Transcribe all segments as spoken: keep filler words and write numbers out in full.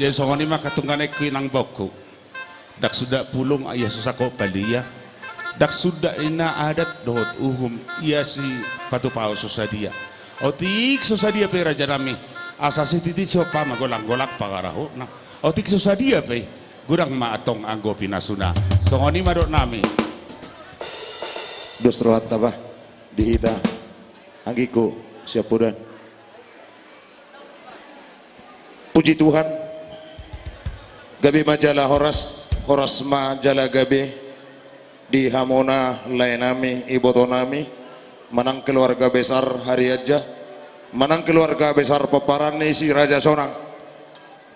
Jadi songon i ma hatungganaengku inang baoku. Ndang suda pulung ia so sangkop palia. Ndang suda ninna adat dohot uhum ia sipatupahon so sadia. Otik so sadia pe rajanami, asa sititi siompa ma golang-golang pangarahutna. Otik so sadia pe, godang ma antong anggo pinasuna. Songon i ma dohononnami. Dos rohanta bah di hita, anggingku siampudan. Puji Tuhan. Gabe ma jala horas, horas ma jala gabe di hamuna laenami, ibotonami, manang keluarga besar Harianja, manang keluarga besar pomparan ni Si Raja Sonang.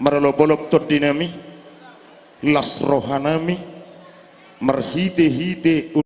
Marolopolop tondinami, las rohanami, marhitehite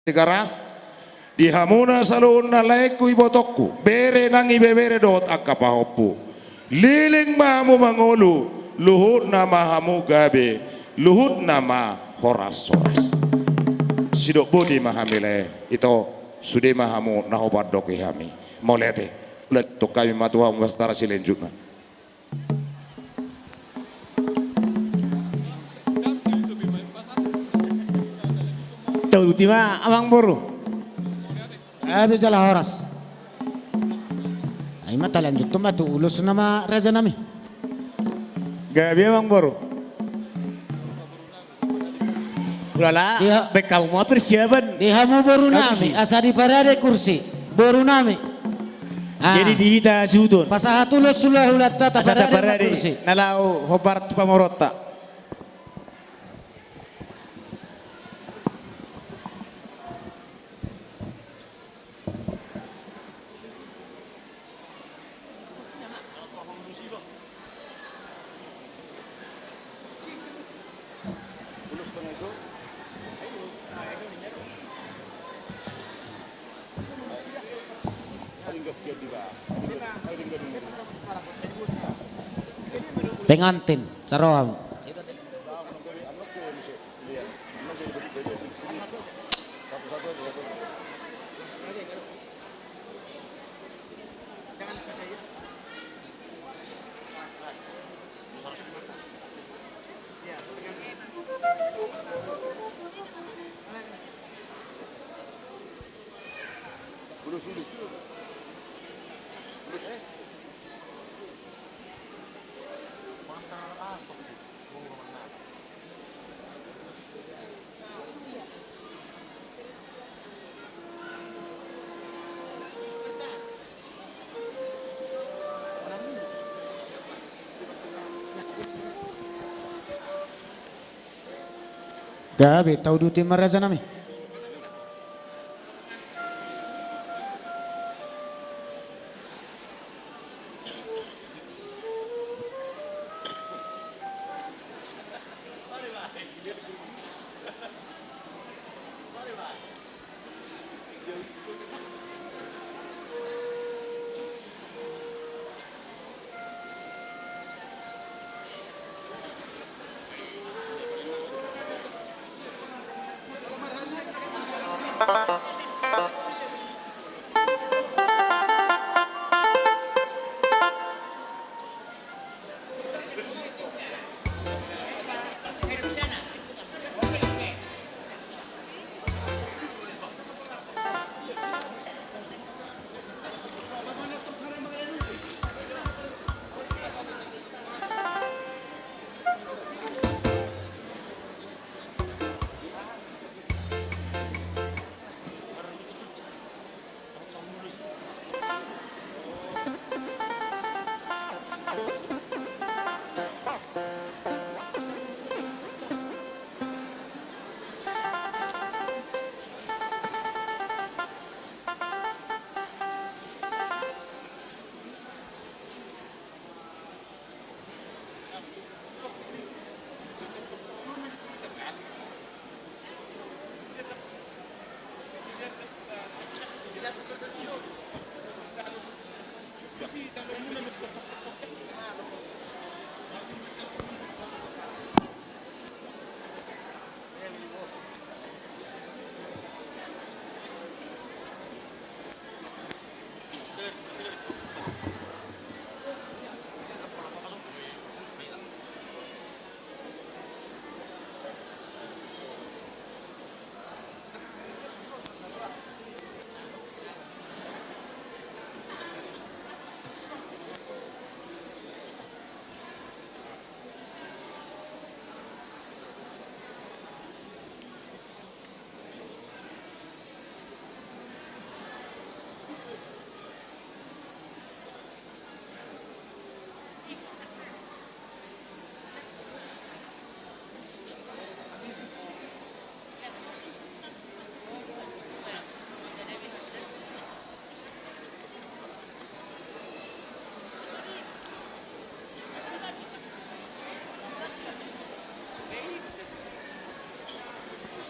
Tigaras, di hamuna saluhutna laengku ibotongku, bere nang ibebere dohot angka pahompu. Leleng ma hamu mangolu, luhutna ma hamu gabe, luhutna ma horas-horas. Sidok boti ma hami lae, ito, sude ma hamu na hupandoki hami. Mauliate. Ulat tong hami ma tu hamu Batara Simanjuntak. Tauduti ma amangboru. Gabe jala horas. Ai ma talanjuthon ma tu ulos nama raja nami. Gabe amangboru. Ulala, baen hamu ma persiapan. Di hamu boru nami, asa diparade kursi boru nami. Jadi di hita suhut on. Pasahat ulos hulahulanta, asa taparade ma kursi. Na laho hombar tu pamoruonta. Pengantin, saroha. Gabe, tauduti ma raja nami.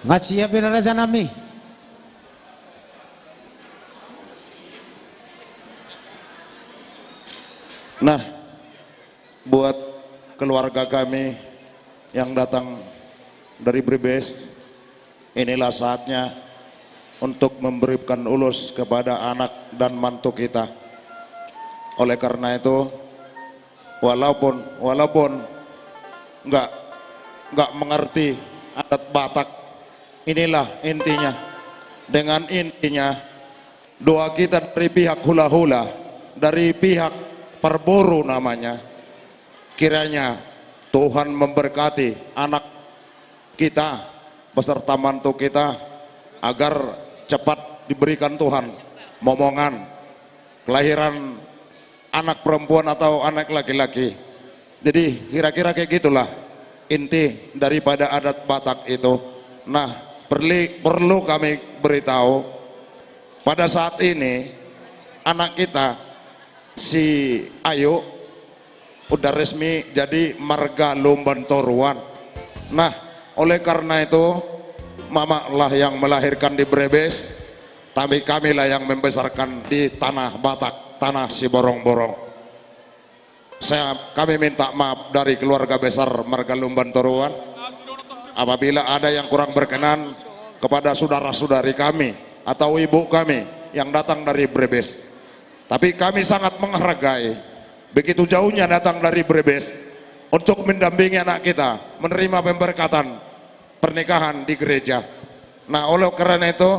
Nga siap be raja nami. Nah, buat keluarga kami yang datang dari Brebes, inilah saatnya untuk memberikan ulos kepada anak dan mantu kita. Oleh karena itu, walaupun, walaupun nggak, nggak mengerti adat Batak, Inilah intinya. Dengan intinya, doa kita dari pihak hula-hula, dari pihak parboru namanya, kiranya Tuhan memberkati anak kita beserta mantu kita agar cepat diberikan Tuhan momongan kelahiran anak perempuan atau anak laki-laki. Jadi kira-kira kayak gitulah inti daripada adat Batak itu. Nah, perli-, perlu kami beritahu, pada saat ini anak kita si Ayu udah resmi jadi marga Lumban Toruan. Nah, oleh karena itu, mama lah yang melahirkan di Brebes, tapi kami lah yang membesarkan di tanah Batak, tanah Siborong-borong. Saya, kami minta maaf dari keluarga besar marga Lumban Toruan. Apabila ada yang kurang berkenan kepada saudara-saudari kami atau ibu kami yang datang dari Brebes. Tapi kami sangat menghargai begitu jauhnya datang dari Brebes untuk mendampingi anak kita menerima pemberkatan pernikahan di gereja. Nah, oleh karena itu,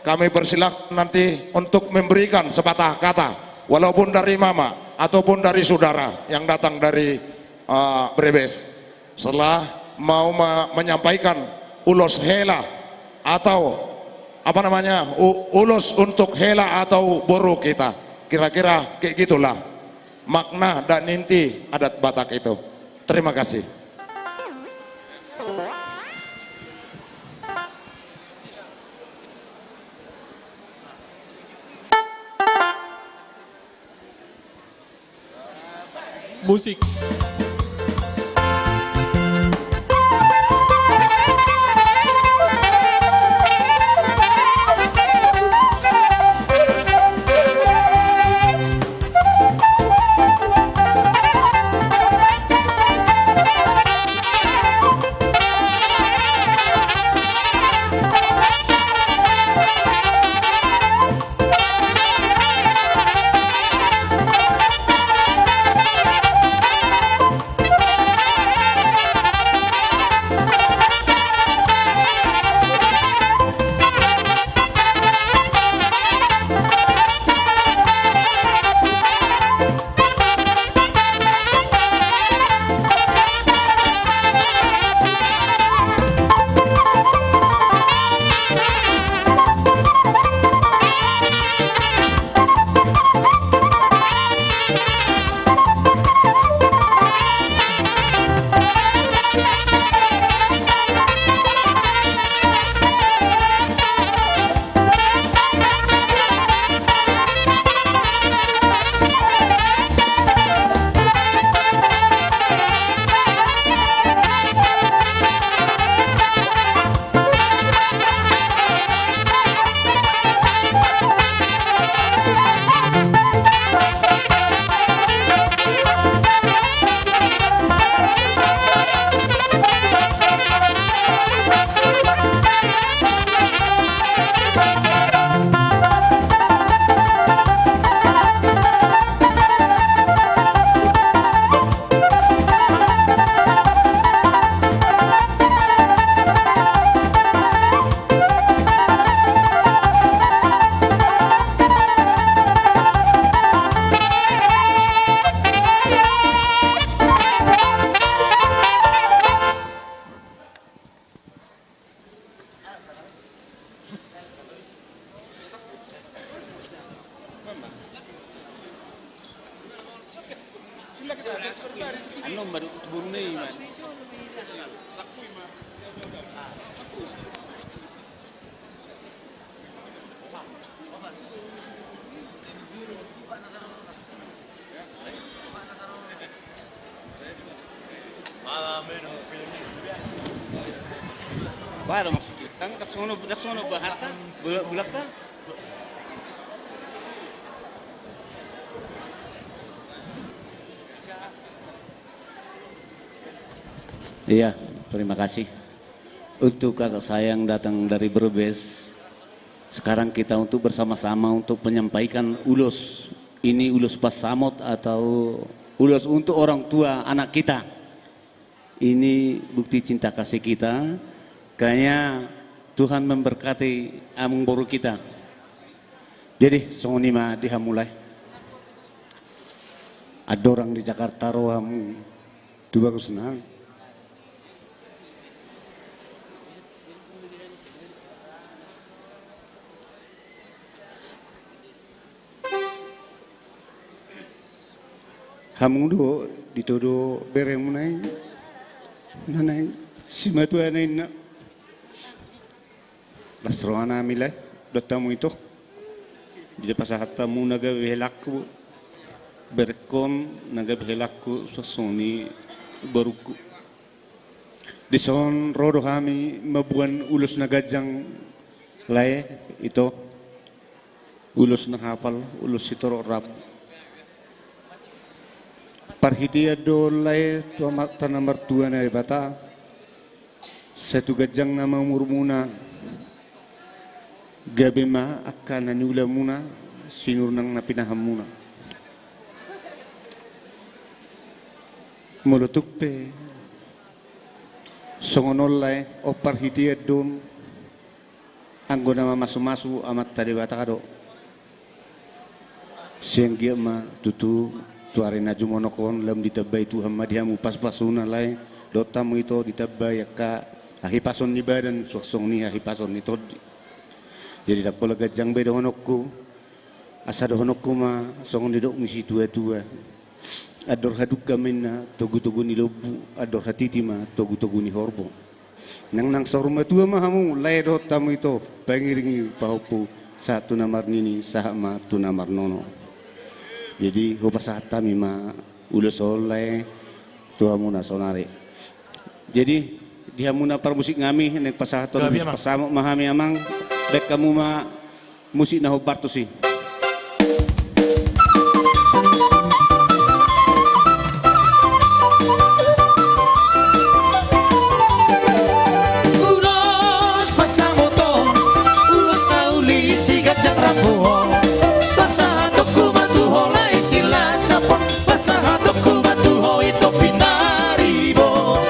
kami persilakan nanti untuk memberikan sepatah kata, walaupun dari mama ataupun dari saudara yang datang dari, eh, Brebes. Setelah mau me-, menyampaikan ulos hela atau, apa namanya, u-, ulos untuk hela atau boru kita. Kira-kira kayak gitulah makna dan inti adat Batak itu. Terima kasih. Musik. Anu baru burung ni, man. Bah, ada maksud kita. Ndang, ndang sono, ndang sono bahat ta, bulak, bulak ta. Iya, terima kasih. Untuk kakak saya yang datang dari Brebes, sekarang kita untuk bersama-sama untuk menyampaikan ulos. Ini ulos pasamot atau ulos untuk orang tua anak kita. Ini bukti cinta kasih kita. Kiranya Tuhan memberkati amangboru kita. Jadi songon i ma di hamu lae. Andorang di Jakarta ro hamu tu bagusna. Hamu do ditodo beremuna i, na naeng simatuana inna. Las roha nami lae dohot hamu ito. Di pasahat hamu na gabe helangku, berengkon na gabe helangku suang songon i borungku. Dison ro do hami mamboan ulos na ganjang lae ito. Ulos na hapal, ulos sitorop rambu. Parhitean do on lae tu Amanta na martua na Debata. Sai tu ganjang na umurmuna, gabe ma angka na niulamuna, sinur nang na pinahanmuna. Molo tung pe songon on lae, on parhitean do on. Anggo na mamasumasu Amanta Debata do. Sai anggiat ma tutu tu ari na jumonok on lam ditambai Tuhan ma di hamu pasu-pasuna lae, dohot hamu ito ditambai angka hahipason ni badan suang songon i hahipason ni tondi. Jadi ndang pola ganjang be dohononku, asa dohononku ma songon didok ni situa-tua. Andor hadungka ma inna togu-togu ni lombu, andor hatiti ma togu-togu ni horbo. Nang nang saur matua ma hamu lae dohot hamu ito, pangiringi pahompu sahat tu na marnini sahat ma tu na marnono. Jadi hupasahat hami ma ulos on lae tu hamu na saonari. Jadi di hamu na parmusik nami, naeng pasahathon ulos pasamot ma hami amang. Baen hamu ma musik na hombar tusi. Ulos pasamot on, ulos na uli siganjang rambu on. Pasahatonku ma tu ho lae Silasap on, pasahatonku ma tu ho ito pinaribot.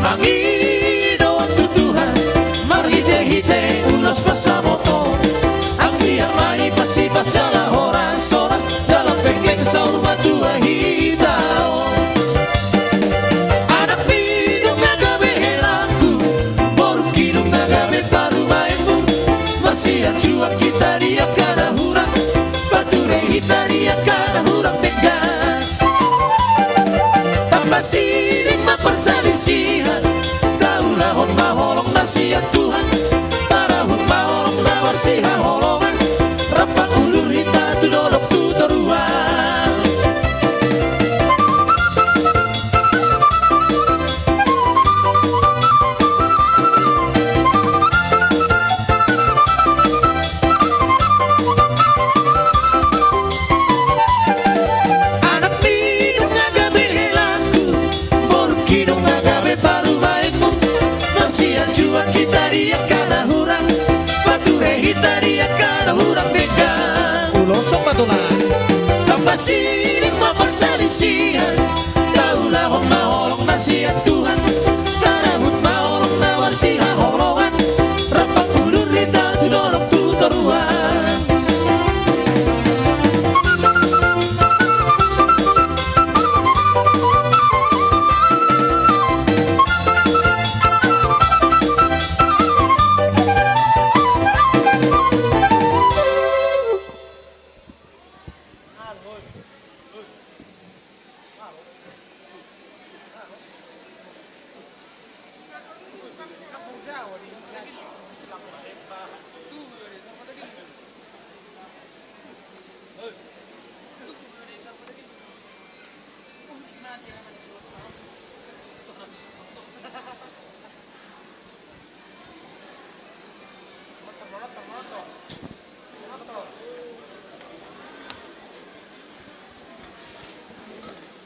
Mangido tu Tuhan marhite-hite ulos pasamot on. Anggiat ma i pasipat jala horas-horas, jala penggeng saur matua hita on. Anakmi nunga gabe helangku, borungki nunga gabe parumaenmu. Marsianjuan hita di angka na hurang, pature hita di angka na hurang denggan. Tamba sining ma parsalisihan, taulahon ma holong na sian Tuhan. Tarahut ma holong na marsihaholongan, rap pangudur hita tu dolok tu toruan. Anakmi nunga gabe helangku, borungki nunga gabe parumaenmu. Marsianjuan hita di angka na hurang, pature hita di angka na hurang denggan. Ulos on ma tulang. Tamba sining ma parsalisihan, taulahon ma holong na sian Tuhan. Tarahut ma holong na marsihaholongan, rap pangudur hita tu dolok tu toruan.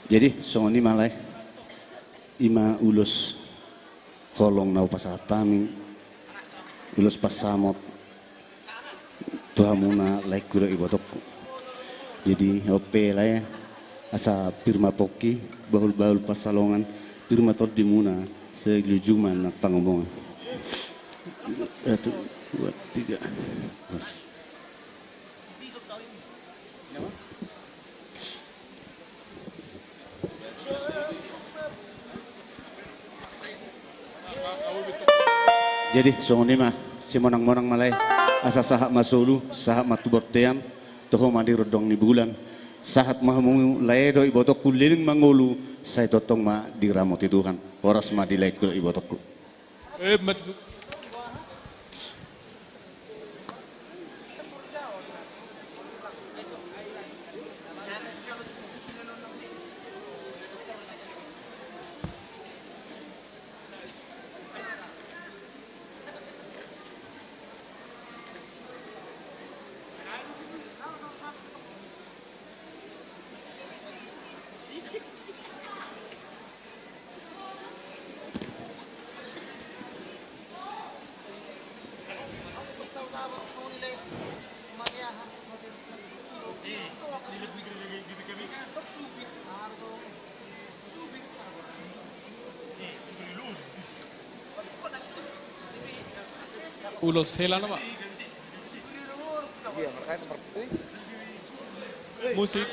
Jadi songon i ma lae, i ma ulos holong na hupasahat hami, ulos pansamot tu hamuna laengku dohot ibotongku. Jadi on pe lae, asa pir ma pongki, bahul-bahul pansalongan, pir ma tondimuna, sai luju ma nang pangomongan. Satu, dua, tiga. Mas. Jadi songon i ma, simonang-monang ma lae, asa sahat ma solu, sahat ma tu bontean, toho ma di rondang ni bulan, sahat ma hamu lae dohot ibotongku leleng mangolu, sai tongtong ma diramoti Tuhan, horas ma di laengku dohot ibotongku. Eh, mati tu. Ulos hela nama. Iya, mas saya nomor itu. Musik.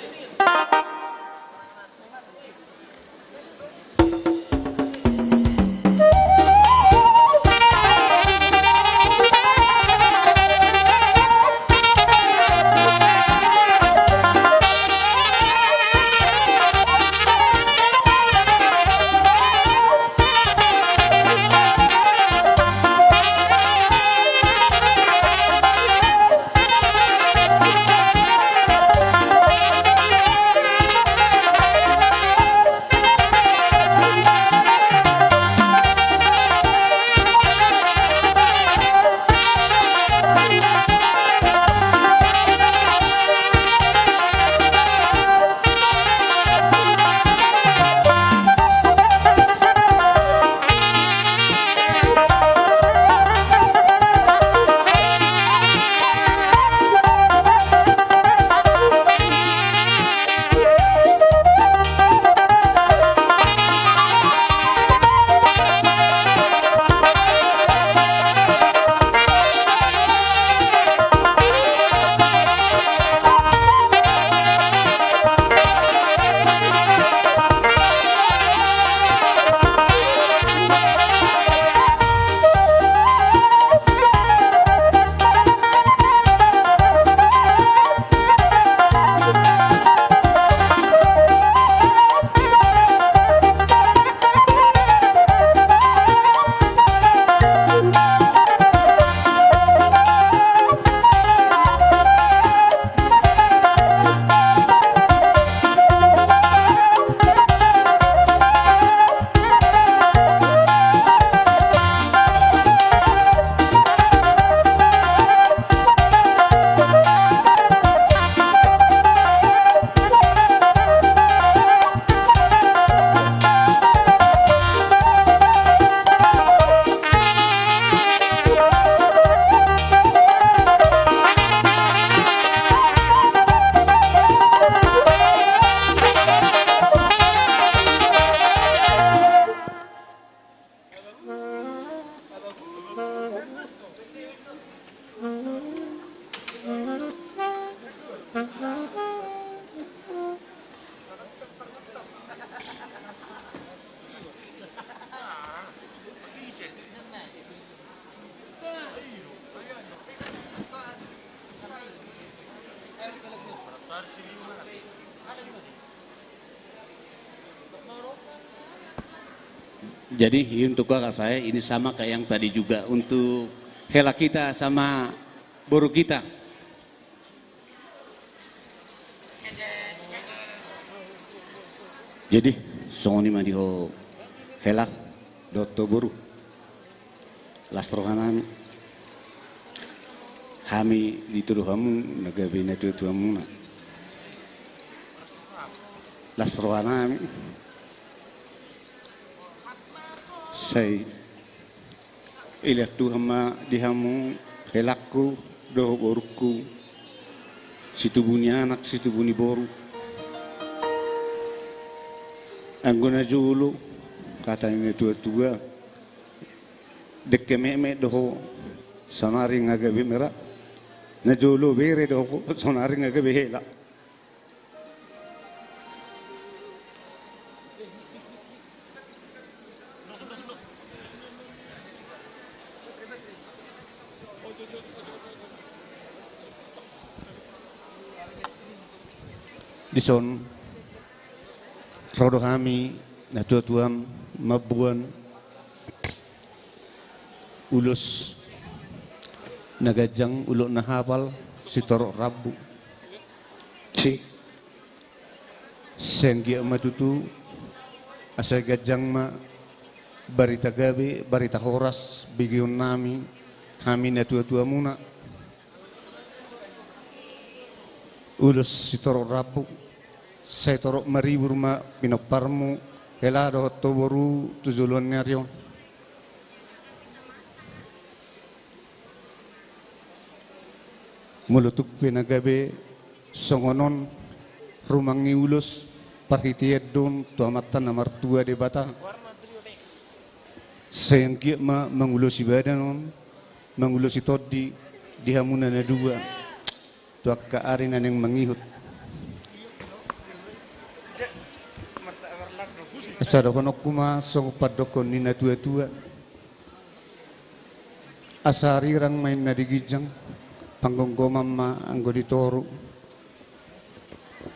Jadi, ini untuk kakak saya, ini sama kayak yang tadi juga, untuk hela kita sama boru kita. Jadi, songon i ma di ho hela dohot ho boru. Las rohanami. Hami ditudu hamu na gabe natuatuamuna. Las rohanami. Sai dilehon Tuhan ma di hamu helangku dohot borungku, situbu ni anak, situbu ni boru. Anggo na jolo, hata ni natuatua, dengke metmet do ho, Saonari nga gabe mera. Najolo bere do ho, saonari nga gabe hela. Dison ro do hami natuatuam mamboan ulos na ganjang, ulos na hapal, sitorop rambu. Si. Sai anggiat ma tutu, asa ganjang ma barita gabe, barita horas begeonnami, hami natuatuamuna. Ulos sitorop rambu, sai torop maribur ma pinomparmu, hela dohot ho boru tu joloan ni ari on. Molo tung pe na gabe songon on rumang ni ulos, parhitean do on tu Amanta na martua Debata. Sai anggiat ma mangulosi badan on, mangulosi tondi di hamuna na dua tu angka ari na naeng mangihut. Asa dohononku ma songon pandokhon ni natuatua. Asa rirang ma inna di ginjang, panggomgoman ma anggo di toru.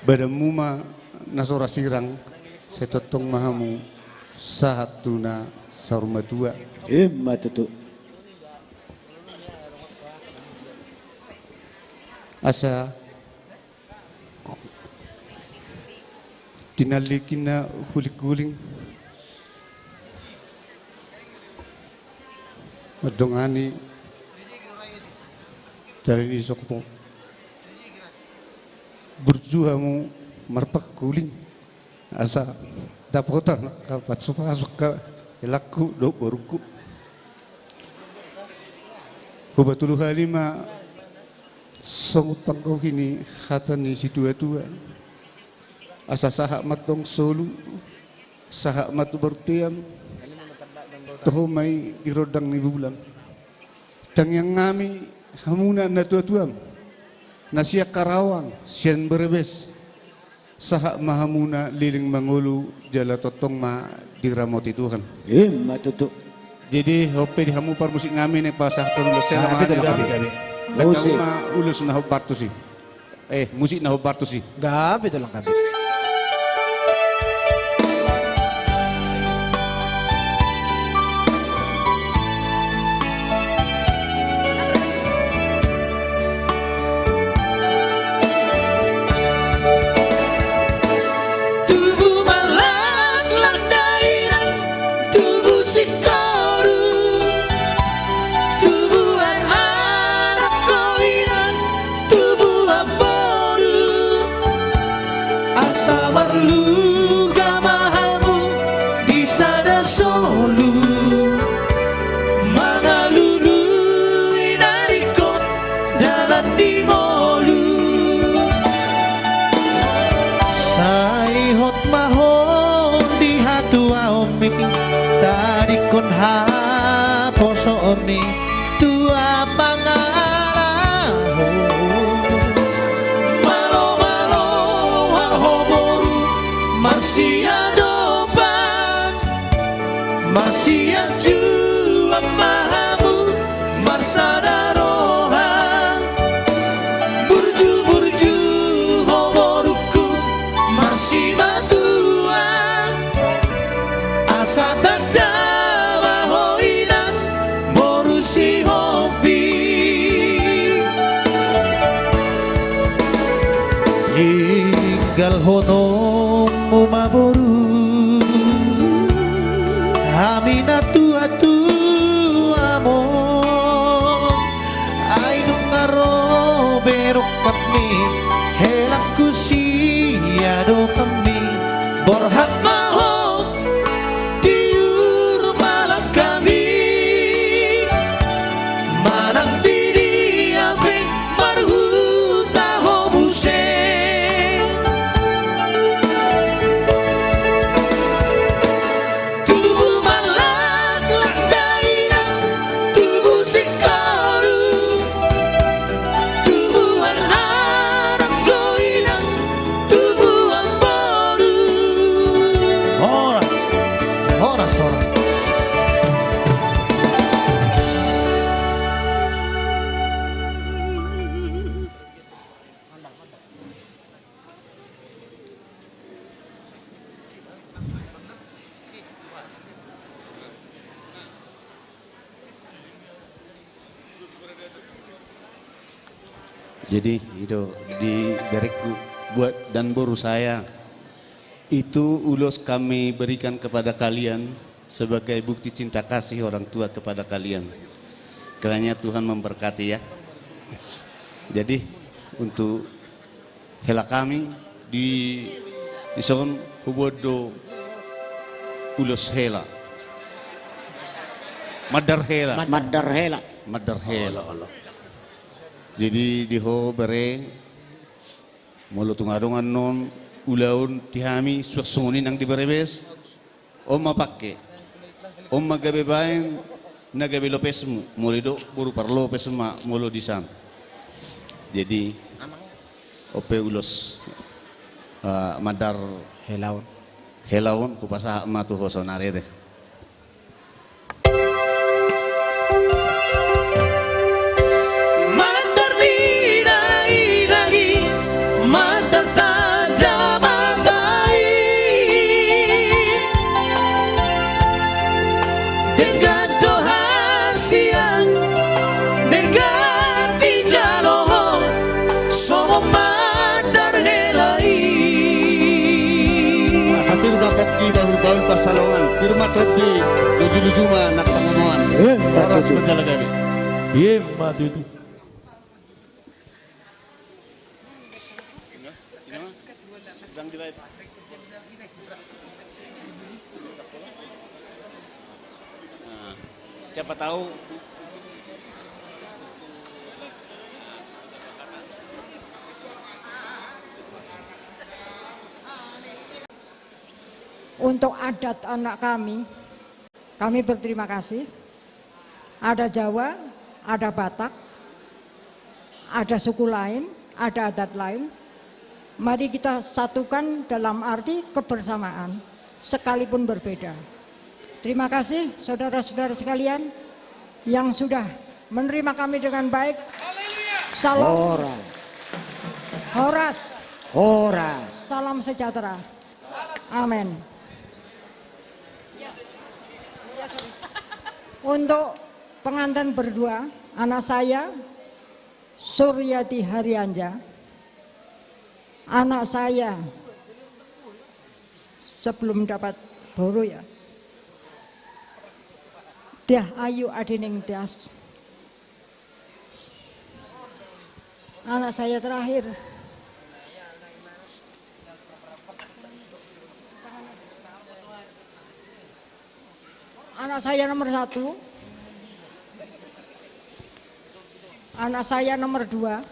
Badanmu ma na so ra sirang, sai tongtong ma hamu sahat tu na saur matua. Ima tutu. Asa tinallik inna hulinghuling mandongani tali ni songkop. Burju hamu marpangkuling. Asa dapotan angka pasupasu angka helangku dohot borungku. Hupatolu hali ma songon panggohi ni hata ni situatua. Asa sahat ma antong solu, sahat ma tu bontean, toho ma i di rondang ni bulan. Tangiang nami hamuna natuatuam na sian Karawang, sian Brebes, sahat ma hamuna leleng mangolu jala tongtong ma diramoti Tuhan. Ima tutu. Jadi, on pe di hamu parmusik nami, naeng pasahathon ulos. Nah, na betul, mana betul, betul. Musik. Ulos na hombar tusi. Eh, musik na hombar tusi. Gabe tulang kami. Tubu ma laklak dainang, tubu singkoru, tubuan anak ho inang, tubuan boru. Asa marluga ma hamu di sada solu, mangalului na ringkot dalan di ngolu. Sai hot ma ho di hatuaonmi, tadingkon haposoonmi, tua pangalaho. Malomalo ho boru marsiadopan, marsianjuan ma hamu marsada roha. Burju-burju ho borungku marsimatuang, asa tanda ma ho inang boru sihombing. Tinggalhononmu ma boru hami natuatuam on. Ai nunga ro be rongkapmi, helangku siadopanmi, borhat ma ho tiur ma langkami. Manang di dia pe marhuta ho muse. Tubu ma laklak dainang, tubu singkoru, Jadi, itu di berekku buat dan boru saya. Itu ulos kami berikan kepada kalian sebagai bukti cinta kasih orang tua kepada kalian. Kiranya Tuhan memberkati, ya. Jadi, untuk hela kami di, dison huboan do ulos hela. Mandar hela. Mandar hela. Mandar hela. Jadi di ho bere, molo tung adong annon ulaon di hami suang songon i nang di Brebes, on ma pangke. On ma gabe baen na gabe lopesmu, molo didok boru parlopes ma molo disan. Jadi on pe ulos, eh, mandar hela on. Hela on hupasahat ma tu ho saonari, ate. Mandar ni dainang i, mandar tanda mata i. Denggan do hasian, denggan dijalo ho, songon mandar hela i. Asa pir ma pongki bahulbahul pansalongan, pir ma tondi, lujuluju ma nang pangomoan. Eh, horas ma jala gabe. Ima tutu. Nah, siapa tahu. Untuk adat anak kami, kami berterima kasih. Ada Jawa, ada Batak, ada suku lain, ada adat lain. Mari kita satukan dalam arti kebersamaan, sekalipun berbeda. Terima kasih saudara-saudara sekalian yang sudah menerima kami dengan baik. Salam horas. Horas. Horas. Salam sejahtera. Amin. Untuk pengantin berdua, anak saya Suryati Harianja, anak saya sebelum dapat boru ya, Diah Ayu Adiningtyas. Anak saya terakhir. Anak saya nomor satu. Anak saya nomor dua.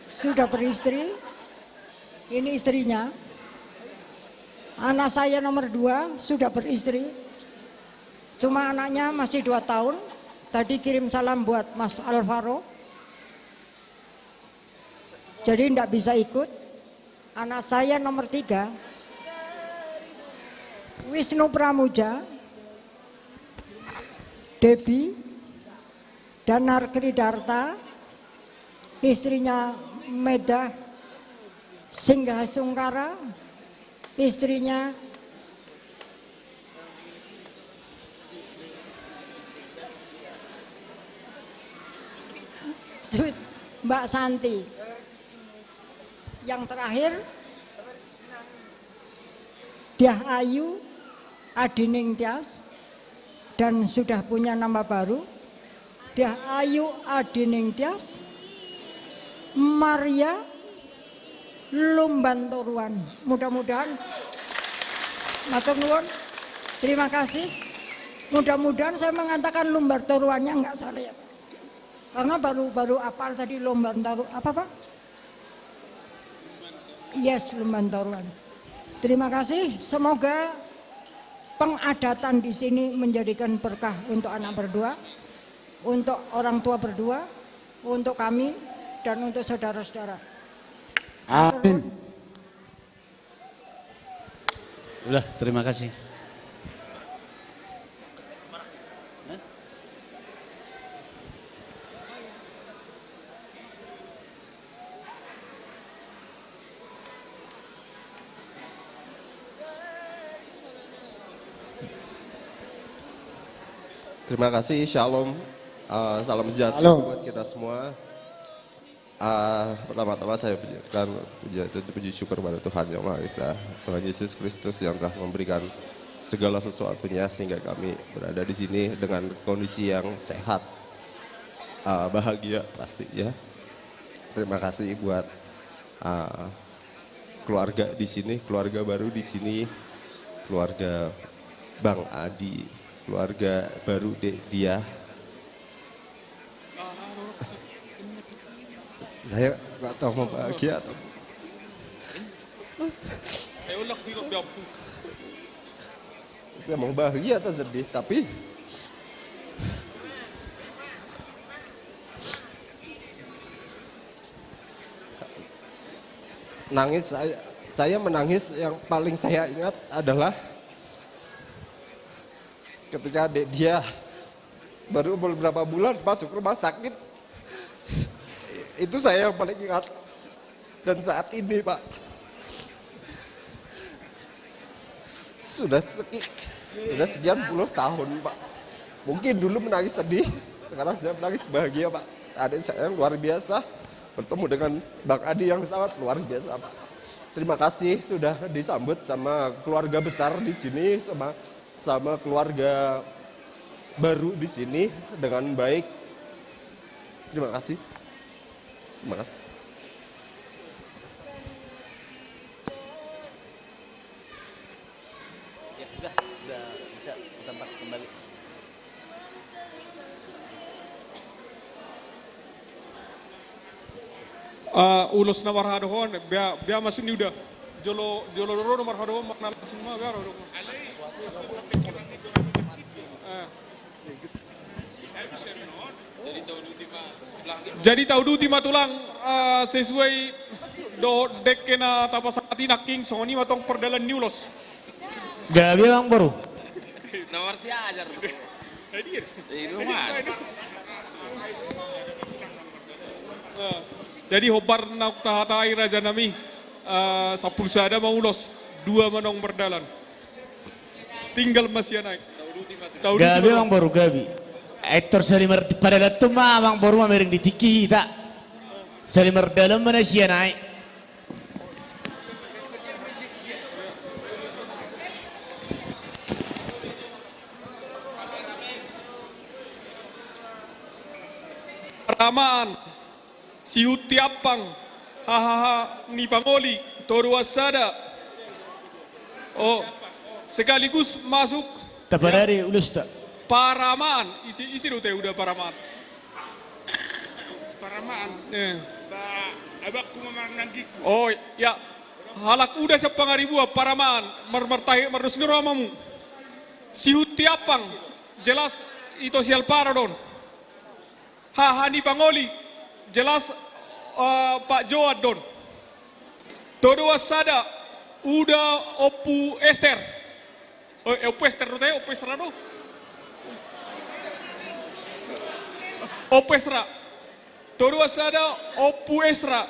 Sudah beristri. Ini istrinya. Anak saya nomor dua sudah beristri. Cuma anaknya masih dua tahun. Tadi kirim salam buat Mas Alvaro. Jadi ndak bisa ikut. Anak saya nomor tiga, Wisnu Pramuja, Debi, Danar Kridarta, istrinya Medah Singgah Sungkara, istrinya Sus, Mbak Santi. Yang terakhir, Diah Ayu Adiningtyas, dan sudah punya nama baru, Diah Ayu Adiningtyas Maria Lumban Toruan. Mudah-mudahan, matur nuwun, terima kasih. Mudah-mudahan saya mengatakan Lumban Toruannya nggak salah ya. Karena baru, baru apal tadi Lumban Toru-, apa, Pak? Yes, Lumban Toruan. Terima kasih. Semoga pengadatan di sini menjadikan berkah untuk anak berdua, untuk orang tua berdua, untuk kami, dan untuk saudara-saudara. Amin. Udah, terima kasih. Terima kasih, shalom. Eh, salam sejahtera buat kita semua. Ah, pertama-tama saya panjatkan puji, puji syukur pada Tuhan Yang Maha Esa, Tuhan Yesus Kristus yang telah memberikan segala sesuatunya sehingga kami berada di sini dengan kondisi yang sehat, ah, bahagia pastinya. Terima kasih buat, ah, keluarga di sini, keluarga baru di sini, keluarga Bang Adi, keluarga baru Dek Diah. Saya nggak tahu mau bahagia atau, saya mau bahagia atau sedih, tapi nangis saya, saya menangis yang paling saya ingat adalah ketika Dek Diah baru beberapa bulan masuk rumah sakit. Itu saya yang paling ingat. Dan saat ini, Pak, sudah seki-, sudah sekian puluh tahun, Pak. Mungkin dulu menangis sedih, sekarang saya menangis bahagia, Pak. Adik saya yang luar biasa, bertemu dengan Bang Adi yang sangat luar biasa, Pak. Terima kasih sudah disambut sama keluarga besar di sini, sama, sama keluarga baru di sini dengan baik. Terima kasih. Terima kasih. Ya, sudah, sudah bisa ke tempat kembali. Ah, ulos na marhadohon, bea, bea maksudna uda. Jolo, jolo ro do marhadohon, manang langsung ma, bea ro do. Ah. Jadi tauduti ma tulang, ah, sesuai dohot dengke na tapasahat i nangkin, songon i ma tong pardalan ni ulos. Gabe, Amang Boru. Nomor si ajar. Eh, di rumah. Ah, jadi hombar naung tahatai raja nami, ah, sampulu sada ma ulos, dua ma naung mardalan. Tinggal ma sian aek. Tauduti ma. Gabe, Amang Boru, gabe. Etor sali mar-, padahal tu ma Amang Boru mamereng di tingki hita. Sali mardalan ma na sian aek. Paramaan. Sihunti ampang, hahaha ni pangoli, toruan sada. Oh, sekaligus masuk. Tapadari, ya. Ulos ta. Paramaan, ise, ise do te uda paramaan. Paramaan. Eh. Ba, abangku ma manang nanggingku. Oh, ya. Halak uda sian Pangaribuan, paramaan, mar-, martahi, mardos ni roha ma hamu. Sihunti ampang, jelas ito si Alvaro do on. Haha ni pangoli, jelas, eh, Pak Johan do on. Toruan sada, uda Ompu Ester. Eh, Ompu Ester do te, Ompu Esra do. Ompu Esra. Toruan sada, Ompu Esra.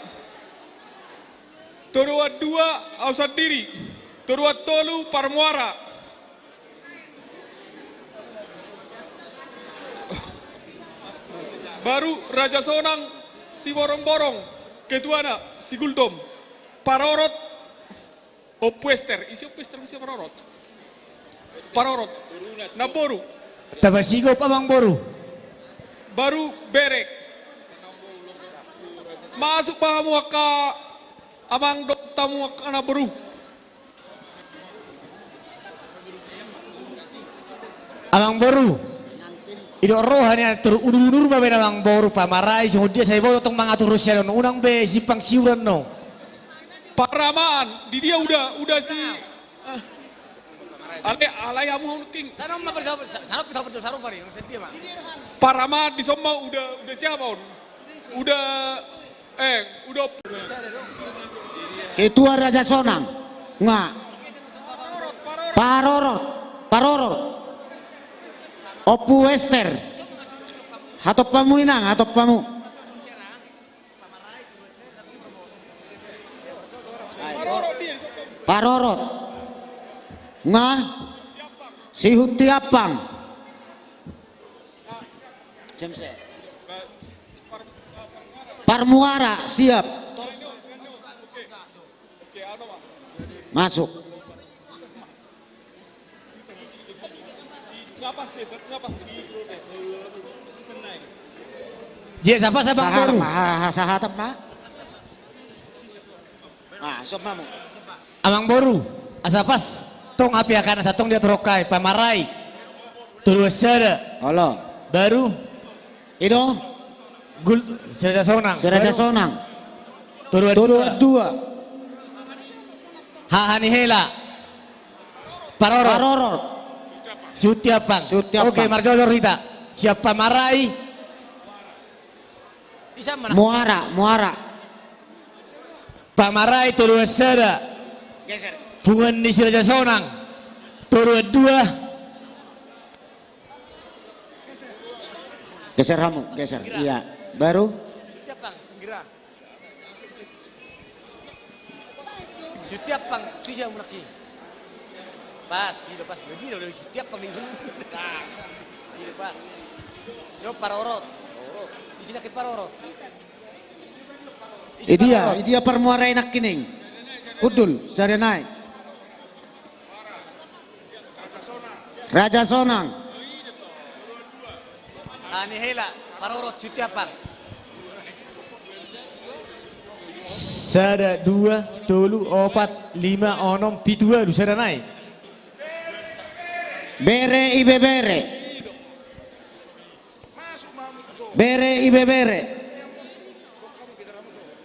Toruan dua, au sandiri. Toruan tolu, Parmuara. Baru Raja Sonang, Siborongborong, ketuana, si Gultom. Parorot, Ompu Ester, ise Ompu Ester, ise Parorot. Parorot, namboru. Tapasigop, Amang Boru. Baru Berek. Masuk ma hamu angka amang dohot hamu angka namboru. Amang Boru. Didok roha ni atur undur-undur ma baen Amang Boru, pamarai songon dia sai boto tong mangatur sian on, unang be simpang siur annon. Paramaan, di dia uda, uda si, eh, ale, alai hamu nangkin. Sana ma, sana, sana, sana, sana, sana, sana, sana, sana, sana. Paramaan, dison ma uda, uda siapa on? Uda Eh, uda. Ketua Raja Sonang. Nga. Parorot, parorot. Ompu Ester. Hatop hamu inang, hatop hamu. Parorot. Nga. Sihunti ampang. James, eh. Parmuara, siap. Masuk. Dia siapa, siapa? Sahar baru. Ma, ha, ha, sahatan ma. Ah, sob mamu. Amang boru, asa pas tong api akana satong dia torokkai, pamarai. Tolu sada. Olo. Baru. Ido. Gul, Siraja Sonang. Siraja Sonang. Tolu dua. Tolu dua. Haha ni hela. Parorot. Parorot. Siutiapang. Siutiapang. Oke, marjojor hita. Siap pamarai. Muara, muara. Pamarai tolu sada. Geser. Punguan ni Siraja Sonang. Tolu dua. Geser hamu, geser. Iya, baru. Siutiapang, pinggiran. Siutiapang, tu dia mulaki. Pas, ido pas. Jadi ido, Siutiapang di. Nah, ido pas. Jo parorot. Di sini ke parorot. Idia, idia parmuara i nangkining. Hundul, sada nai. Raja Sonang. Ani hela, parorot Siutiapang. Sada, dua, tolu, opat, lima, onom, pitu, ualu, sada nai. Bere, ibebere. Bere, ibebere.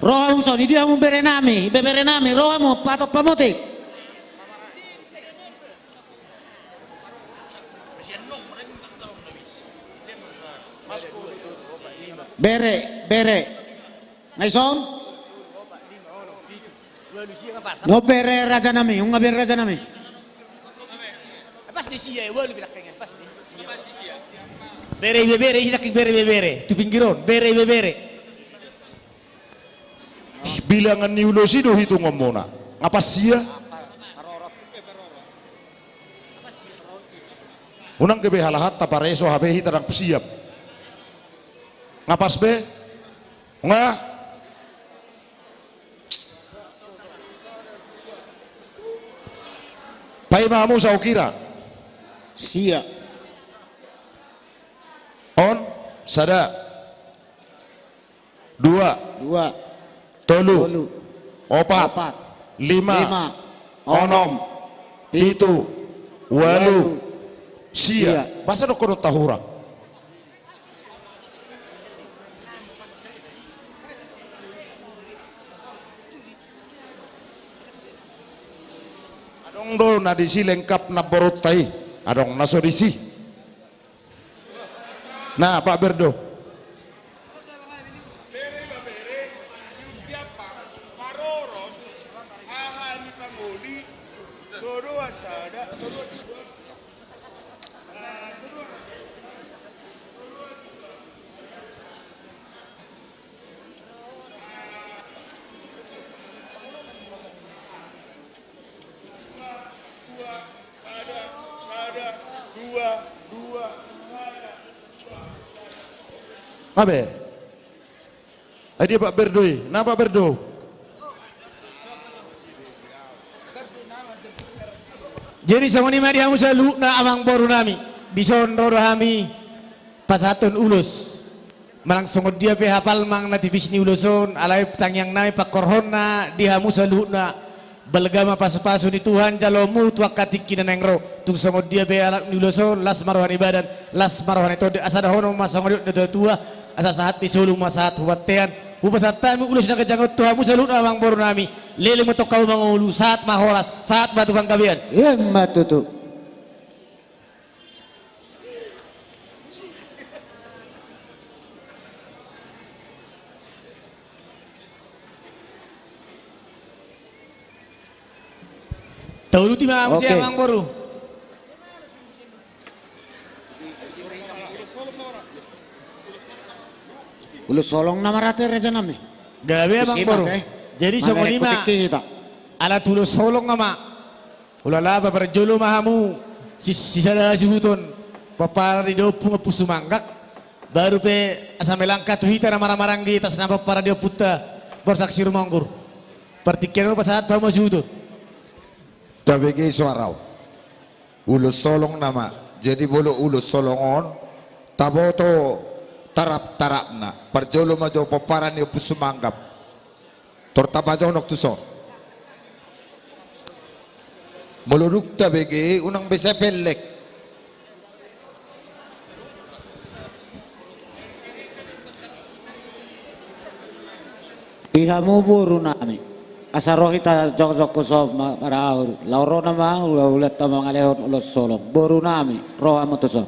Ro hamu son, idia hamu bere nami, ibebere nami, ro hamu, patok pamotik. Bere, bere. Nga ison? Nga bere raja nami, nga bere raja nami. Bere, ibebere, isi nangkin bere, ibebere. Tu pinggir on, bere, ibebere. Bilangan ni ulos i do hitungonmuna. Nga pas sia? Unang gabe halahan tapareso hape hita ndang siap. Nga pas be? Nga? Paima hamu saukira. Sia. On, sada. Dua. Dua. Tolu. Tolu. Opat. Opat. Lima. Lima. Onom. Onom. Pitu. Ualu. Ualu. Sia. Sia. Boasa dohonon tahurang? Adong do na disi lengkap namborunta i. Adong na so disi. Na, Pak Berdo. Abe. Ai dia Pak Berdo i, na Pak Berdo. Jadi songon i ma di hamu saluhutna amang boru nami, dison ro do hami pasahathon ulos. Manang songon dia pe hapal manang na tipis ni ulos on, alai tangiang nami pangkorhonna di hamu saluhutna. Balga ma pasupasu ni Tuhan jaloonmu tu angka tingki na naeng ro. Tung songon dia pe alap ni ulos on, las ma roha ni badan, las ma roha ni tondi, asa dohonon ma songon nidok ni natuatua, asa sahat ni solu ma sahat tu bontean. Hupasahat hami ulos na ganjang on tu hamu saluhutna amang boru nami. Leleng ma tong hamu mangolu, sahat ma horas, sahat ma tu panggabean. Emma tutu. Tauluti ma muse, oke, amang boru. Ulos holong nama rate raja nami. Gabe amang boru. Jadi songon i ma. Ala tu ulos holong nama. Ulala, paparjolo ma hamu, si, sisada suhuton, paparidop ma pusu manggak, Baru pe asa melangkah tu hita na marhahamaranggi atas nama pomparan ni ompunta Borsak Sirumonggur. Partingkian on pasahat hamu ma suhut on. Tabege soara on. Ulos holong nama. Jadi molo ulos holong on, taboto tarap-tarapna. Parjolo ma jo pomparan ni Ompu Sumanggap. Tor tapajonok tuson. Molo dung tabege, unang be sai pellek. Di hamu boru nami, asa ro hita jongjong tuson ma-, marahahur. Laho ro nama ulaulanta mangalehon ulos holong. Boru nami, ro hamu tuson.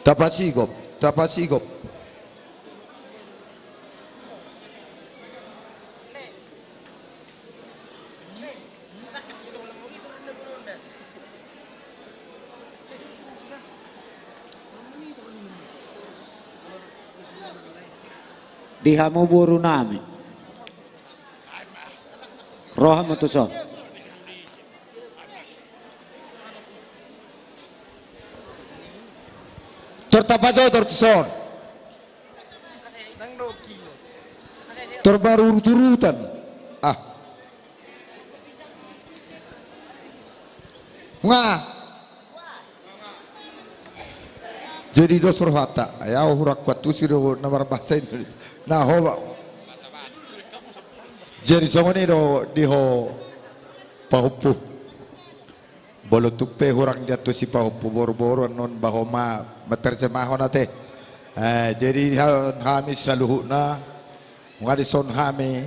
Tapasigop, tapasigop. Di hamu boru nami, ro hamu tuson. Tor tapajonok tuson. Tor baru urut-urutan. Ah. Nga. Jadi dos rohanta. Ai au hurang kuantusi do na marbahasa Indonesia. Na ho ba. Jadi songon i do di ho pahompu. Molo tung pe hurang diantusi pahompu boru-boru annon ba ho ma manerjemahon ate. Eh, jadi ha-, hami saluhutna, nunga dison hami,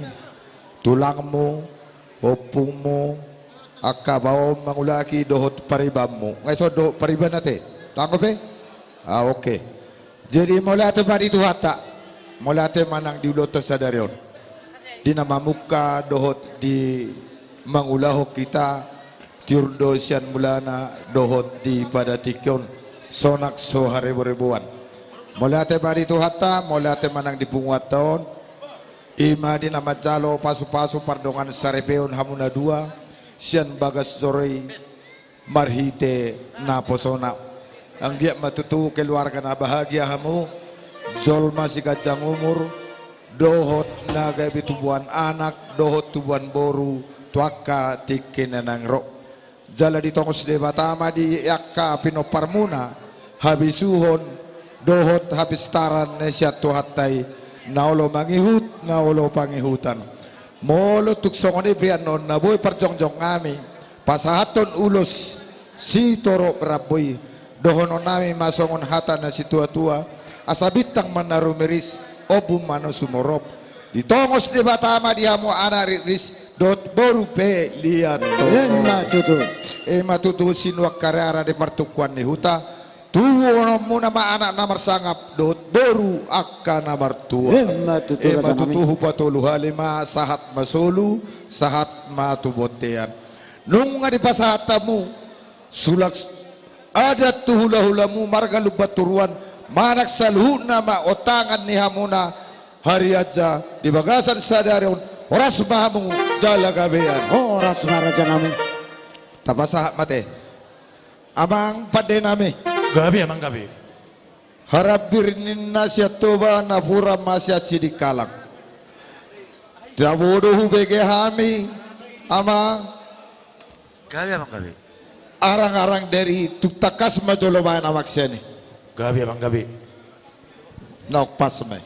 tulangmu, ompungmu, angka baomu mangulaki dohot paribanmu. Nga ison dohot pariban ate? Dang dope? Ah, oke. Jadi mauliate ma di Tuhanta, mauliate ma nang di ulaonta sadari on. Di na mamungka dohot di mangulahon hita, tiur do sian mulana dohot di pada tingki on, sonang so harebo-reboan. Mauliate ma di Tuhanta, mauliate ma nang di punguanta on, i ma di na manjalo pasu-pasu pardongansaripeon hamu na dua, sian bagas joro i, marhite naposona. Anggiat ma tutu keluarga na bahagia hamu, jolma siganjang umur, dohot na gabe tubuan anak, dohot tubuan boru, tu angka tingki na naeng ro. Jala ditongos Debata ma di angka pinomparmuna, habisuhon, dohot hapistaran na sian Tuhanta i, na olo mangihut, na olo pangihutan. Molo tung songon i pe annon na boi parjongjong nami, pasahathon ulos sitorop rambu i, dohonon nami ma songon hata na situa-tua, asa bintang ma na rumiris, ombun ma na sumorop. Ditongos Debata ma di hamu anak ritris, dohot boru pe liat. Ima tutu. Ima tutu sinuan hariara di partungkoan ni huta, tubuhononmuna ma anak na marsangap, dohot boru angka na martua. Ima tutu, ima tutu, raja nami. Hupatolu hali ma, sahat ma solu, sahat ma tu bontean. Nunga dipasahat hamu, sulak adat tu hula-hulamu, marga Lumban Toruan, manang saluhutna ma ontangan ni hamuna, Harianja di bagasan sadari on, horas ma hamu jala gabean. Horas ma raja nami. Tapasahat ma ate. Amang pande nami. Gabe amang gabe. Harambir ninna sian Toba, napuran ma sian Sidikalang. Tabo do hubege hami, amang. Gabe amang gabe. Arang-arang dari tung tangkas ma jolo baen amang sian i. Gabe amang gabe. Naung pas ma i.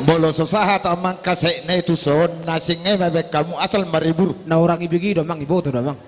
Molo so sahat amang kasekna i tuson, na asing i ma baen hamu asal maribur. Na hurang ibege do amang, iboto do amang.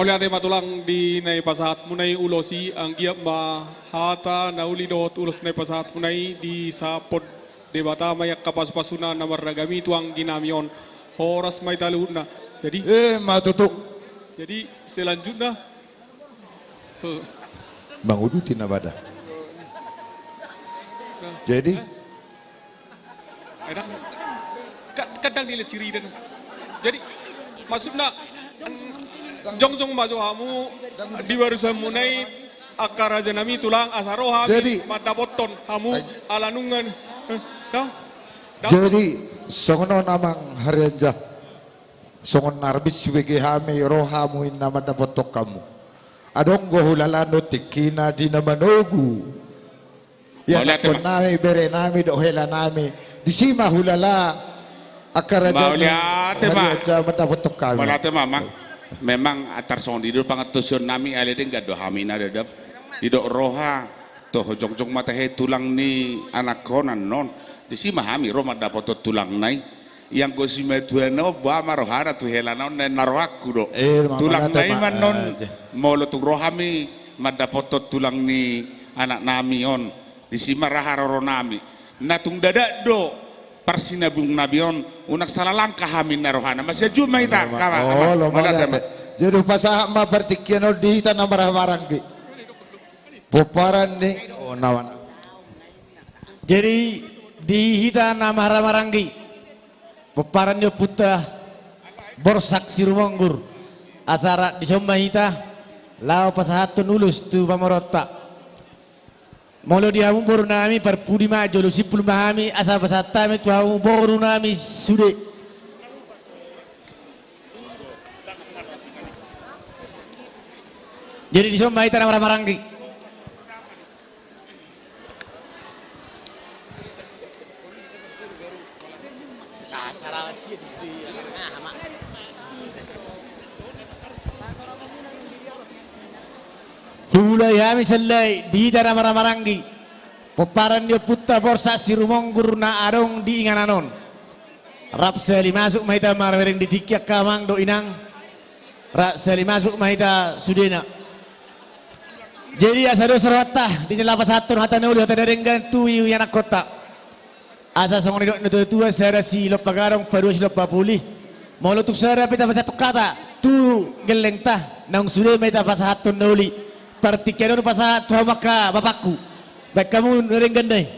Gabe ma tulang di na dipasahatmuna i ulos i, anggiat ma hata na uli dohot ulos na dipasahatmuna i disapot Debata ma i angka pasupasuna na marragam i tu anggi nami on. Horas ma hita luhutna. Jadi, eh, ma tutu. Jadi, selanjutnya. So. Manguduti na bada. Nah. Jadi? Eh? Enak. Ka-, kadang dia cerita. Jadi, maksudna, jongjong ma jo hamu di barisanmuna i, angka raja nami tulang, asa ro hami mandapothon hamu ala nunga. Eh, dah? Dah? Jadi, songon on amang Harianja. Songon na arbis hubege hami ro hamu inna mandapothon hamu. Adong do hulala na tingkina di na manogu. Ia mauliate ma. Anakkon nami, bere nami, dohot hela nami. Disi ma hulala angka raja. Mauliate ma. Harianja mandapothon hami. Mauliate ma, amang. Memang antar songon i do pangantusion nami, alai denggan do hami na dadap. Didok roha, toho jongjong ma tahe tulang ni anakkon annon. Disi ma hami ro mandapothon tulangna i. Ianggo simatuana on, boha ma rohana tu helana on, na rohangku do. Eh, ma-, tulangna i ma annon, molo tung ro hami mandapothon tulang ni anak nami on. Disi ma ra haroro nami. Na tung dadak do parsinabung nami on, unang sala langka hami na rohana. Masianju ma hita, kawan. Jadi hupasahat ma partingkian on di hita na marhahamaranggi. Pomparan ni, oh, nawan. Jadi di hita na marhahamaranggi. Pomparan ni ompunta Borsak Sirumonggur. Asa rap dison ma hita laho pasahathon ulos tu pamoruonta. Molo di hamu boru nami, parpudi ma jolo simpul ma hami, asa pasahat hami tu hamu boru nami sude. Jadi dison ma hita na marhahamaranggi. Huulai hami sallai di hita na marhahamaranggi, pomparan ni ompunta Borsak Sirumonggur na adong di inganan on. Rap sahali masuk ma hita marhahamaranggi di tingki, angka amang dohot inang. Rap sahali masuk ma hita sudena. Jadi asa dos rohanta di na laho pasahathon hata na uli, hata na denggan tu ianakkonta. Asa songon nidok ni natuatua, sada silompa gadong, padua silompa puli. Molo tung sada pe tapasahat hata tu gellengta, naung sude ma hita pasahathon na uli. Partingkian on hupasahat tu hamu angka bapangku. Baen hamu na denggan da i.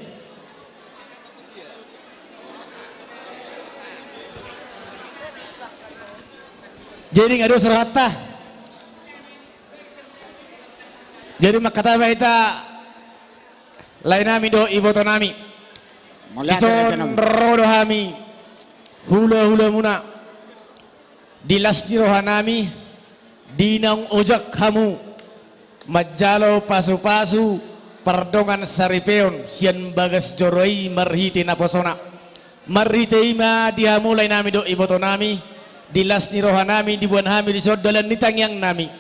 Jadi nga dos rohanta. Jadi mangkatai ma hita, lae nami dohot iboto nami. Dison ro do hami, hulahulamuna. Di las ni roha nami, di naung ojak hamu manjalo pasupasu pardongan saripeon sian bagas joro i marhite naposona. Marhite i ma di hamu lae nami dohot iboto nami, di las ni roha nami diboan hami dison dalan ni tangiang nami.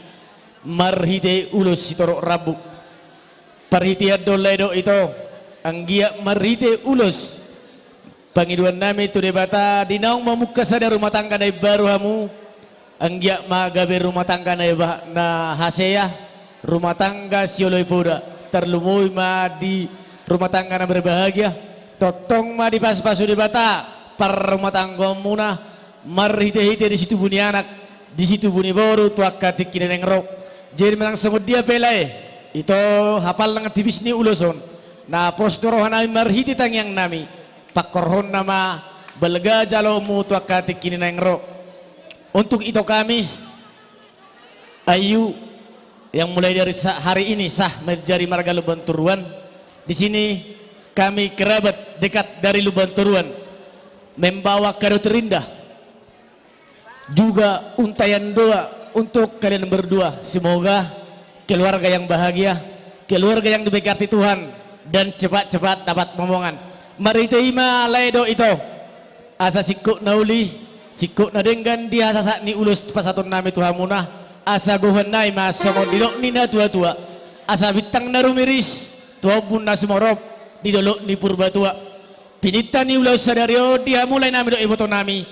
Marhite ulos sitorop rambu. Parhitean do lae dohot ito, anggiat marhite ulos pangidoan nami tu Debata, di naung mamungka sada rumah tangga na imbaru hamu, anggiat ma gabe rumah tangga na iba-, na hasea, rumah tangga sioloi poda, tarlumobi ma di rumah tangga na berbahagia, tongtong ma dipasupasu Debata parrumahtanggaonmuna, marhitehite disi tubu ni anak, disi tubu ni boru tu angka tingki na naeng ro. Jadi manang songon dia pe lae, ito, hapal nang tipis ni ulos on, na pos do roha nami marhite tangiang nami, pangkorhonna ma balga jaloonmu tu angka tingki na naeng ro. Untuk ito kami, Ayu, yang mulai dari sa-, hari ini sah menjadi marga Lumban Toruan. Di sini kami kerabat dekat dari Lumban Toruan membawa kado terindah, juga untayan doa untuk kalian berdua. Semoga keluarga yang bahagia, keluarga yang diberkati Tuhan, dan cepat-cepat dapat momongan. Marhite i ma lae dohot ito, asa singkop na uli, singkop na denggan di hasasat ni ulos pasahaton nami tu hamuna, asa gohan nai ma songon nidok ni natuatua, asa bintang na rumiris tu ombun na sumorop di dolok ni Purbatua. Pinta ni ulaon sadari on di hamu lae nami dohot iboto nami,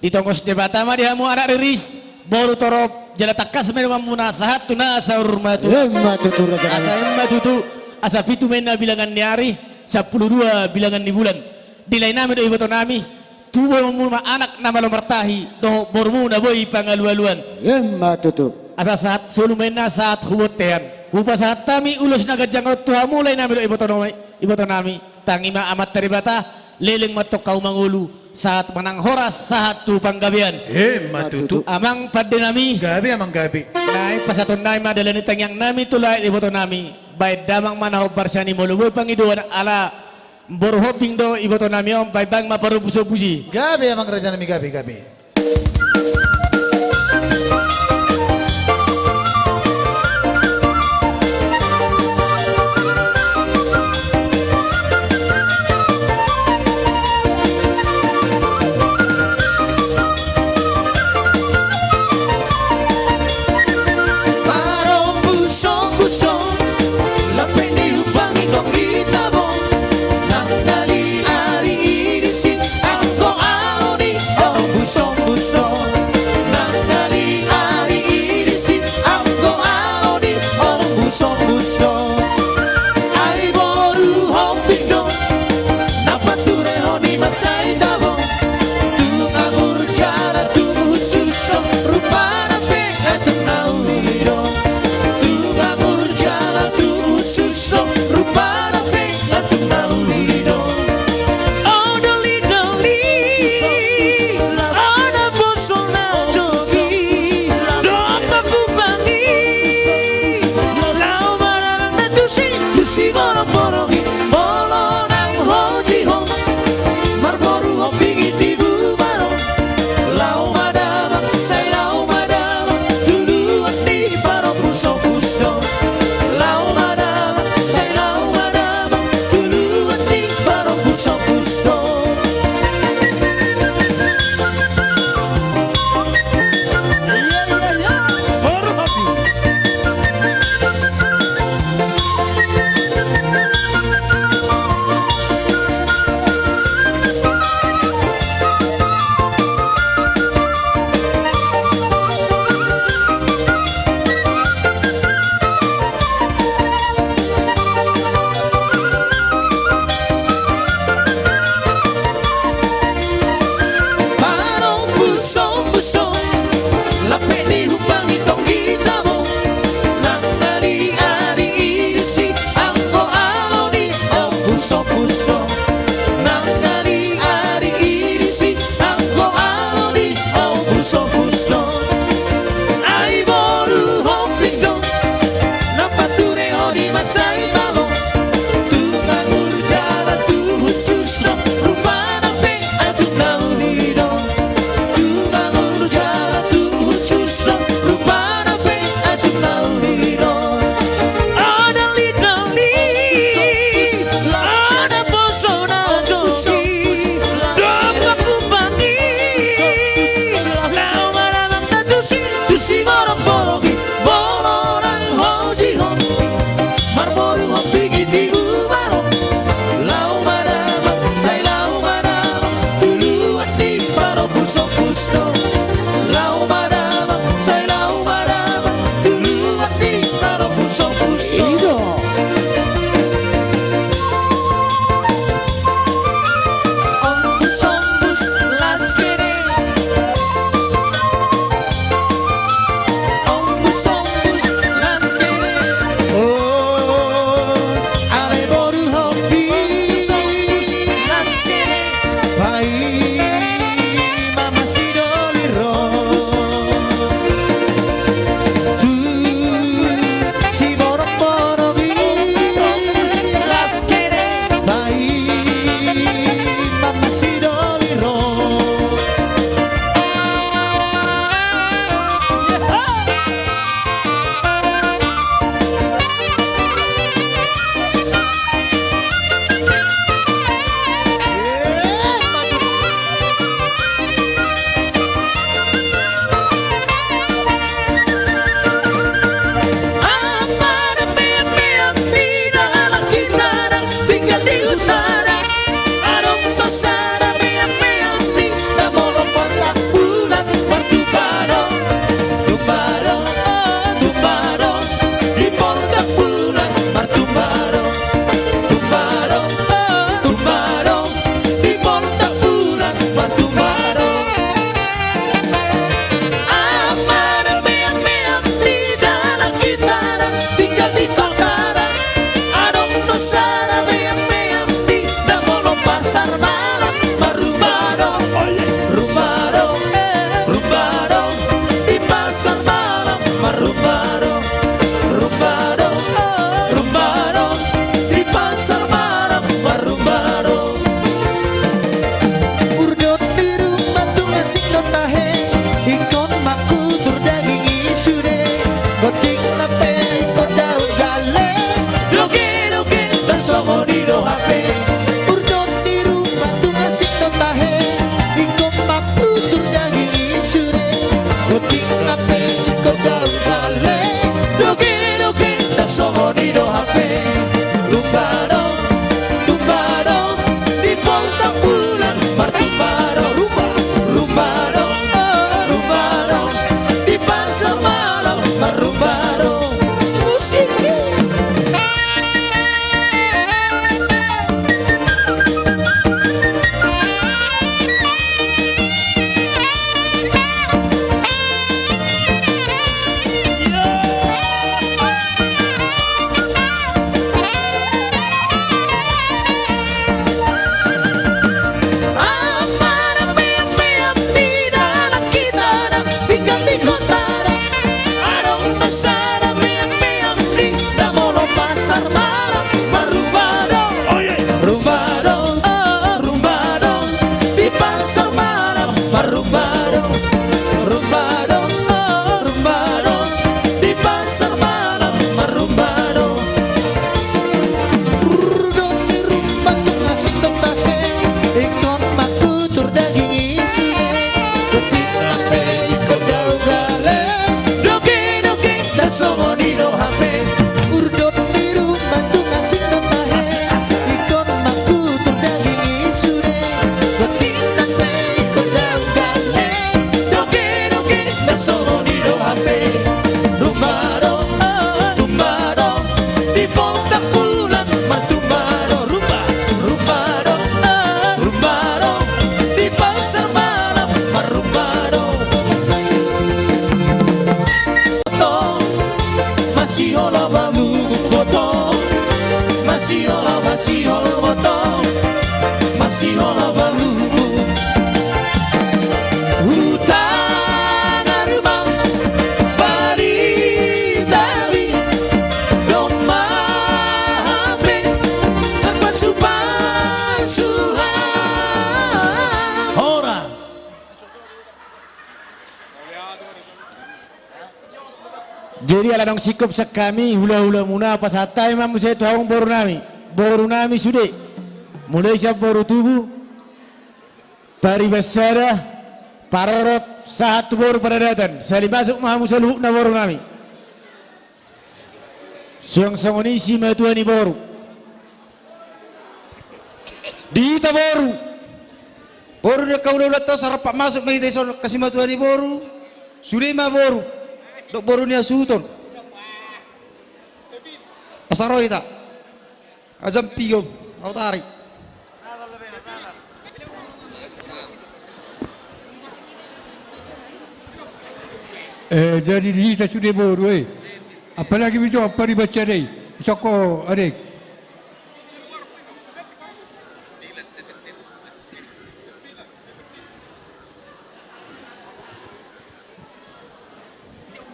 ditongos Debata ma di hamu anak riris, boru torop, Jala tangkas ma i donganmuna sahat tu na saur matua. Emma tutu, raja nami. Asa emma tutu, asa pitu ma inna bilangan ni ari, sampulu dua bilangan ni bulan. Di lae nami dohot iboto nami, tubu ma anak na malo martahi, dohot borumu na boi pangalualuan. Emma tutu. Asa sahat solu ma inna sahat tu bontean. Hupasahat hami ulos na ganjang on tu hamu lae nami dohot iboto nami, iboto nami. Tangi ma Amanta Debata, leleng ma antong hamu mangolu, sahat manang horas, sahat tu panggabean. Emma tutu. Amang pande nami. Gabe, amang, gabe. Nai pasahaton nami ma dalan ni tangiang nami tu lae iboto nami. Baen damang ma na hombar sian i molo boi pangidoan ala boru Hombing do iboto nami on, baen damang ma parombus-ombus i. Gabe, amang raja nami, gabe, gabe. Parombus-ombus do, lape ni umpang i tong hita bo, nang kali ari i disi, anggo ahu ni ombus-ombus do. Nang kali ari i disi, anggo ahu ni ombus-ombus do. Ai boru Hombing do na paturehon i mansai tabo. Tung anggur jala tung hushus do, rupana pe nga tung na uli do. Tung anggur jala tung hushus do, rupana pe nga tung na uli do. O doli-doli, o naposo na jogi, dompak umpang i laho mararang na tusi, tusi borong-borong i, molo nang ho jihom marboru ho Ingkon mangkutur daging i sude, gonting nang pe ingkon daun gale. Doge-doge ndang songon i do hape, urdot ni rumah tung asing do tahe. Ingkon mangkutur daging i sude, gonting nang pe ingkon daun gale. Doge-doge ndang songon i do hape. Rumah do, rumah do, di Pontang Pulang martumba do. Rumah, rumah do, rumah do, di Pasar Malam marrumah do. Botong, masihola balu, botong, masihola, masihol botong, masihola balu. Hutang rumah, barita bi, domma hape, marpasu-pasu ha. Horas. Jadi ala naung singkop sian hami, hula-hulamuna, pasahat hami ma muse tu hamu boru nami. Boru nami sude. Mulai sian boru tubu, pariban sada, parorot, sahat tu boru paradatan. Sali masuk ma hamu saluhutna boru nami. Suang songon i simatua ni boru. Di hita boru. Boru ni angka hula-hula, asa rap masuk ma hita dison, angka simatua ni boru. Sude ma boru. Dok boru ni hasuhuton. Asa ro hita. Ajam pigom. Au tarik. Eh, jadi di hita sude boru, eh. Apalagi bijo, apa dibaca dei. Soko, adek.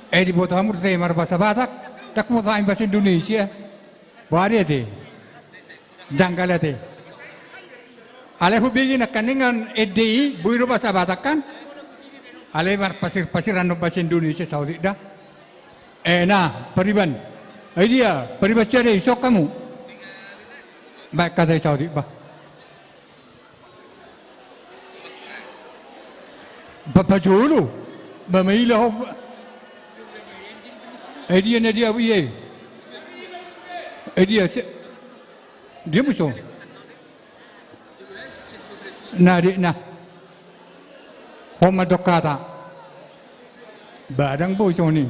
Eh, diboto hamu do ate marbahasa Batak, ndang huboto hami bahasa Indonesia. Boha do ate? Janggal ate. Alai hubege nangkaningan ende i, boi do bahasa Batak kan? Alai marpasir-pasir annon bahasa Indonesia saotik da. Eh, na, pariban. Ai dia, pariban sia dei, soko hamu. Baen hata i saotik bah. Ba, pajolo. Ba maila ho. Eh, dia na dia, iya. Eh, dia, se-, dia muso. Na, di, na. Ho mandok hata. Ba ndang boi songon i.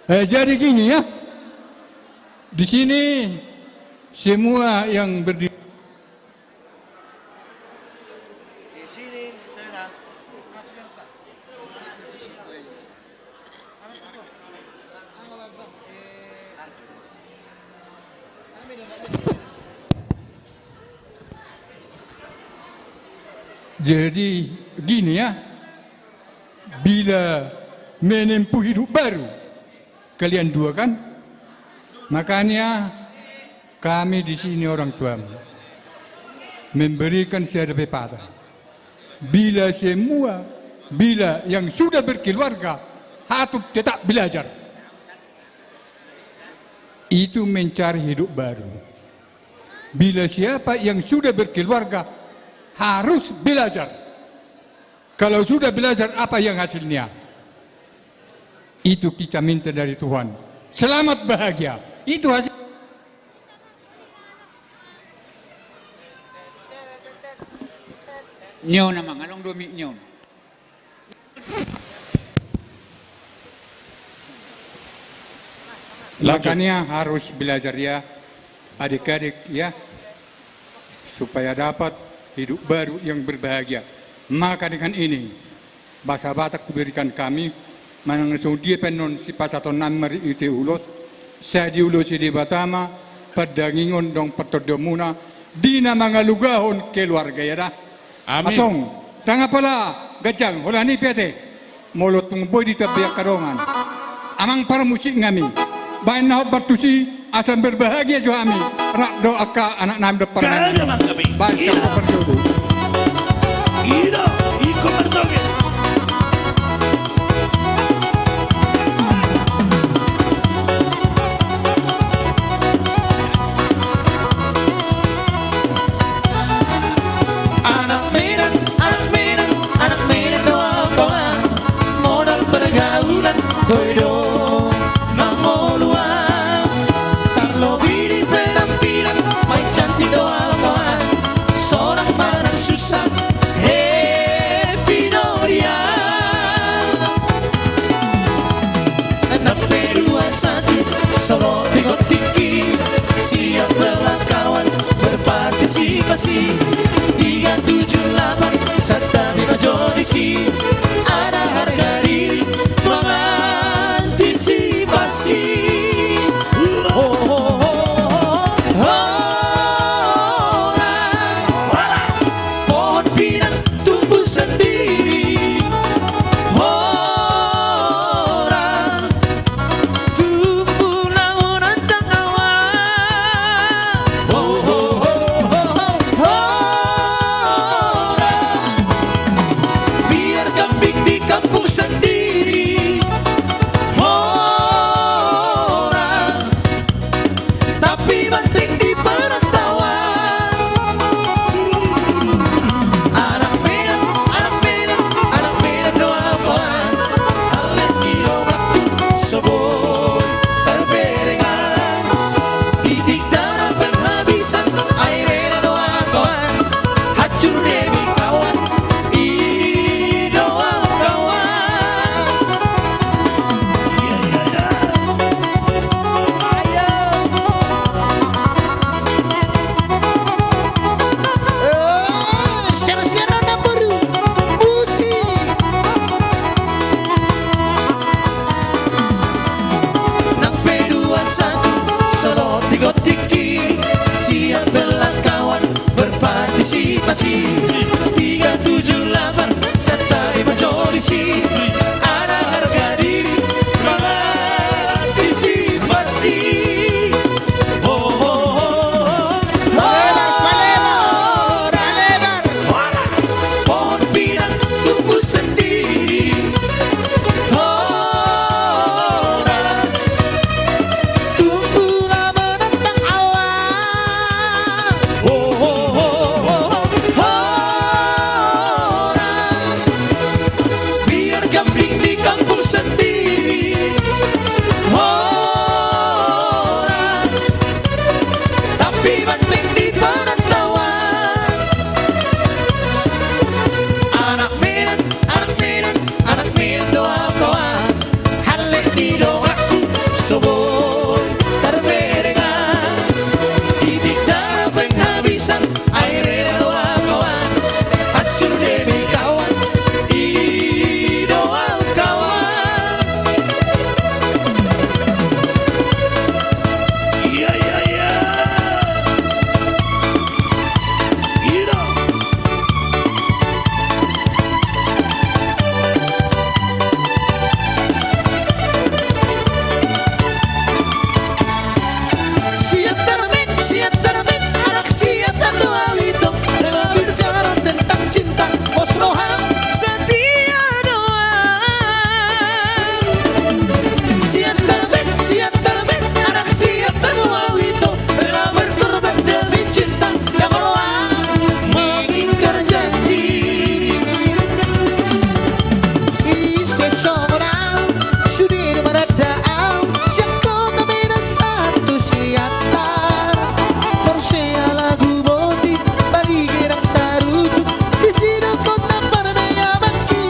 Eh, jadi gini ya. Di sini semua yang berdiri Di sini, sana. Jadi gini ya, bila menempuh hidup baru, kalian dua kan? Makanya kami di sini orang tuamu memberikan sada pepatah. Bila semua, bila yang sudah berkeluarga, hatop tetap belajar. Itu mencari hidup baru. Bila siapa yang sudah berkeluarga, harus belajar. Kalau sudah belajar, apa yang hasilnya? Itu kita minta dari Tuhan. Selamat bahagia. Itu hasil. Nyo na mangalong domi nyo. Lanjut. Makanya harus belajar ya, adik-adik ya, supaya dapat hidup baru yang berbahagia. Maka dengan ini, bahasa Batak kuberikan kami, manang songon dia pe annon sipasahatonnami marhite ulos, sai diulosi Debata ma pandangingon dohot partondion muna di na mangalugahon keluarga i da. Amin. Antong, ndang apala ganjang, holan i pe ate. Molo tung boi ditambai angka dongan. Amang parmusik nami. Baen na hombar tusi, asa berbahagia jo hami. Rap do angka anak nami dohot parumaen nami. Baen sian hombar tusi. Ida, ingkon bertoge. Antisipasi tiga tujuh delapan, santai manjorisi, ada harga diri, mangantisipasi. Ho, ho, ho, ho. Palebar, palebar, palebar. Pohon pinang tumbuh sendiri. Ho, ho, ho. Tumbuhlah menantang awan. Ho, ho, ho, ho, ho. Biar kambing di kampung sendiri. Ho, ho. Tapi banteng di perantauan. Anak Medan, anak Medan, anak Medan do au kawan. Halle ni donganku so boi tarberengan. Titik darah penghabisan, air do au kawan. Hancur demi kawan, i do au kawan. Iya, iya, iya. Iya. Siantar Met, Siantar Met, anak Siantar do au ito. Rela bicara tentang cinta, pos roham setia do au. Siantar Met, Siantar Met, anak Siantar do au ito. Rela berkorban demi cinta, yang roham mengingkar janji. Ise songon au, sude do maranda au, sian kota Medan sahat tu Siantar. Porsea lagu boti, baliga nang tarutung, disi do kota parmayamanki.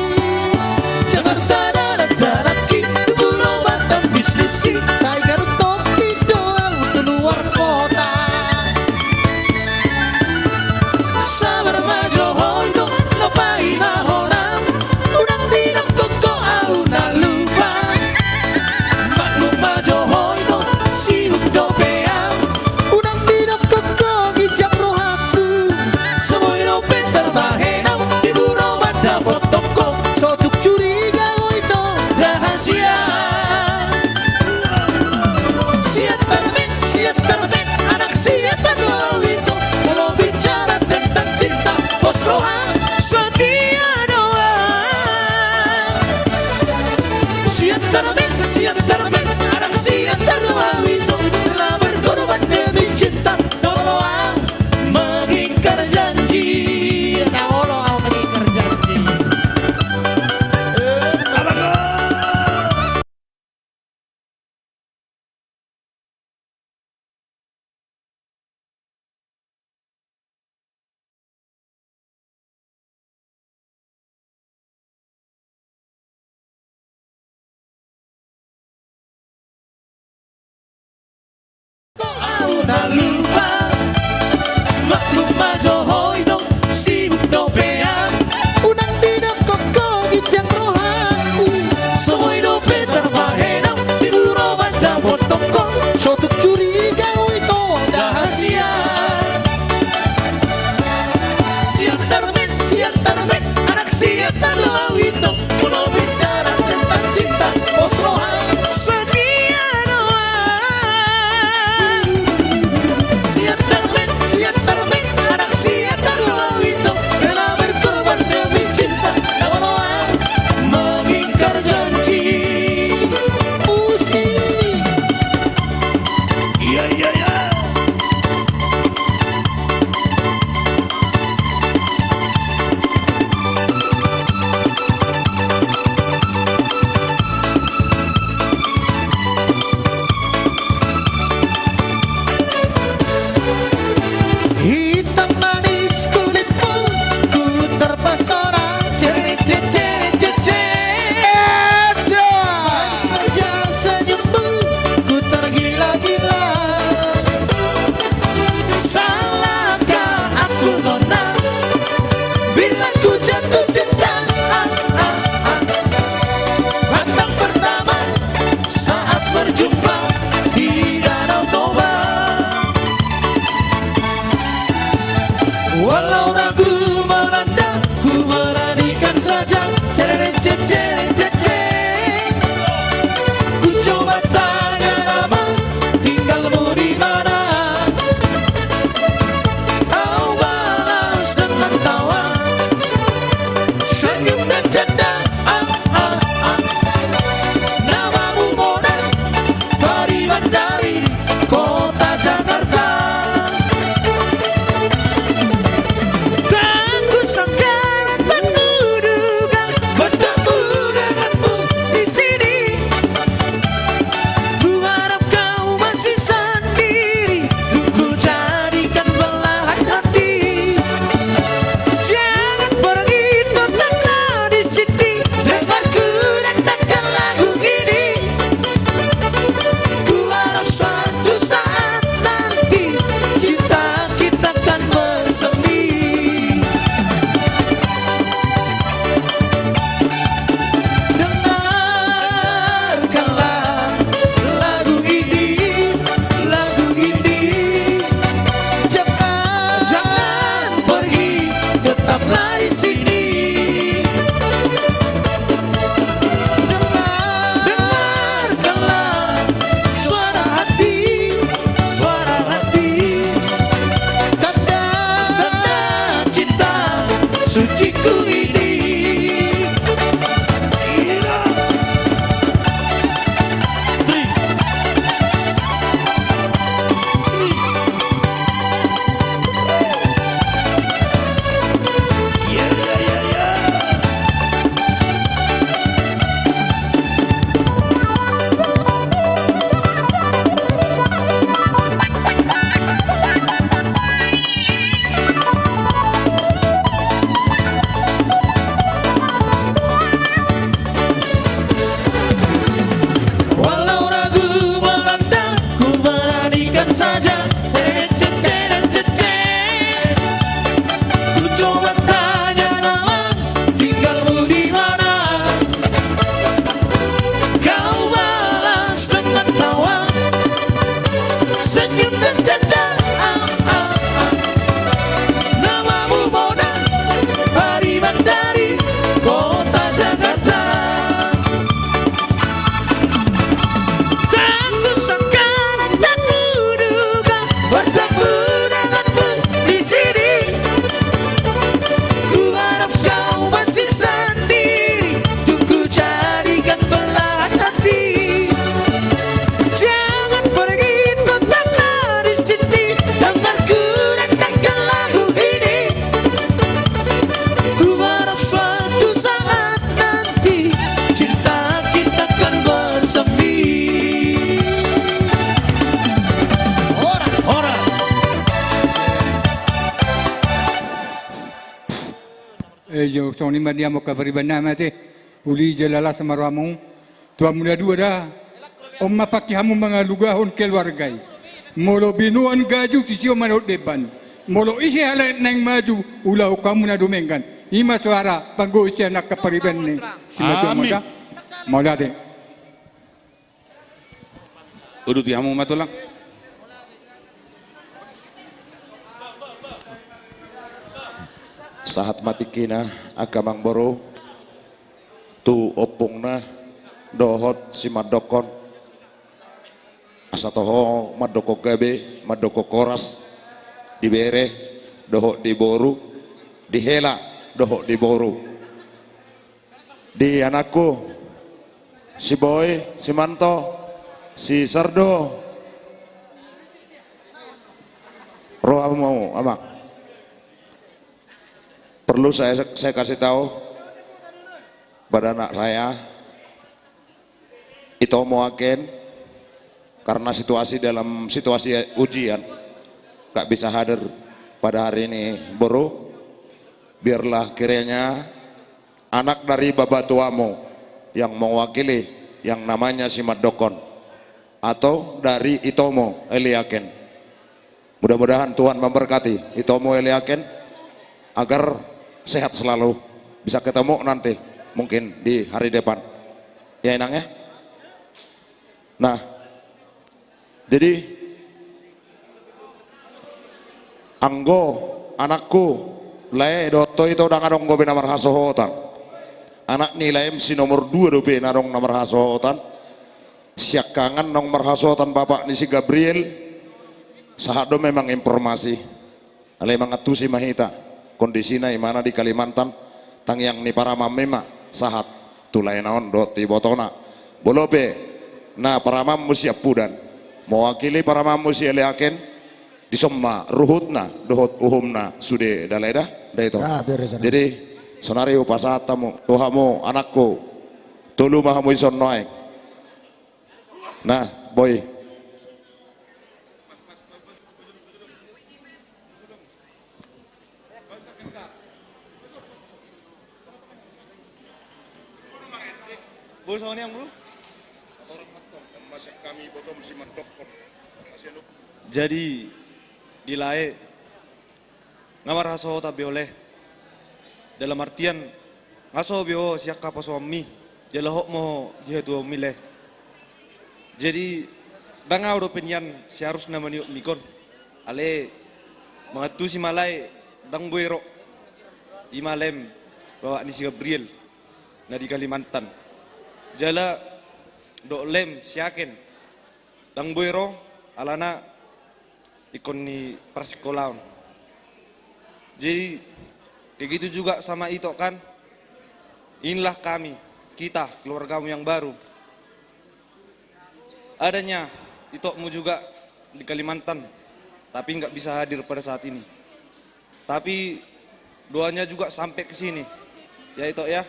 Jakarta dalan-dalanki, di Pulo Batam bisnissi, tai garu topi do au tu luar kota. Sabar ma jo ho ito, na paima hona, unang didok ho au na lupa. Maklum ma jo ho ito, sibuk dope au. Unang didok ho ginjang rohangku. So boi dope tarbahen au, di Pulo Batam dohot ho. So tung curiga ho ito, rahasia. Siantar Met, Siantar Met, anak Siantar do au ito. Kalau bicara tentang cinta, pos Ku melanda, ku beranikan saja. Cerere cecere cece. Ku coba tanya nama, tinggalmu di mana? Kau balas dengan tawa, senyum dan canda. Ah, ah, ah. Namamu Mona, Pariban dari kota Jakarta. Tak kusangka, tak kuduga bertemu denganmu di sini. Ku harap kau masih sendiri, ku jadikan belahan hati. Jangan pergi, tetaplah di sini. Dengar ku denangkan lagu ini. Ku harap suatu saat nanti cinta kita kan bersemi. Dengarkanlah lagu ini, lagu ini. Jangan, jangan pergi, tetaplah di sini. Dengar, dengarkanlah suara hati, suara hati. Tanda, tanda cinta suciku ini. Walau ragu melanda, ku beranikan saja. Cece, cece, cece. Ku coba tanya nama, tinggalmu di mana? Kau balas dengan tawa, senyum dan canda. Ah, ah, ah. Namamu Mona, Pariban dari kota Jakarta. Tak kusangka, tak kuduga bertemu denganmu di sini. Ku harap kau masih sendiri, ku jadikan belahan hati. Jangan pergi, tetaplah di sini. Dengar ku denangkan lagu ini. Ku harap suatu saat nanti cinta kita kan bersemi. Horas, horas. Eh, jo, songon i ma di hamu angka pariban nami ate. Uli jala las ma rohamu. Tu hamu na dua da. On ma pangke hamu mangalugahon keluarga i. Molo binoan gaju, sisio ma dohot deban. Molo ise halak naeng maju, ulahon hamu na dumenggan. I ma soara panggohi sian angka pariban ni simatua. Amin. Mauliate. Uduti hamu ma tulang. Sahat ma tingkina angka amangboru tu ompungna dohot simandokkon. Asa toho mandokkon gabe, mandokkon horas di bere dohot di boru, di hela dohot di boru. Di anakku, si Boy, si Manto, si Sardo. Rohamu, Amang. Perlu saya, saya kasih tahu pada anak saya, ito mo aken, karena situasi, dalam situasi ujian, nggak bisa hadir pada hari ini, Boru. Biarlah kiranya anak dari babatuamu yang mewakili yang namanya simandokkon, atau dari itomu, Eli Aken. Mudah-mudahan Tuhan memberkati itomu, Eli Aken, agar sehat selalu, bisa ketemu nanti mungkin di hari depan. Ya, Inang, ya. Nah, jadi, anggo anakku, Lae dohot Ito ndang adong dope na marhasohotan. Anak ni laem si nomor dua dope na adong na marhasohotan. Siangkangan naung marhasohotan bapak ni si Gabriel. Sahat do memang informasi. Alai mangantusi ma hita kondisina, imana di Kalimantan, tangiang ni paramangmi ma sahat tu laena on dohot ibotona. Molo pe na paramangmu siampudan mewakili paramangmu sialeaken, dison ma ruhutna dohot uhumna sude da, lae da, da Ito. Jadi sonari hupasahat hamu tu hamu anakku, tolu ma hamu dison nuaeng. Nah, boi. Jadi di lae nga marhasohotan be ho, lae. Dalam artian nga so be ho sian haposoonmi jala hot ma ho di hatuaonmi, lae. Jadi ndang ahu dope nian seharusna maniop mikon. Alai mangantusi ma, lae, ndang boi ro. Ima laem bapak ni si Gabriel na di Kalimantan. Jala dohot laem si Aken ndang boi ro alana ingkon di parsikolaon. Jadi begitu juga sama Ito kan. Inilah kami, kita, keluargamu yang baru. Adanya Itokmu juga di Kalimantan, tapi nggak bisa hadir pada saat ini. Tapi doanya juga sampai ke sini. Ya, Ito, ya.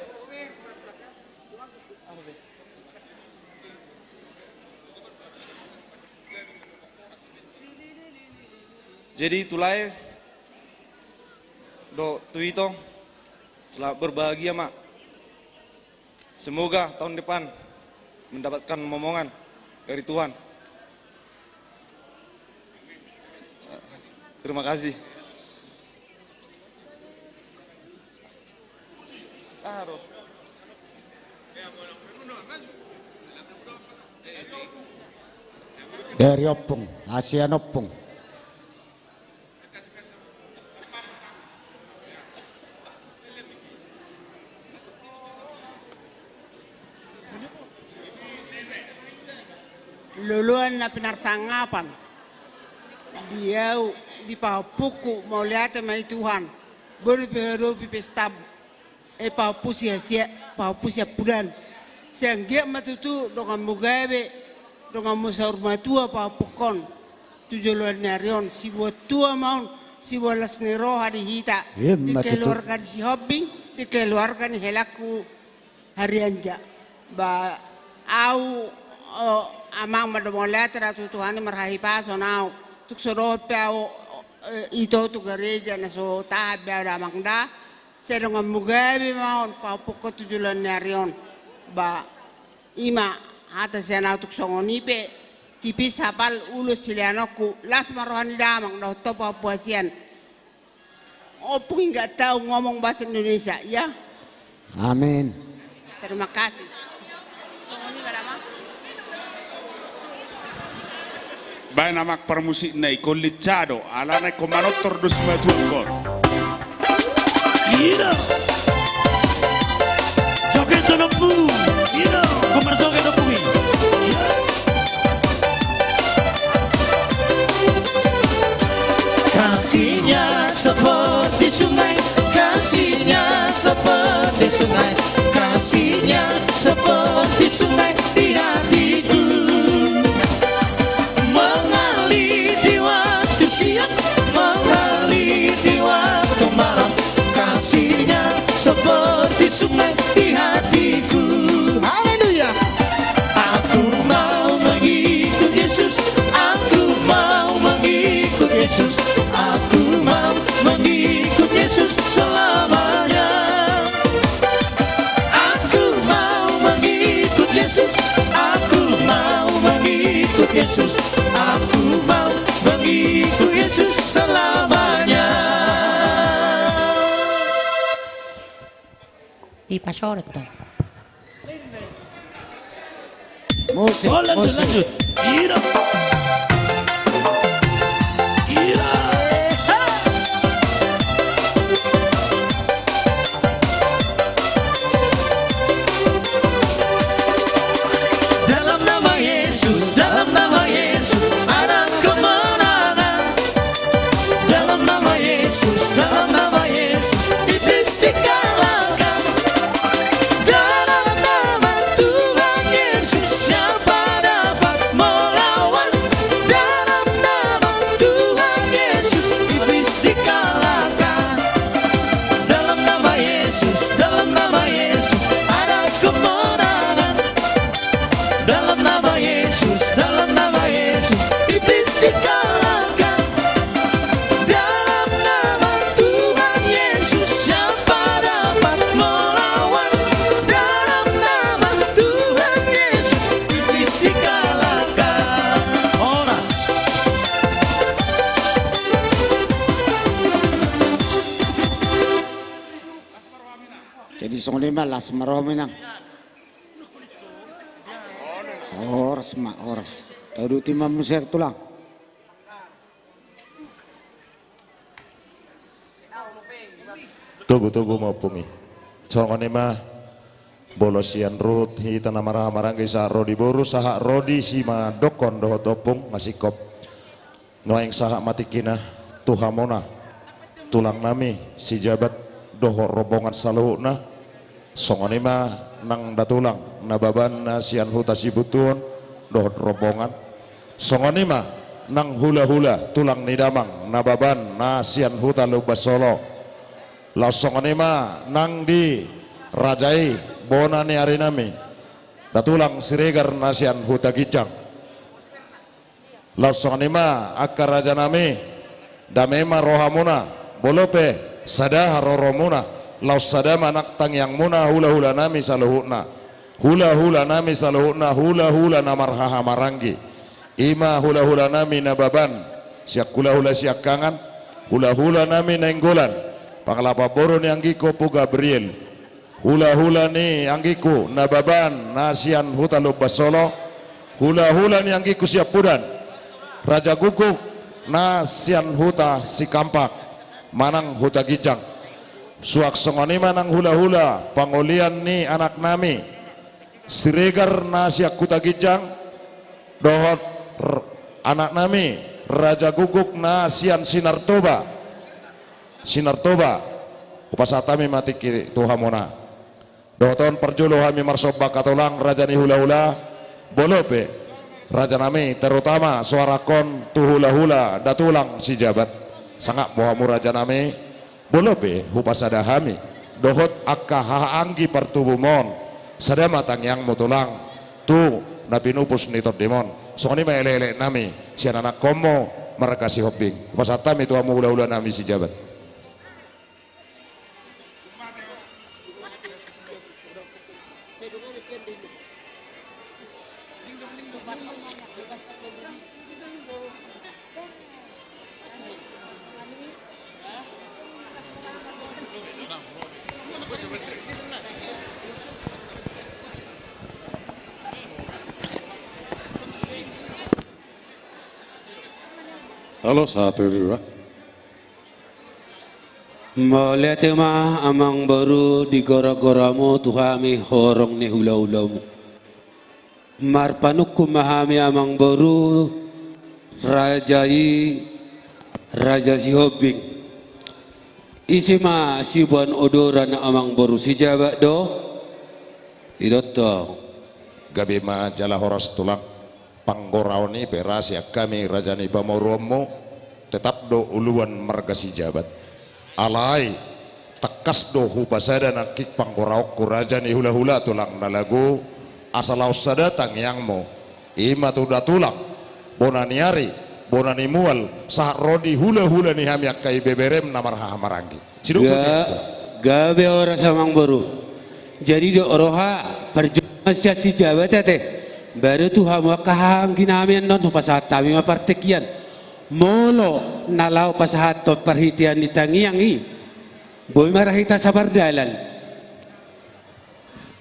Jadi tu lae dohot tu Ito, selamat berbahagia ma. Semoga tahun depan mendapatkan momongan dari Tuhan. Terima kasih. Dari Ompung, Asian Ompung. Loloan na pinarsangapan di ahu, di pahompungku, mauliate ma i Tuhan. Boi pe huadopi pesta, eh, pahompu si Asia, pahompu siampudan. Sai anggiat ma tutu donganmu gabe, donganmu saur matua pahompungkon tu joloan ni ari on, siboan tua ma on, siboan las ni roha di hita, di keluarga ni Sihombing, di keluarga ni helangku Harianja. Ba ahu, o, amang, mandok mauliate da tu Tuhan i, marhahipason ahu. Tung so dohot pe ahu, o, e, ito tu gareja na so tahan be ahu da, amang, da. Sai donganmu gabe ma on pahompungkon tu joloan ni ari on. Ba ima hata sian ahu tung songon i pe, tipis hapal ulos sileanonku, las ma roha ni damang dohot ho pahompu hasian. Ompung, ingat tahu ngomong bahasa Indonesia, ya. Amin. Terima kasih. Songon i ma da, amang. Baen, amang, parmusikna i, ingkon lincah do, alana ingkon manortor do simatuangkon. Ida. Joget do, ompung. Ida. Ingkon marjoget do, ompung i. Ida. Kasihnya seperti sungai, kasihnya seperti sungai, kasihnya seperti sungai di hatiku. Mengalir di waktu siang, mengalir di waktu malam, kasihnya seperti sungai di hatiku. Haleluya. Aku mau mengikut Yesus, aku mau mengikut Yesus, aku mau mengikut Yesus selamanya. Aku mau mengikut Yesus, aku mau mengikut Yesus, aku mau mengikut Yesus selamanya. Dipasorot do. Musik, oh, lanjut, musik. Lanjut. Ira. Ira. Jadi songon i ma, las ma roha mu, Inang. Horas ma, horas. Tauduti ma muse, Tulang. Togu, togu ma, Ompung i. Songon i ma, molo sian ruhut hita na marhahamaranggi sahat ro di boru, sahat ro di simandokkon dohot ompung na singkop. Nuaeng sahat ma tingkina tu hamuna, tulang nami si Jabat dohot rombongan saluhutna. Songon i ma nang datulang Nababan na sian huta Sibuntuhon dohot rombongan. Songon i ma nang hulahula tulang ni damang Nababan na sian huta Lumban Solo. Laos songon i ma nang di raja i, bona ni ari nami, datulang Siregar na sian huta Ginjang. Laos songon i ma angka raja nami, dame ma rohamuna, molo pe sada haroromuna, laos sada ma nang tangiangmuna, hulahula nami saluhutna. Hulahula nami saluhutna, hulahula na marhahamaranggi. I ma hulahula nami Nababan, sian hulahula siangkangan, hulahula nami Nainggolan, pangalapan boru ni anggingku Ompu Gabriel. Hulahula ni anggingku Nababan na sian huta Lumban Solo, hulahula ni anggingku Siampudan, raja guguk na sian huta Sikampak manang huta Ginjang. Suang songon i ma nang hulahula pangolian ni anak nami Siregar na sian huta Ginjang, dohot r-, anak nami raja guguk na sian Sinartoba. Sinartoba, hupasahat hami ma tingki tu hamuna. Dohot on parjolo hami marsomba angka tulang, raja ni hulahula, molo pe raja nami, terutama soarangkon tu hulahula datulang si Jabat. Sangap ma hamu raja nami, molo pe hupasada hami dohot angka hahaanggi partubumon, sada ma tangiangmu tulang tu na pinupus ni tondimon. Songon i ma elekelek nami sian anakkonmu marga Sihombing. Hupasahat hami tu hamu hulahula nami si Jabat. Halo, satu, dua. Mauliate ma amang boru di goragoramu tu hami horong ni hulahulamu. Marpanungkun ma hami amang boru, raja i, raja Sihombing. Ise ma siboan odoran amang boru si Jabat do? I do tong. Gabe ma jala horas tulang. Panggoraon i pe ra sian hami raja ni pamoruonmu, tetap do uluan marga si Jabat. Alai tangkas do hupasada nangkin panggoraonku raja ni hulahula tulang na lagu, asa laos sada tangiangmu. I ma tu datulang, bona ni ari, bona ni mual, sahat ro di hulahula ni hami angka ibeberem na marhahamaranggi. Sidung. Ga-, gabe horas amang boru. Jadi do roha parjolo ma sian si Jabat ate. Baru tu hamu angka hahaanggi nami annon hupasahat hami ma partingkian. Molo na laho pasahathon parhitean ni tangiang i, boi ma ra hita sapardalan.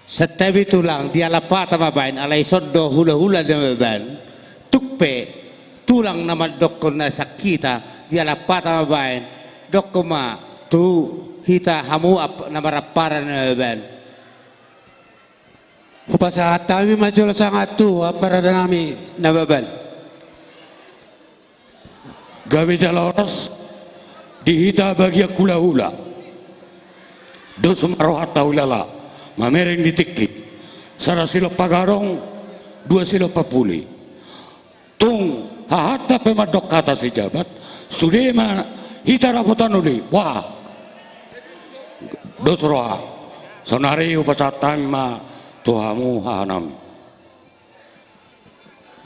Santabi tulang, dialap hata ma baen, alai ison do hulahula na mambaen. Tung pe tulang na mandokkon na sian hita, dialap hata ma baen. Dokkon ma tu hita hamu ap-, na maramparan na mambaen. Hupasahat hami ma jolo sangap tu ampara nami Nababan. Gabe jala horas di hita bagian hulahula. Dos ma rohanta hulala mamereng di tingki. Sada silop pagadong, dua silop papuli. Tung hahanta pe mandok hata si Jabat, sude ma hita dapotan uli. Wah. Dos roha. Saonari hupasahat hami ma tu hamu hahanami.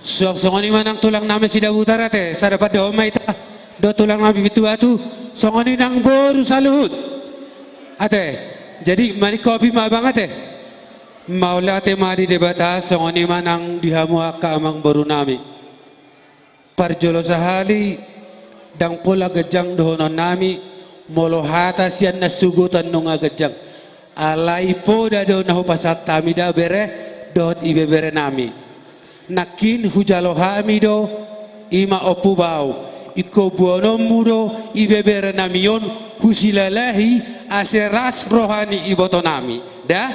Suang songon i ma nang tulang nami Sidabutar ate, sada pandohan ma hita dohot tulang nami Pintu Batu, songon i nang boru saluhut. Ate, jadi maningkopi ma abang ate. Mauliate ma di Debata, songon i ma nang di hamu angka amang boru nami. Parjolo sahali, ndang pola ganjang dohonon nami, molo hata sian na sugutan nunga ganjang. Alai poda do na hupasahat hami da bere dohot ibebere nami. Nangkin hujalo hami do, i ma Ompu Bao, ingkon boanonmu do ibebere nami on husilalahi ase las roha ni iboto nami. Da?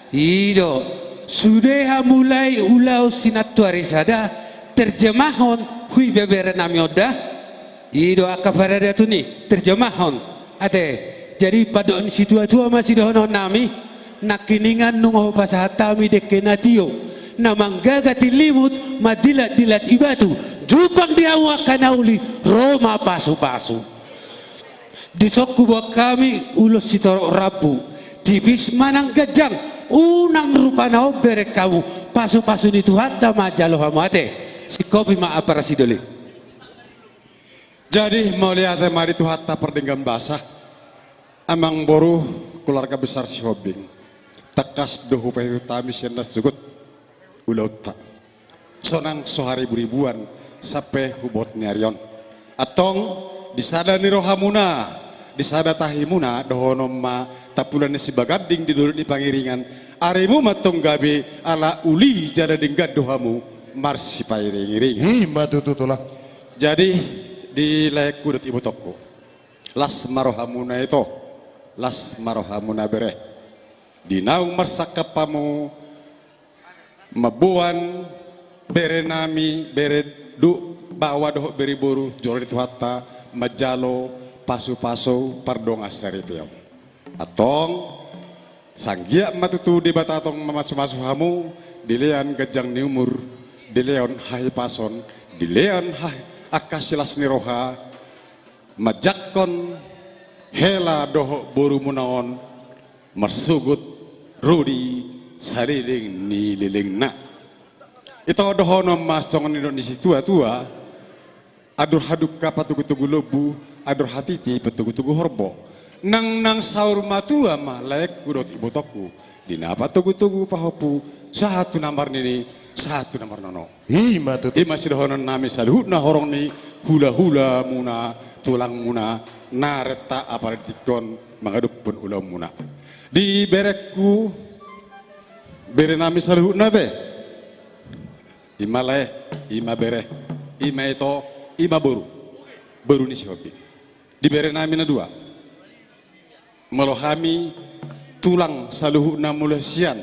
I do. Sude hamulai ulaon sinantuari sada, terjemahon hu ibebere nami on da. I do angka paradatun i, terjemahon. Ate, jadi pandok ni situatua ma sidohonon nami, nangkiningan nunga hupasahat hami dengke na tio, na manggaga tilimut, mandilatdilat i batu, jumpang di hamu angka na uli, ro ma pasupasu. Dison huboan hami ulos sitorop rambu, tipis manang ganjang, unang rupana on bereng hamu, pasupasu ni Tuhanta ma jalo hamu ate. Singkopi ma ampara sidoli. Jadi mauliate ma di Tuhanta pardenggan basa. Amangboru, keluarga besar Sihombing, tangkas do hupaihut hami sian na sogot ulaonta. Sonang so hariburibuan sampe huboan ni ari on. Antong, di sada ni rohamuna, di sada tahimuna, dohonon ma tampulan ni Sibaganding di dolok ni Pangiringan, arimu ma antong gabe, ala uli jala denggan do hamu marsipairingiring. I ma tutu, Tulang. Jadi, di laengku dohot ibotongku, las ma rohamuna ito, las ma rohamuna bere. Di naung marsangkap hamu mamboan bere nami, bere do-, baoa dohot bere boru, jolo ni Tuhanta, manjalo pasupasu pardongan saripeon. Antong, sanggiat ma tutu Debata tong mamasumasu hamu, dilean ganjang ni umur, dilean hahipason, dilean ha-, angka silas ni roha, manjangkon hela dohot borumuna on, marsogot ro di saleleng ni lelengna. Ito dohonon ma songon nidok ni situatua, andor hadungka patogutogu lombu, andor hatiti patogutogu horbo. Nangnang saur matua ma laengku dohot ibotongku, di na patogutogu pahompu, sahat tu na marnini, sahat tu na marnono. I ma tutu. I ma sidohonon nami saluhutna horong ni hulahulamuna, tulangmuna, na renta apala di tingki on mangadophon ulaonmuna. Di berengku, bere nami saluhutna ate. I ma lae, i ma bere, i ma ito, i ma boru. Boru ni Sihombing. Di bere nami na dua. Molo hami tulang saluhutna molo sian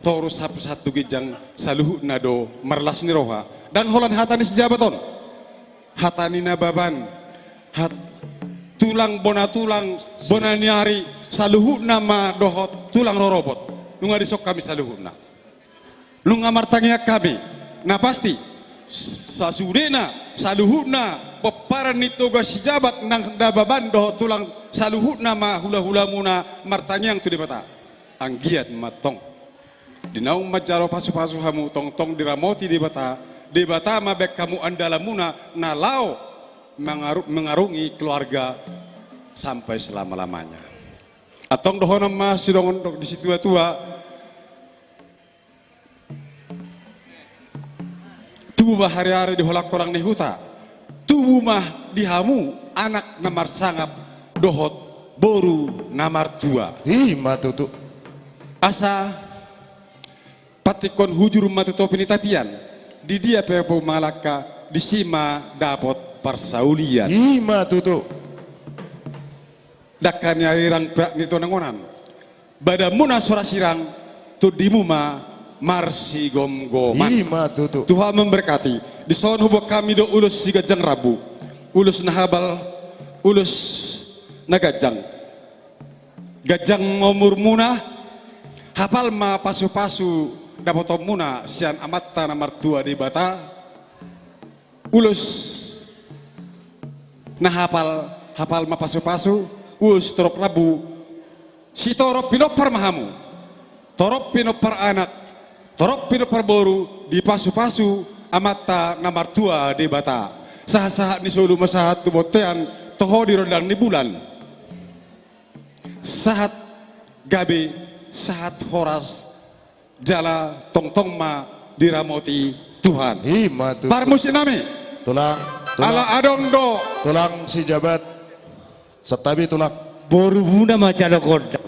toru sahat tu ginjang saluhutna do marlas ni roha. Ndang holan hata ni sijabat on. Hata ni Nababan. Hat-, tulang, bona tulang, bona ni ari, saluhutna ma dohot tulang rorobot. Nunga dison hami saluhutna. Nunga martangiang hami, na pasti, sasudena, saluhutna, pomparan ni Toga Sijabat nang Nababan dohot tulang saluhutna ma hulahulamuna martangiang tu Debata. Anggiat ma tong. Di naung manjalo pasupasu hamu tongtong diramoti Debata, Debata ma baen hamu andalanmuna na laho mangaru-, mengarungi keluarga sampai selama-lamanya. Antong dohonon ma sidongan di situatua, tubu ma hariari di holang-holang ni huta. Tubu ma di hamu anak na marsangap dohot boru na martua. I ma tutu. Asa pantikkon hujur ma tu topi ni tapian. Di dia pe hamu mangalangka, disi ma dapot parsaulian. I ma tutu. Dangka ni arirang, peak ni tonangonan. Badanmuna so ra sirang, tondimu ma marsigomgoman. I ma tutu. Tuhan memberkati. Dison huboan hami do ulos siganjang rambu. Ulos na hapal, ulos na ganjang. Ganjang ma umurmuna, hapal ma pasupasu dapotonmuna sian Amanta na martua Debata. Ulos na hapal, hapal ma pasupasu, ulos torop rambu, sitorop pinompar ma hamu, torop pinompar anak, torop pinompar boru, dipasupasu Amanta na martua Debata. Sahat-sahat ni solu ma sahat tu bontean, toho di rondang ni bulan. Sahat gabe, sahat horas, jala tongtong ma diramoti Tuhan. I ma tutu. Parmusik nami. Tulang, tulang. Ala adong do. Tulang Sijabat. Santabi, Tulang. Borumuna ma jalo gondang.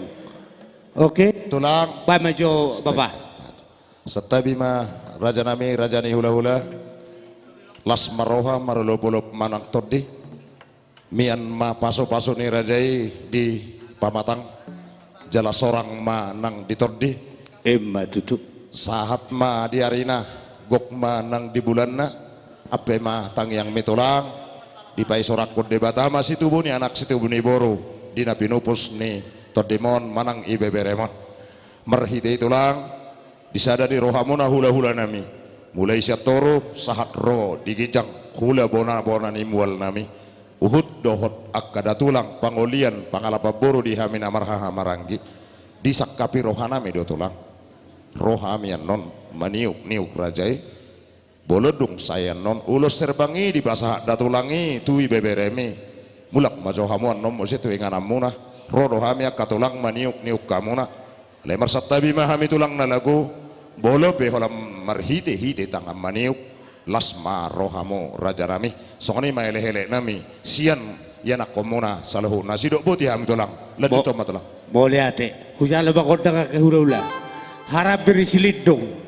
Oke. Tulang. Baen ma jo, Bapa. Santabi ma raja nami, raja ni hulahula. Las ma roha, marolopolop ma nang tondi. Mian ma pasupasu ni raja i di pamatang. Jala sorang ma nang di tondi. Emma tutu. Sahat ma di arina, gok ma nang di bulanna. Ampe ma tangiangmi tulang. Dipaisoranghon Debata ma situbu ni anak situbu ni boru di na pinupus ni tondimon manang ibeberemon. Marhite i tulang, di sada ni rohamuna hulahula nami, mulai sian toru sahat ro di ginjang hulabonabona ni mual nami, huhut dohot angka datulang pangolian pangalapan boru di hami na marhahamaranggi. Disangkapi roha nami do tulang. Ro hami annon maniukniuk raja i. Molo dung sae annon ulos serbang i dipasahat datulang i tu ibeberemi. Mulak ma jo hamu annon muse tu ingananmuna. Ro do hami angka tulang maniukniuk hamuna. Alai marsantabi ma hami tulang na lagu. Molo pe holan marhitehite tangan maniuk, las ma rohamu raja nami. Songon i ma elekelek nami sian ianakkonmuna saluhutna. Sidok boti hami tulang. Lanjuthon ma tulang. Mauliate. Hujalo ma gondang angka hulahula. Harambir ni Silindung.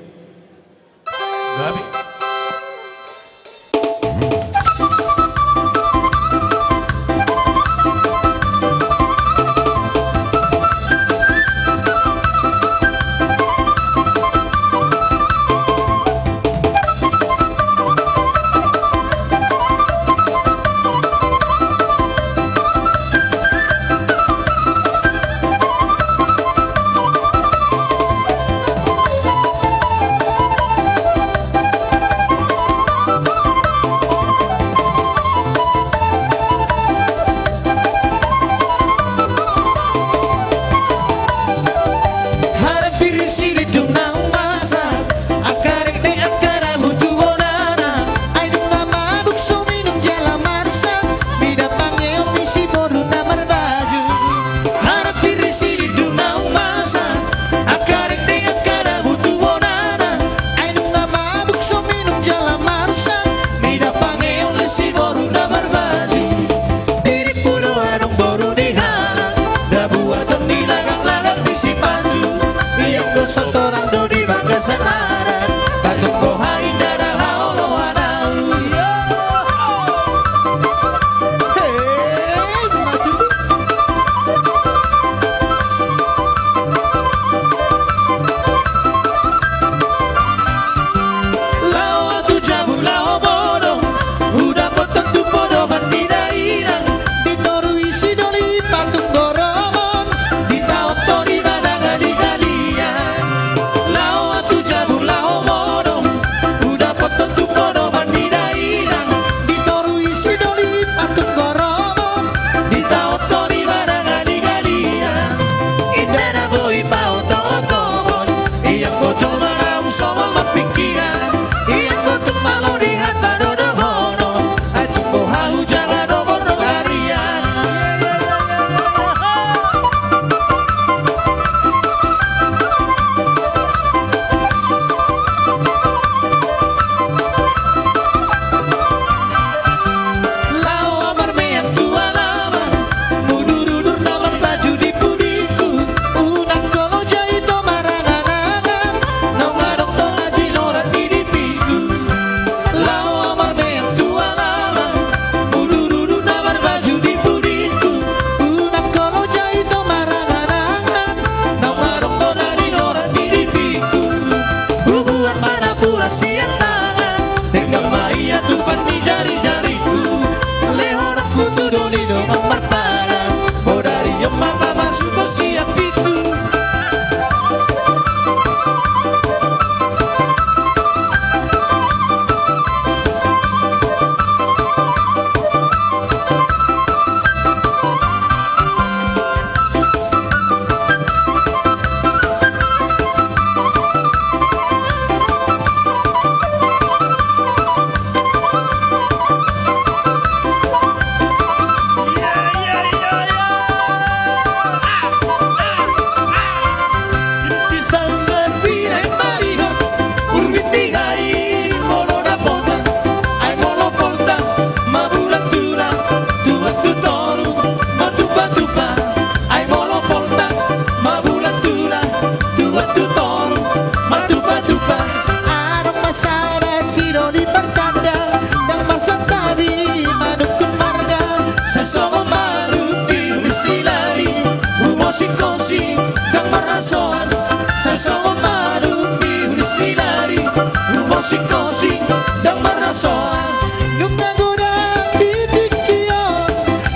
Soang, nunga godang di tingki on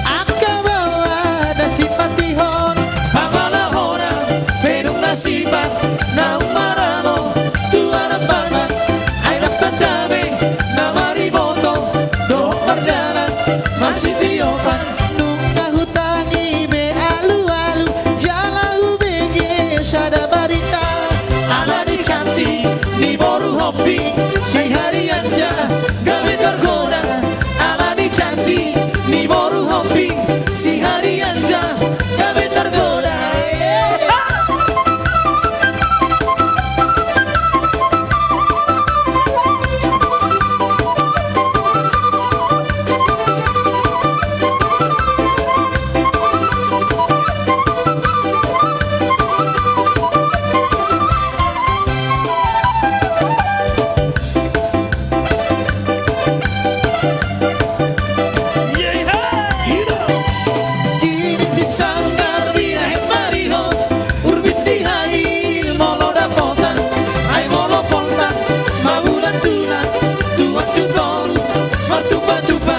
angka baoa na simpatihon. Pangalahona pe nunga sipat naung maralo tu anak batak. Ai ndang tanda be na mariboto dohot mardalan marsitiopan. Nunga hutangi be alualu jala hubege sada barita. Ala ni cantik ni boru Hombing si Harianja gabe targoda. Ala ni cantik ni boru Hombing si Harianja gabe targoda. Ginit di sanggar binahen marihot, urbit di hahil molo dapotan. Ai molo poltak mabulan-bulan, tuan tu toru martupa-tupa.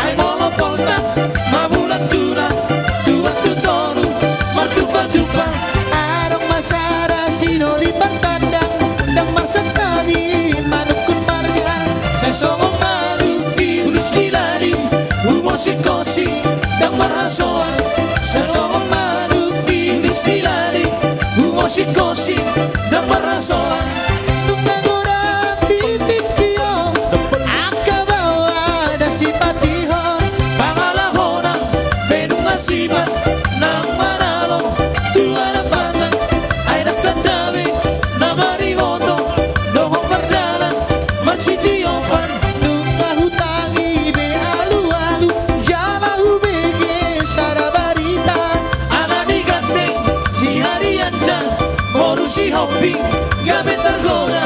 Ai molo poltak mabulan-bulan, tuan tu toru martupa-tupa. Adong ma sada sidoli martandang, ndang marsantabi manungkun marga. Sai songon manuk di ulus di lali, humosik-hosik ndang marhasoan. Sai songon manuk di ulus di lali, humosik-hosik ndang marhasoan. Nunga godang di tingki on angka baoa na simpatihon. Pangalahona pe nunga sipat naung maralo tu anak batak. Ai ndang tanda be na mariboto dohot mardalan marsitiopan. Nunga hutangi be alualu jala hubege sada barita. Ala ni gandeng si Harianja boru si Hombing gabe targoda.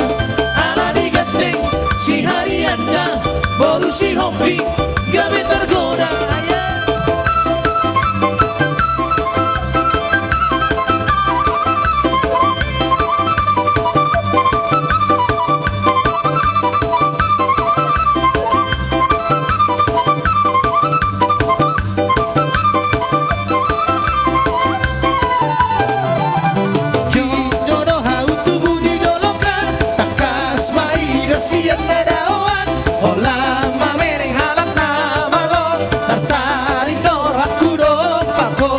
Ala ni gandeng si Harianja boru si Hombing gabe targoda. Jotjot do hau tubu di dolok an, tangkas ma ida sian na daoan. Holan mamereng halak na malo, tartarik do rohangku dompak ho.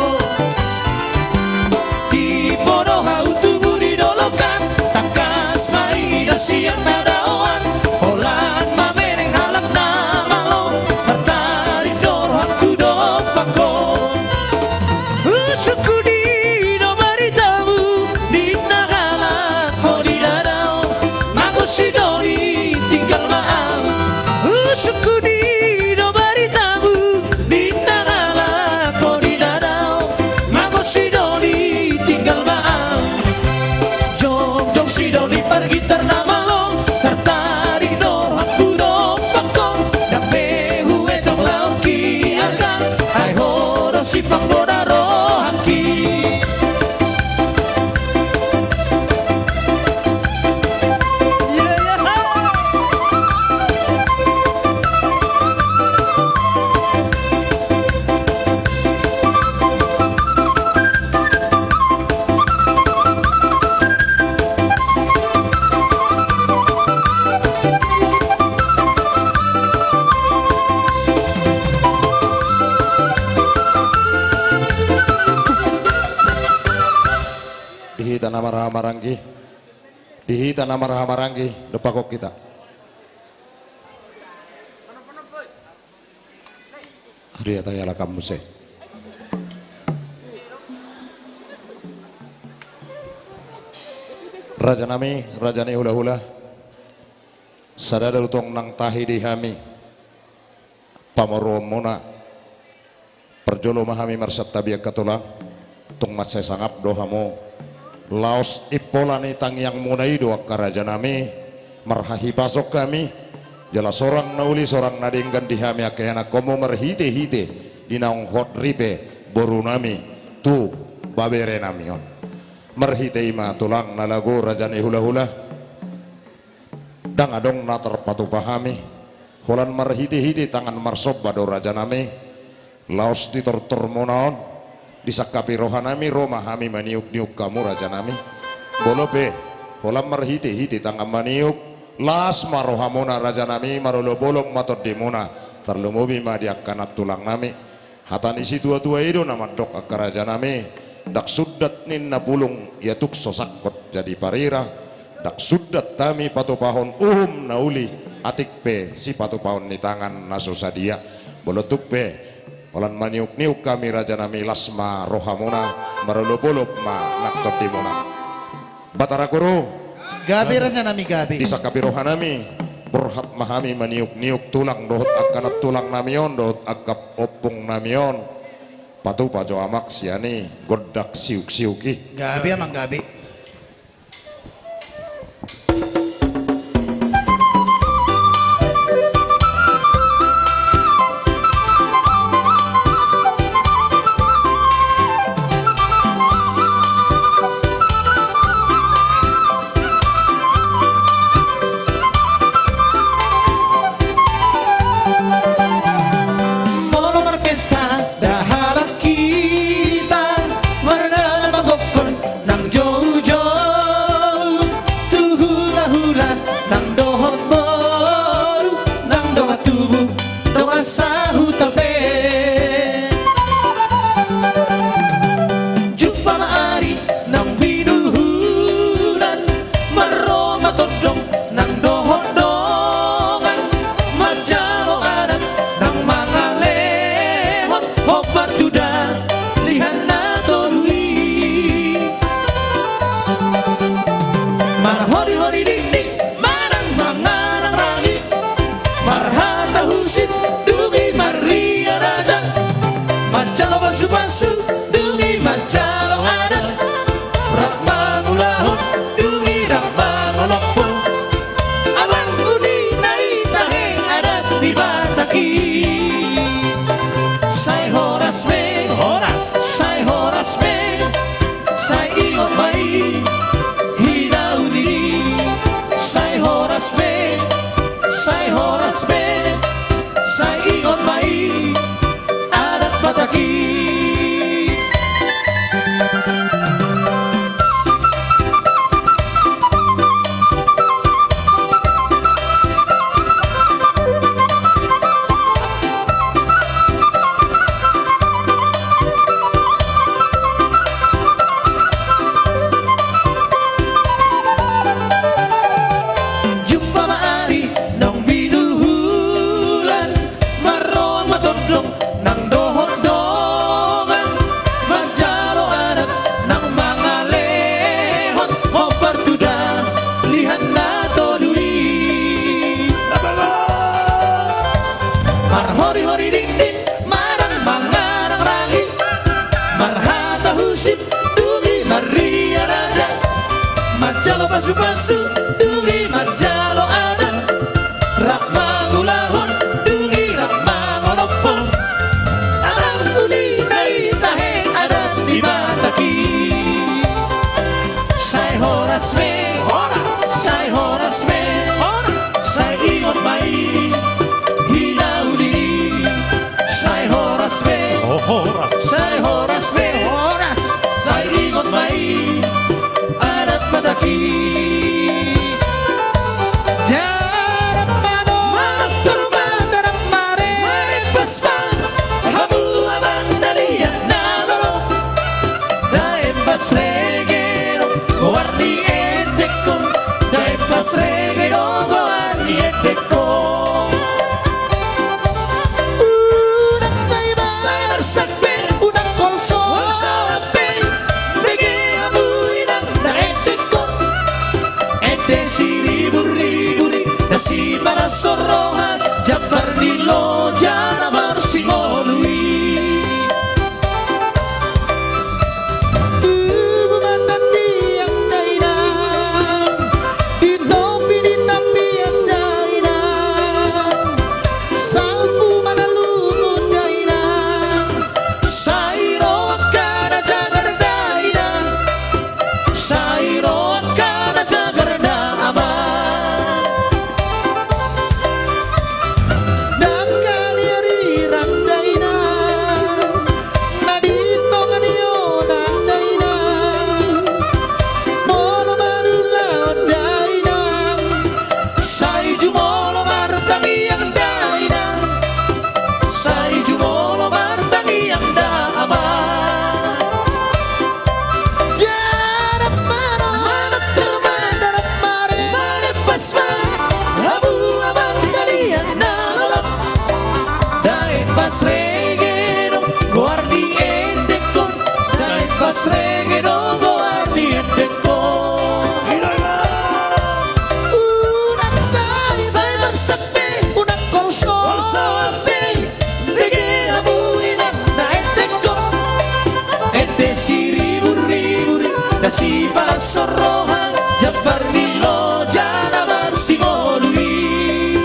Dipo do hau tubu di dolok an, tangkas ma ida sian na daoan. Holan mamereng halak na malo, tartarik do rohangku dompak ho. Husungkun i do baritamu, ninna halak ho di dadaon, manggo sidoli tinggal ma au. Husungkun i do baritamu, ninna halak ho di dadaon, manggo sidoli tinggal ma au. Jongjong sidoli pargitar na malo, tartarik do rohangku dompak ho. Ndang pe huetong laoki arga, ai ho do sipanggoda rohangki. Di hita na marhahamaranggi, di hita na marhahamaranggi, dompakhon hita. Aria, tai halak an muse. Rajanami, raja ni hulahula. Sada do tong nang tahi di hami pamoruonmuna. Parjolo ma hami marsantabi angka tulang. Tung mansai sangap do hamu. Laos impola ni tangiangmuna i do angka rajanami, marhahipason hami, jala sorang na uli sorang na denggan di hami angka ianakkonmu marhitehite di naung hot ripe borunami tu baberenami on. Marhite i ma tulang na lagu, raja ni hulahula. Ndang adong na tarpatupa hami, Holan marhite-hite tangan marsomba do rajanami, laos di tortormuna on, disangkapi rohanami ro ma hami maniuk-niuk hamu rajanami. Molo pe holan marhite-hite tangan maniuk, las ma rohamuna rajanami, marolop-olop ma tondimuna, tarlumobi ma di angka nantulangnami. Hata ni situa-tua i do na mandok angka rajanami, ndang sundat ninna pulung ia tung so sangkot jadi parira, ndang sundat hami patupahon uhum na uli, atik pe sipatupahon ni tangan na so sadia. Molo tung pe holan maniuk-niuk hami rajanami, las ma rohamuna, marolop-olop ma nang tondimuna. Batara Guru. Gabe rajanami, gabe. Disangkapi rohanami, borhat ma hami maniuk-niuk tulang dohot angka nantulangnami on dohot angka ompungnami on, patupa jo amang sian i gondang siuk-siuk i. Gabe amang, gabe. Molo marpesta dahalak hita, mardalan mangokkon nang jou-jou, tu hula-hula nang dohot boru, nang dongan tubu, dongan sahuta pe. Jumpa ma ari nang binuhulan, marro ma tondong nang dohot dongan, manjalo adat nang mangalehon, hombar tu dalihan na tolu i. Marhori-hori dingding manang mangarang-rangi, marhata husip dung i marria raja, manjalo pasu-pasu dung i manjalo adat, rap mangulahon dung i rap mangolopho. Amang uli na i tahe adat ni Batak i. Sai horas be, horas, sai horas be, sai ingot ma i hinauli ni. Sai horas be, sai horas be, sai ingot ma i adat Batak i. Jumpa ma ari naung binuhulan, marroan ma tondong nang dohot dongan, manjalo adat nang mangalehon, hombar tu dalihan na tolu i. Marhori-hori dingding manang mangarang-rangi, marhata husip dung i marria raja, manjalo pasu-pasu dung i manjalo adat, rap mangulahon dung i rap mangolopho. Amang uli na i tahe adat ni Batak i. Sai horas be, horas, sai horas be, horas, sai ingot ma i hinauli ni. Sai horas be, oh, horas, sai horas be, horas, sai ingot ma i adat Batak i. Daram ma do, mantor ma, daram ma re, marembas ma hamu amang dalihan na lolo. Dae pas rege do goar ni endengkon, dae pas rege do goar ni endengkon. Unang sai ma, sai marsak be, unang kolso, kolso be, bege hamu inang na endengkon. Ende siribur-ribur i, na sipalas roha, jambar ni loja na marsingolu i. Tubu ma tandiang dainang, Sipalas roha jambar ni loja na marsingolu i.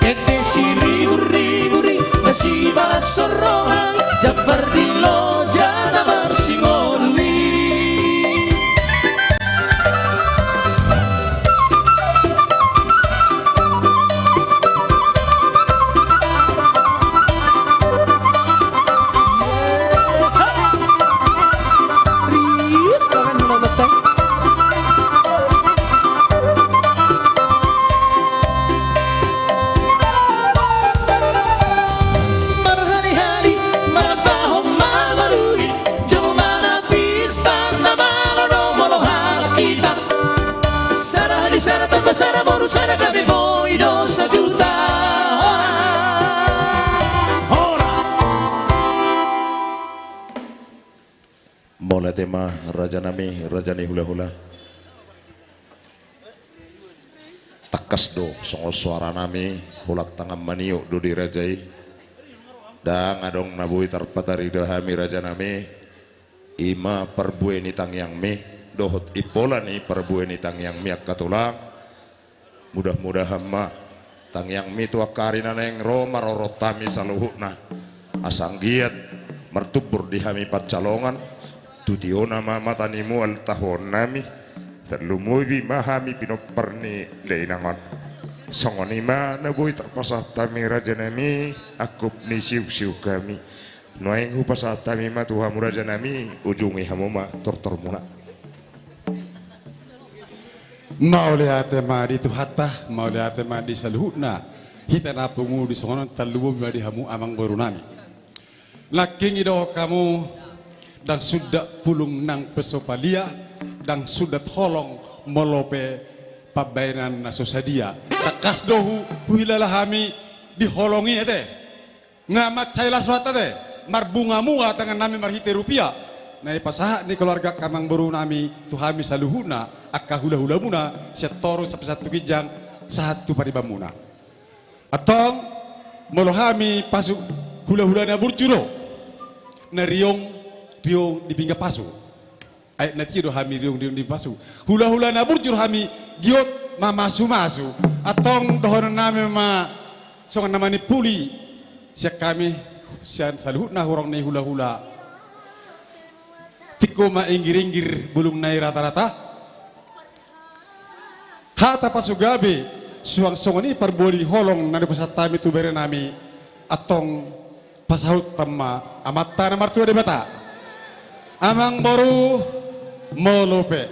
Ende siriburribur i na sipalas roha jambar ni loja na marsingolu i. Marhali-hali marambahon ma marui, jolma na pistan na mangalo molo halak hita. Sada hali sada tamba sada boru sada gabe boi do sajuta. Hora. Hora. Mauliate ma rajanami, raja ni hulahula. Tangkas do songon soaranami, holan tangan maniop do di raja i. Ndang adong na boi tarpataridahon hami rajanami. I ma parbue ni tangiangmi dohot impola ni parbue ni tangiangmi angka tulang. Mudah-mudahan ma tangiangmi tu angka ari na naeng ro marorot hami saluhutna. Asa anggiat martumbur di hami pansalongan. Tu tiona ma mata ni mual tahuonnami. Tarlumobi ma hami pinompar ni dainang on. Songon i ma na boi tarpasahat hami rajanami, angkup ni siuk-siuk hami. Nuaeng hupasahat hami ma tu hamu rajanami, ujungi hamu ma tortormuna. Mauliate ma di Tuhanta, mauliate ma di saluhutna hita na pungu di songon on, tarlumobi ma di hamu amangborunami. Nangkin didokhon hamu, ndang suda pulung nang pe so palia, ndang suda holong molo pe pambaenan na so sadia. Tangkas do hu-, huhilala hami di holong i ate. Nga mansai las rohanta ate, marbunga-bunga tangannami marhite rupia na dipasahat ni keluarga angka amangborunami tu hami saluhutna angka hula-hulamuna, sian toru sampe sahat tu ginjang, sahat tu paribanmuna. Antong, molo hami pasu hula-hula na burju do, na riong, riong di pinggan pasu. Ai na tio do hami riong-riong di pasu. Hula-hula na burju do hami giot mamasu-masu. Antong dohononnami ma songon na manimpuli sian hami, sian saluhutna hurang ni hula-hula. Tingko ma inggir-inggir bulung na i rata-rata. Hata pasu gabe, suang songon i parbue ni holong na dipasahat hami tu berenami. Antong pasahuthon ma Amanta na martua Debata. Amangboru, molo pe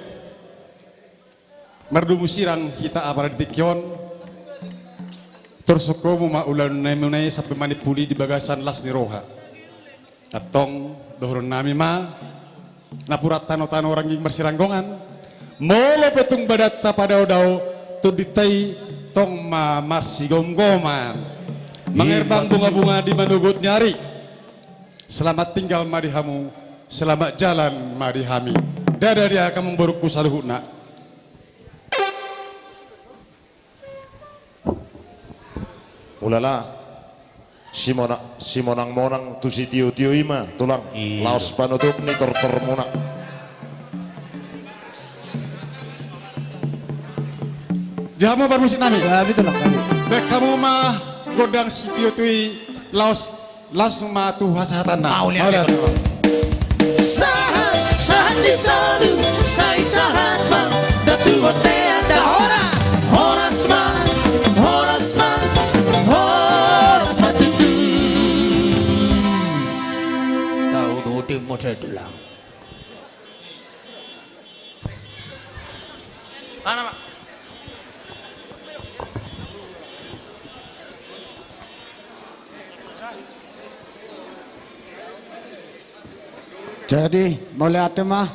mardomu sirang hita apala di tingki on, torsuk hamu ma ulaonnami na i sampe manimpuli di bagasan las ni roha. Antong dohononnami ma, napuran tano-tano rangging marsiranggongan. Molo pe tung badanta padao-dao, tondinta i tong ma marsigomgoman. Mangerbang bunga-bunga di manogot ni ari. Selamat tinggal ma di hamu, selamat jalan ma di hami. Ndada di angka amangborungku saluhutna. Ulala, simona-, simonang-monang tu sitio-tio i ma, tulang. Iya. Laos panutup ni tortormuna. Di hamu parmusiknami. Ya, betul, Bang. Baen hamu ma gondang sitio-tio i, laos langsung ma tu hasahatanna. Mauliate. Mauliate. Sahat, sahat ni solu, sai sahat ma, datu bontean da hora, horas ma, horas ma, horas ma tutu. Tahu nuti mo saya tulang. Mana, Pak? Jadi, mauliate ma.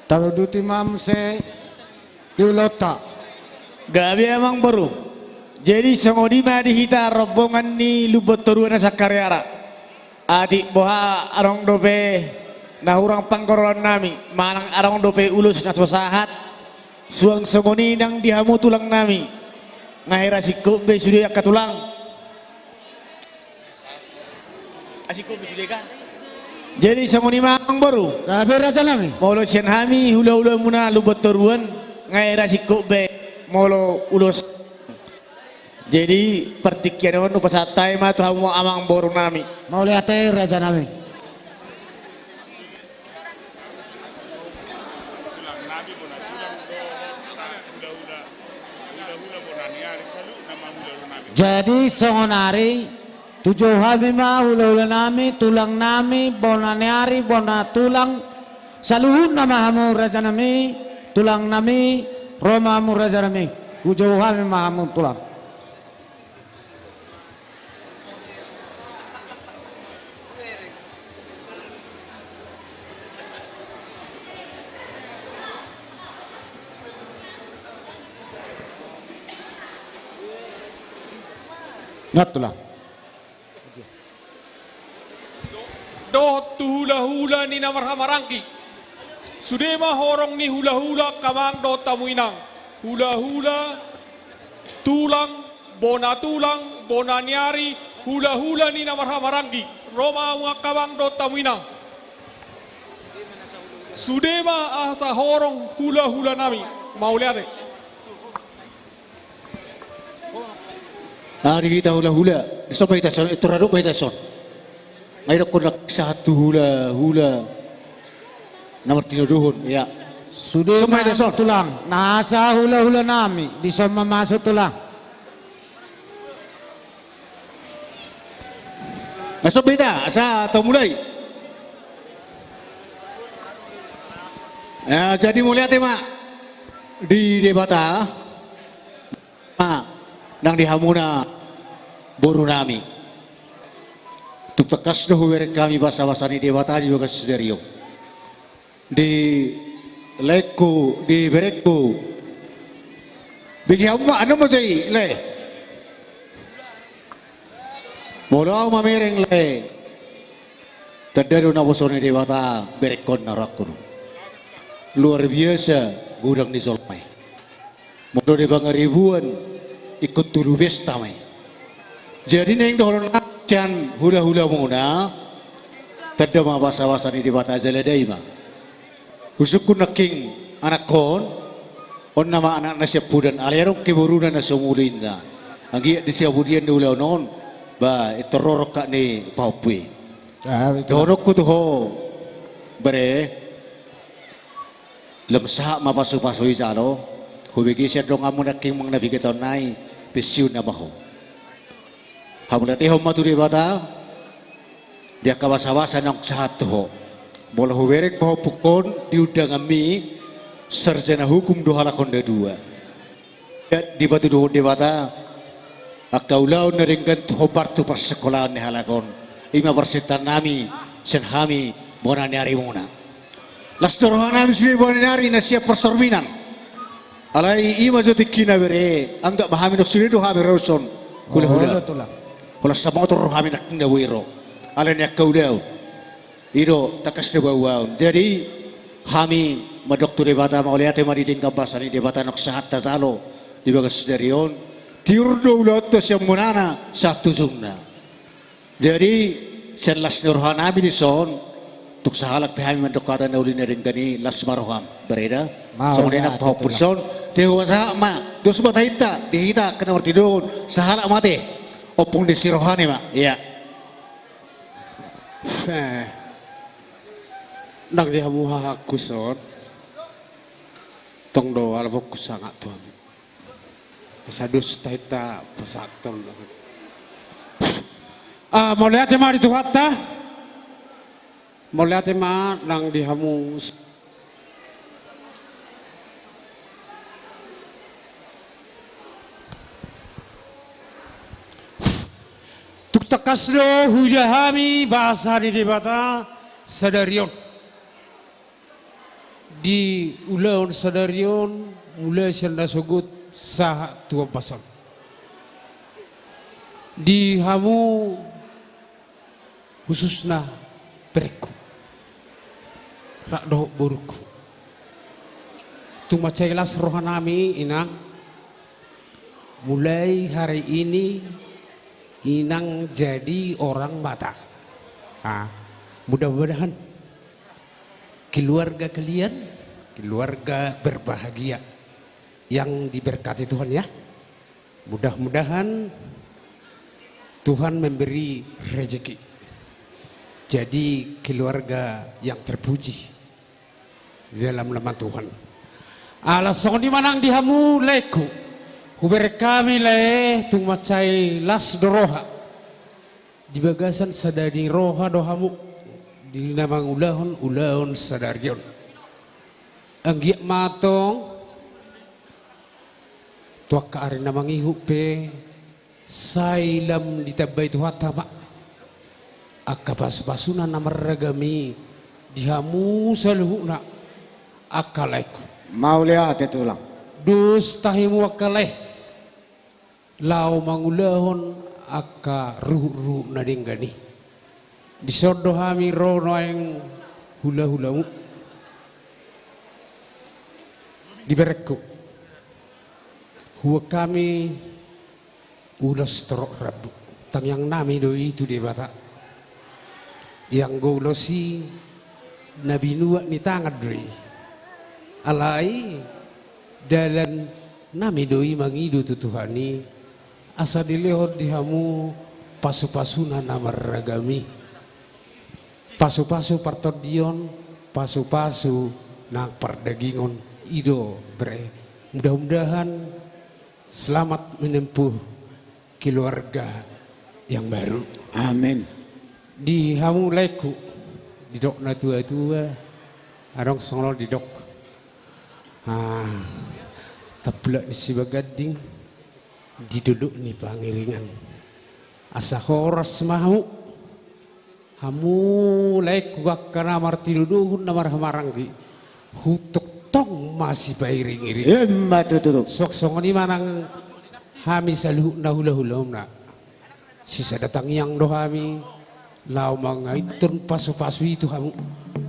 Tauduti ma muse di ulaonta. Gabe amangboru. Jadi, songon i ma di hita rombongan ni Lumban Toruan na sangkariara. Atik boha adong dope na hurang panggoroannami, manang adong dope ulos na so sahat, suang songon i nang di hamu tulangnami. Nga hira singkop be sude angka tulang. Asingkop be sude kan? Jadi songon i ma amang boru. Gabe raja nami. Molo sian hami hula-hula muna Lumban Toruan, nga era singkop be molo ulos. Jadi partingkian on hupasahat hami ma tu hamu amang boru nami. Mauliate raja nami. Jadi songon ari tujou hami ma hula-hula nami, tulang nami, bona ni ari, bona tulang, saluhutna ma hamu raja nami, tulang nami, ro ma hamu raja nami, hujou hami ma hamu tulang. Ngat tulang. Dohot tu hula-hula ni na marhamaranggi. Sude ma horong ni hula-hula angka amang dohot hamu inang. Hula-hula, tulang, bona tulang, bona ni ari, hula-hula ni na marhamaranggi. Ro ma hamu angka amang dohot hamu inang. Sude ma asa horong hula-hula nami. Mauliate. Ah, di hita hula-hula. Di son ma hita son, eh, torradok ma hita son. Ai dokkon na sahat tu hula-hula. Na martinodohon, ya. Sude ma hita son. Tulang, na asa hula-hula nami, di son ma masuk tulang. Masuk hita, asa tau mulai. Ya, jadi mauliate ma di Debata. Ah, nang di hamuna boru nami. Tung tangkas do hubereng hami basa-basa ni Debata di bagas sadari on. Di laengku, di berengku. Bege hamu ma, anu ma jadi, le. Molo au mamereng le. Tanda do naposo ni Debata berengkon na rohangku do. Luar biasa godang ni jolma i. Molo di pangaribuan ingkon tudu pesta ma i. Jadi naeng dohonon sian hula-hula muna, tanda ma basa-basa ni Debata jala dai ma. Husungkun nangkin anakkon, on nama anak na siampudan, alai adong ke boruna na so muli inna. Anggiat di siapudian ni ulaon on, ba, intor ro rongkap ni pahompu i. Ah, betul. Dohononku tu ho, bere, lam sahat ma pasu-pasu i jalo, hubege sian donganmu nangkin manang na piga taon nai, pensiun nama ho. Hamauliatehon ma tu Debata, di angka basa-basa naung sahat tu ho. Molo hubereng pahompungkon di undanganmi, sarjana hukum do halak on na dua. Dipatuduhon Debata, angka ulaon na denggan tu hombar tu parsingkolaan ni halak on. I ma parsintaan nami, sian hami, bona ni ari muna. Las do roha nami sude bona ni ari na sian parsorminan. Alai i ma jo tingkina bere, anggap ma hami nang sude do hami ro dison. Hula-hula. Olo, tulang. Holan samotor roha nami nangkin na boi ro. Alani angka ulaon. I do tangkas do bauaon. Jadi hami mandok tu Debata mauliate ma di denggan basa ni Debata naung sahat tajalo di bagas sadari on. Tiur do ulaonta sian munana sahat tu ujungna. Jadi, sian las ni roha nami dison, tung sahalak pe hami mandok hata na uli na denggan i, las ma roham, bere da. Songon i nang pahompu dison, te hupasahat ma, dos ma tahinta, di hita angka na martinodohon, sahalak ma te, ompung ni si rohana ma, ia. Nang di hamu hahaangku son, tong do ala fokus sangap tu hamu. Asa dos tahinta pasahathon. Ah, mauliate ma di Tuhanta. Mauliate ma nang di hamu. Tung tangkas do huida hami basa ni Debata sadari on. Di ulaon sadari on, mulai sian na sogot sahat tu ombas on. Di hamu khususna berengku, rap dohot borungku. Tung mansai las roha nami, Inang. Mulai hari ini, Inang jadi orang Batak. Ah. Mudah-mudahan keluarga kalian keluarga berbahagia yang diberkati Tuhan, ya. Mudah-mudahan Tuhan memberi rezeki jadi keluarga yang terpuji di dalam nama Tuhan. Ala songon i ma nang di hamu laengku, hubereng hami lae tung mansai las do roha. Di bagasan sada ni roha do hamu di na mangulahon ulaon sadari on. Anggiat ma antong tu angka ari na mangihut pe sai lam ditambai Tuhanta ma angka pasupasuna na marragam i di hamu saluhutna angka laengku. Mauliate tulang. Dos tahimu angka lae laho mangulahon angka ruhutruhut na denggan i. Dison do hami ro nuaeng hulahulamu. Diberengku, huboan hami ulos torop rambu. Tangiangnami do i tu Debata. Ianggo ulos i na binuat ni tangan do i. Alai dalannami do i mangido tu Tuhan i asa dilehon di hamu pasupasuna na marragam i. Pasupasu partondion, pasupasu nang pardagingon. I do bere. Mudah-mudahan selamat menempuh keluarga yang baru. Amin. Di hamu laengku, didok natuatua, adong songon on didok, ah, tampulak ni sibaganding di dolok ni pangiringan. Asa horas ma hamu. Hamu laengku angka na martinodohon na marhahamaranggi, hutongtong ma sipairingiring. Emma tutu. Suang songon i ma nang hami saluhutna hulahulamuna. Sisada tangiang do hami laho mangaithon pasupasu i tu hamu.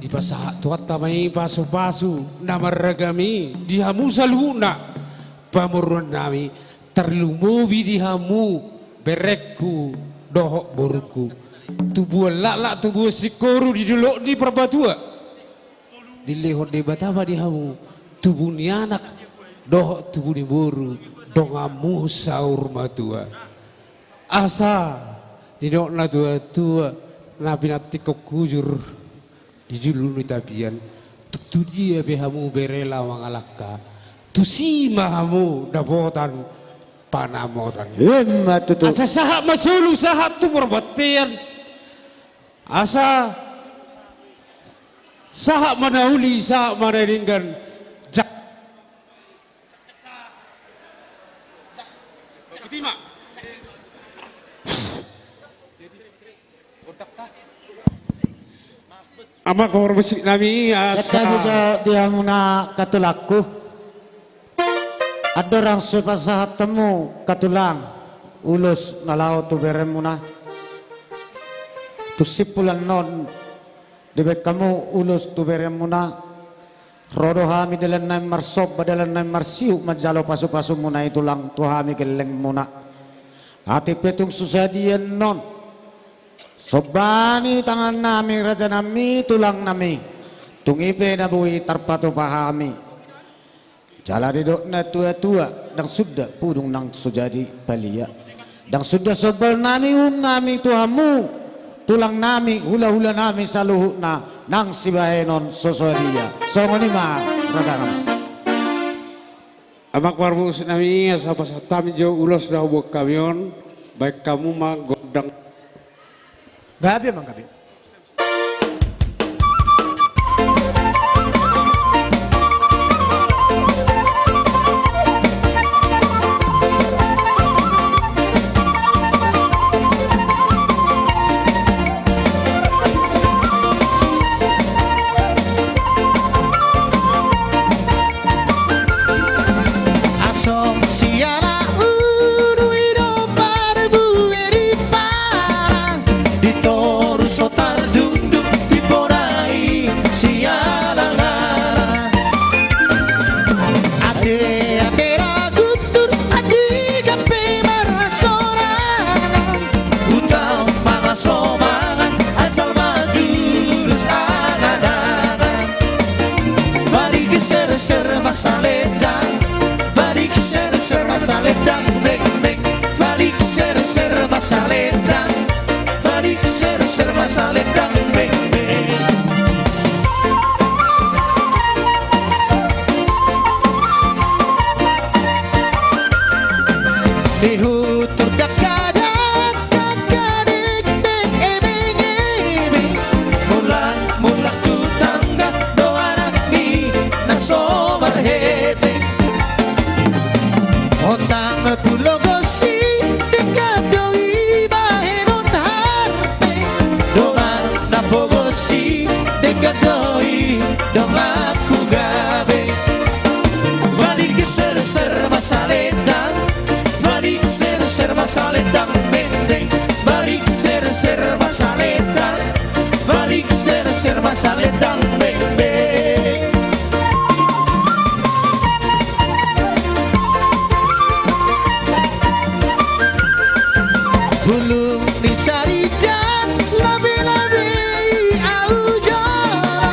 Dipasahat Tuhanta ma i pasupasu na marragam i di hamu saluhutna pamoruonnami, tarlumobi di hamu berengku dohot borungku. Tubuan laklak, tubuan singkoru di dolok ni Parbatua. Dilehon Debata ma di hamu tubu ni anak dohot tubu ni boru, donganmu saur matua. Asa didok natuatua, na pinantikhon hujur di julu ni tapian, tung tudia pe hamu bere laho mangalangka, tusi ma hamu dapotan panamotan. Emma tutu. Asa sahat ma solu sahat tu parbantean. Asa sahat ma na uli, sahat ma na denggan. Jak. Amang parmusik nami, asa. Sada boso di hamuna katulangku. Andorang so pasahat hamu katulang ulos na laho tu beremuna, tung simpul annon dibaen hamu ulos tu beremuna. Ro do hami dalan nami marsomba, dalan nami marsihut manjalo pasupasumuna i tulang tu hami gellengmuna. Atik pe tung so sadia annon somba ni tangannami, rajanami, tulangnami, tung i pe na boi tarpatupa hami. Jala didok natuatua, ndang suda pudung nang so jadi palia. Ndang suda sombalnami, uhumnami tu hamu tulangnami, hulahulanami saluhutna nang sibahenon so sadia. Songon i ma rajanami. Amang parmusik nami, asa pasahat hami jo ulos na huboan hami on, baen hamu ma gondang. Gabe amang, gabe. Asong siala unu i do parbue rimpang, di toru so marhepeng. Ontang tu logos i, denggan do i bahenon harbeng. Dongan na pogos i, denggan do i donganku gabe. Balik serser ma salendang, balik serser ma salendang bengbeng, balik serser ma salendang, balik serser ma salendang bengbeng. Bulung ni saridan labe-labe i au jolo,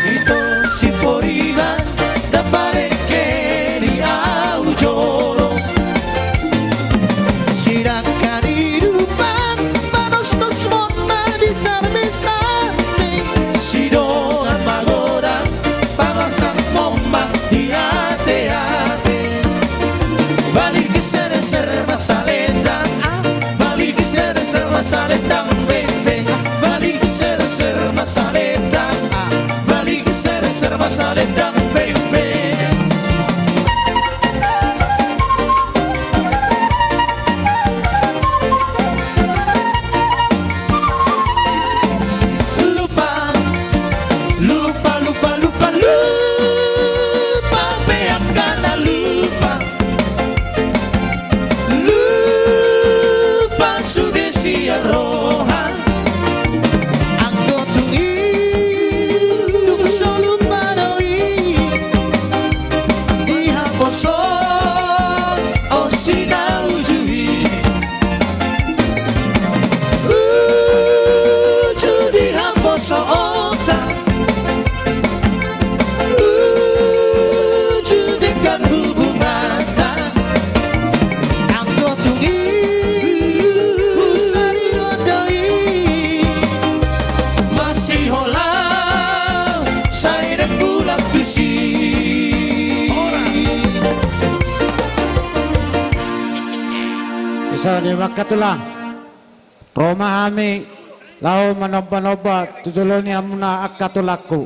ito siporiban ndang parengke di au jolo. Sidangkan idupan manostos mon ma di sarbesar, sidongan magodang pamasangmon ma di ate-ate. Balik serser ma salendang, balik serser ma salendang bengbeng, balik serser ma salendang, balik serser ma salendang bengbeng. Lupa, lupa, lupa, lupa, lupa pe angka na lupa. Lupa sude sian roha. Anggo tung i, tung so lupa do i. Di haposo on si na uju i. Uju di haposoonta. Uju denggan hubunganta. Anggo tung i, husarihon do i. Masiholang sai denggan tusi. Songon i ma angka tulang. Ro ma hami laho manomba-nomba tu jolo ni hamuna angka tulangku.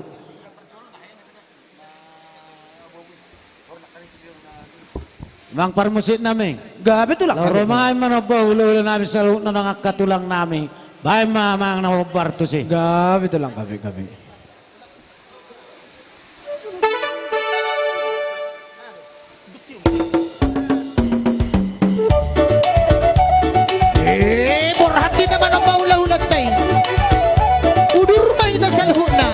Amang parmusik nami. Gabe tulang. Laho ro ma hami manomba hula-hula nami saluhutna nang angka tulang nami. Baen ma amang na hombar tusi. Gabe tulang, gabe, gabe. Eh, borhat hita manomba hula-hulanta i. Udur ma hita saluhutna.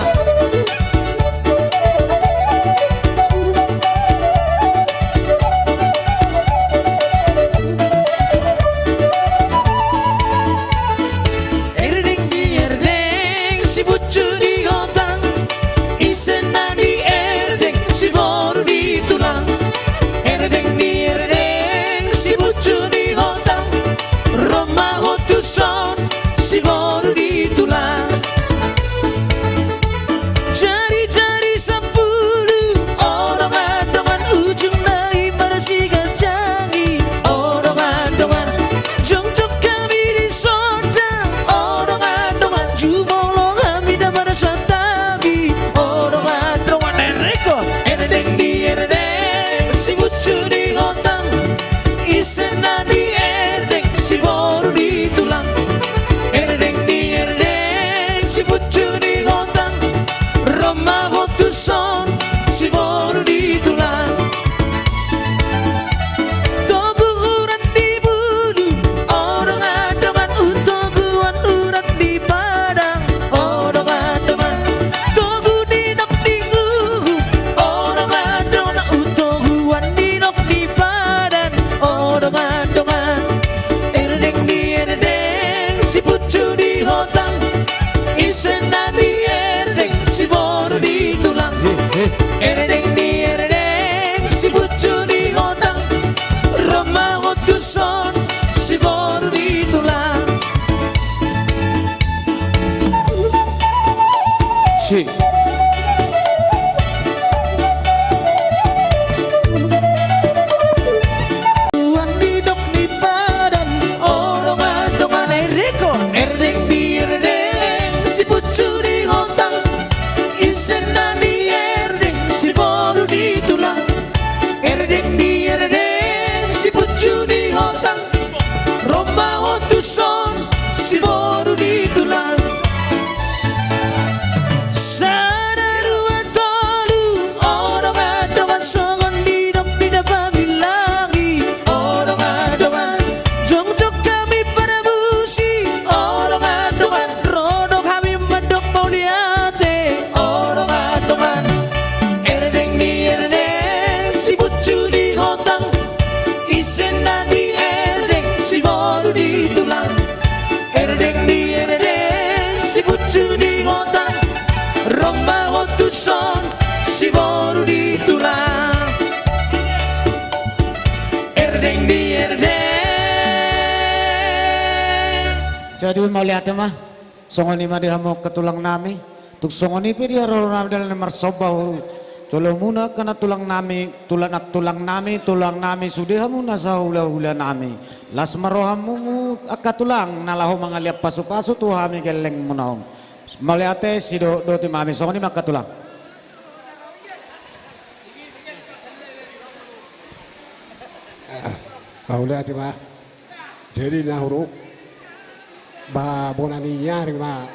Erdeng di erdeng, si bucu di Tuni hota, ro ma ho tuson, siboru di tulang. Erdeng di erdeng. Jadi mauliate ma. Songon i ma di hamu angka tulang nami. Tung songon i pe di haroro nami dalan na marsomba hu jolo muna angka na tulang nami, tulang na tulang nami, tulang nami sude hamu na sahula-hula nami. Las ma rohamu angka tulang na laho mangaliat pasu-pasu tu hami gelleng muna on. Mauliate, sidohot-dohot i ma hami, songon i ma angka tulang. Ah, mauliate ma. Jadi na huruk ba bona ni ari ma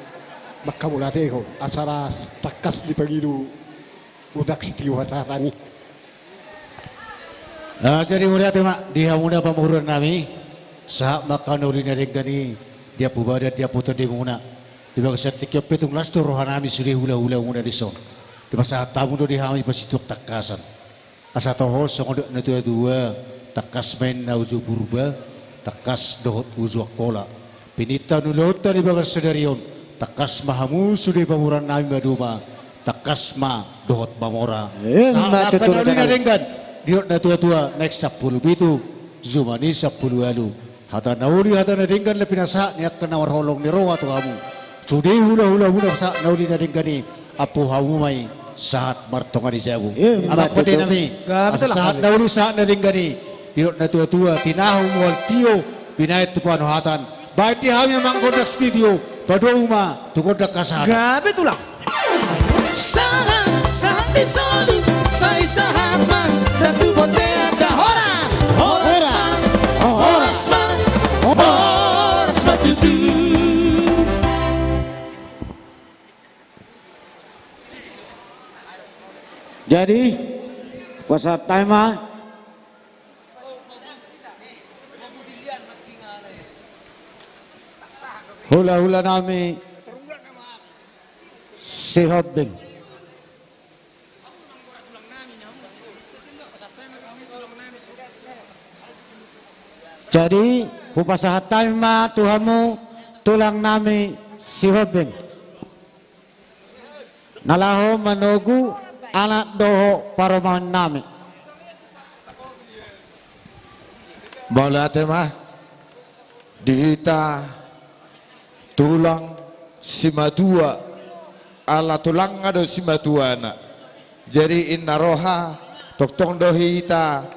manghamauliatehon, asa tangkas dipangido udak sitio hasahatan i. Ah, jadi mauliate ma di hamuna pamoruon nami, sahat ma angka na uli na denggan i di ampu badan, di ampu tondimuna. Di bagasan tingki on pe tung las do roha nami sude hula-hula muna dison. Dipasahat hamu do di hami pasituak tangkasan. Asa toho songon didok na tua-tua, tangkas ma inna uju Purba, tangkas dohot uju Angkola. Pinangido ni ulaonta di bagas sadari on, tangkas ma hamu sude pamoruon nami maduma, tangkas ma dohot mamora. Emma tutu. Sahat ma angka na uli na denggan, didok na tua-tua, naeng sampulu pitu, jumani sampulu ualu. Hata na uli, hata na denggan na pinasahat ni angka na marholong ni roha tu hamu. Sude hula-hula muna sahat na uli na denggan i, ampu hamu ma i sahat martonga ni jabu. Emma tutu. Amang pande nami, asa sahat na uli sahat na denggan i, didok na tua-tua, tinahu mual tio, binahen tu panuhatan. Baen di hami amang gondang sitio, padomu ma tu gondang hasahatan. Gabe tulang. Sahat, sahat di solu, sai sahat ma, Datu Bontean, horas, horas ma, horas ma, horas ma tutu. Jadi, pasahat hami ma. Hula-hula nami Sihombing. Jadi, hupasahat hami ma tu hamu tulang nami Sihombing. Na laho manogu anak dohot parumaen nami. Mauliate ma di hita tulang simatua, ala tulangna do simatuana. Jadi inna roha, tongtong do hita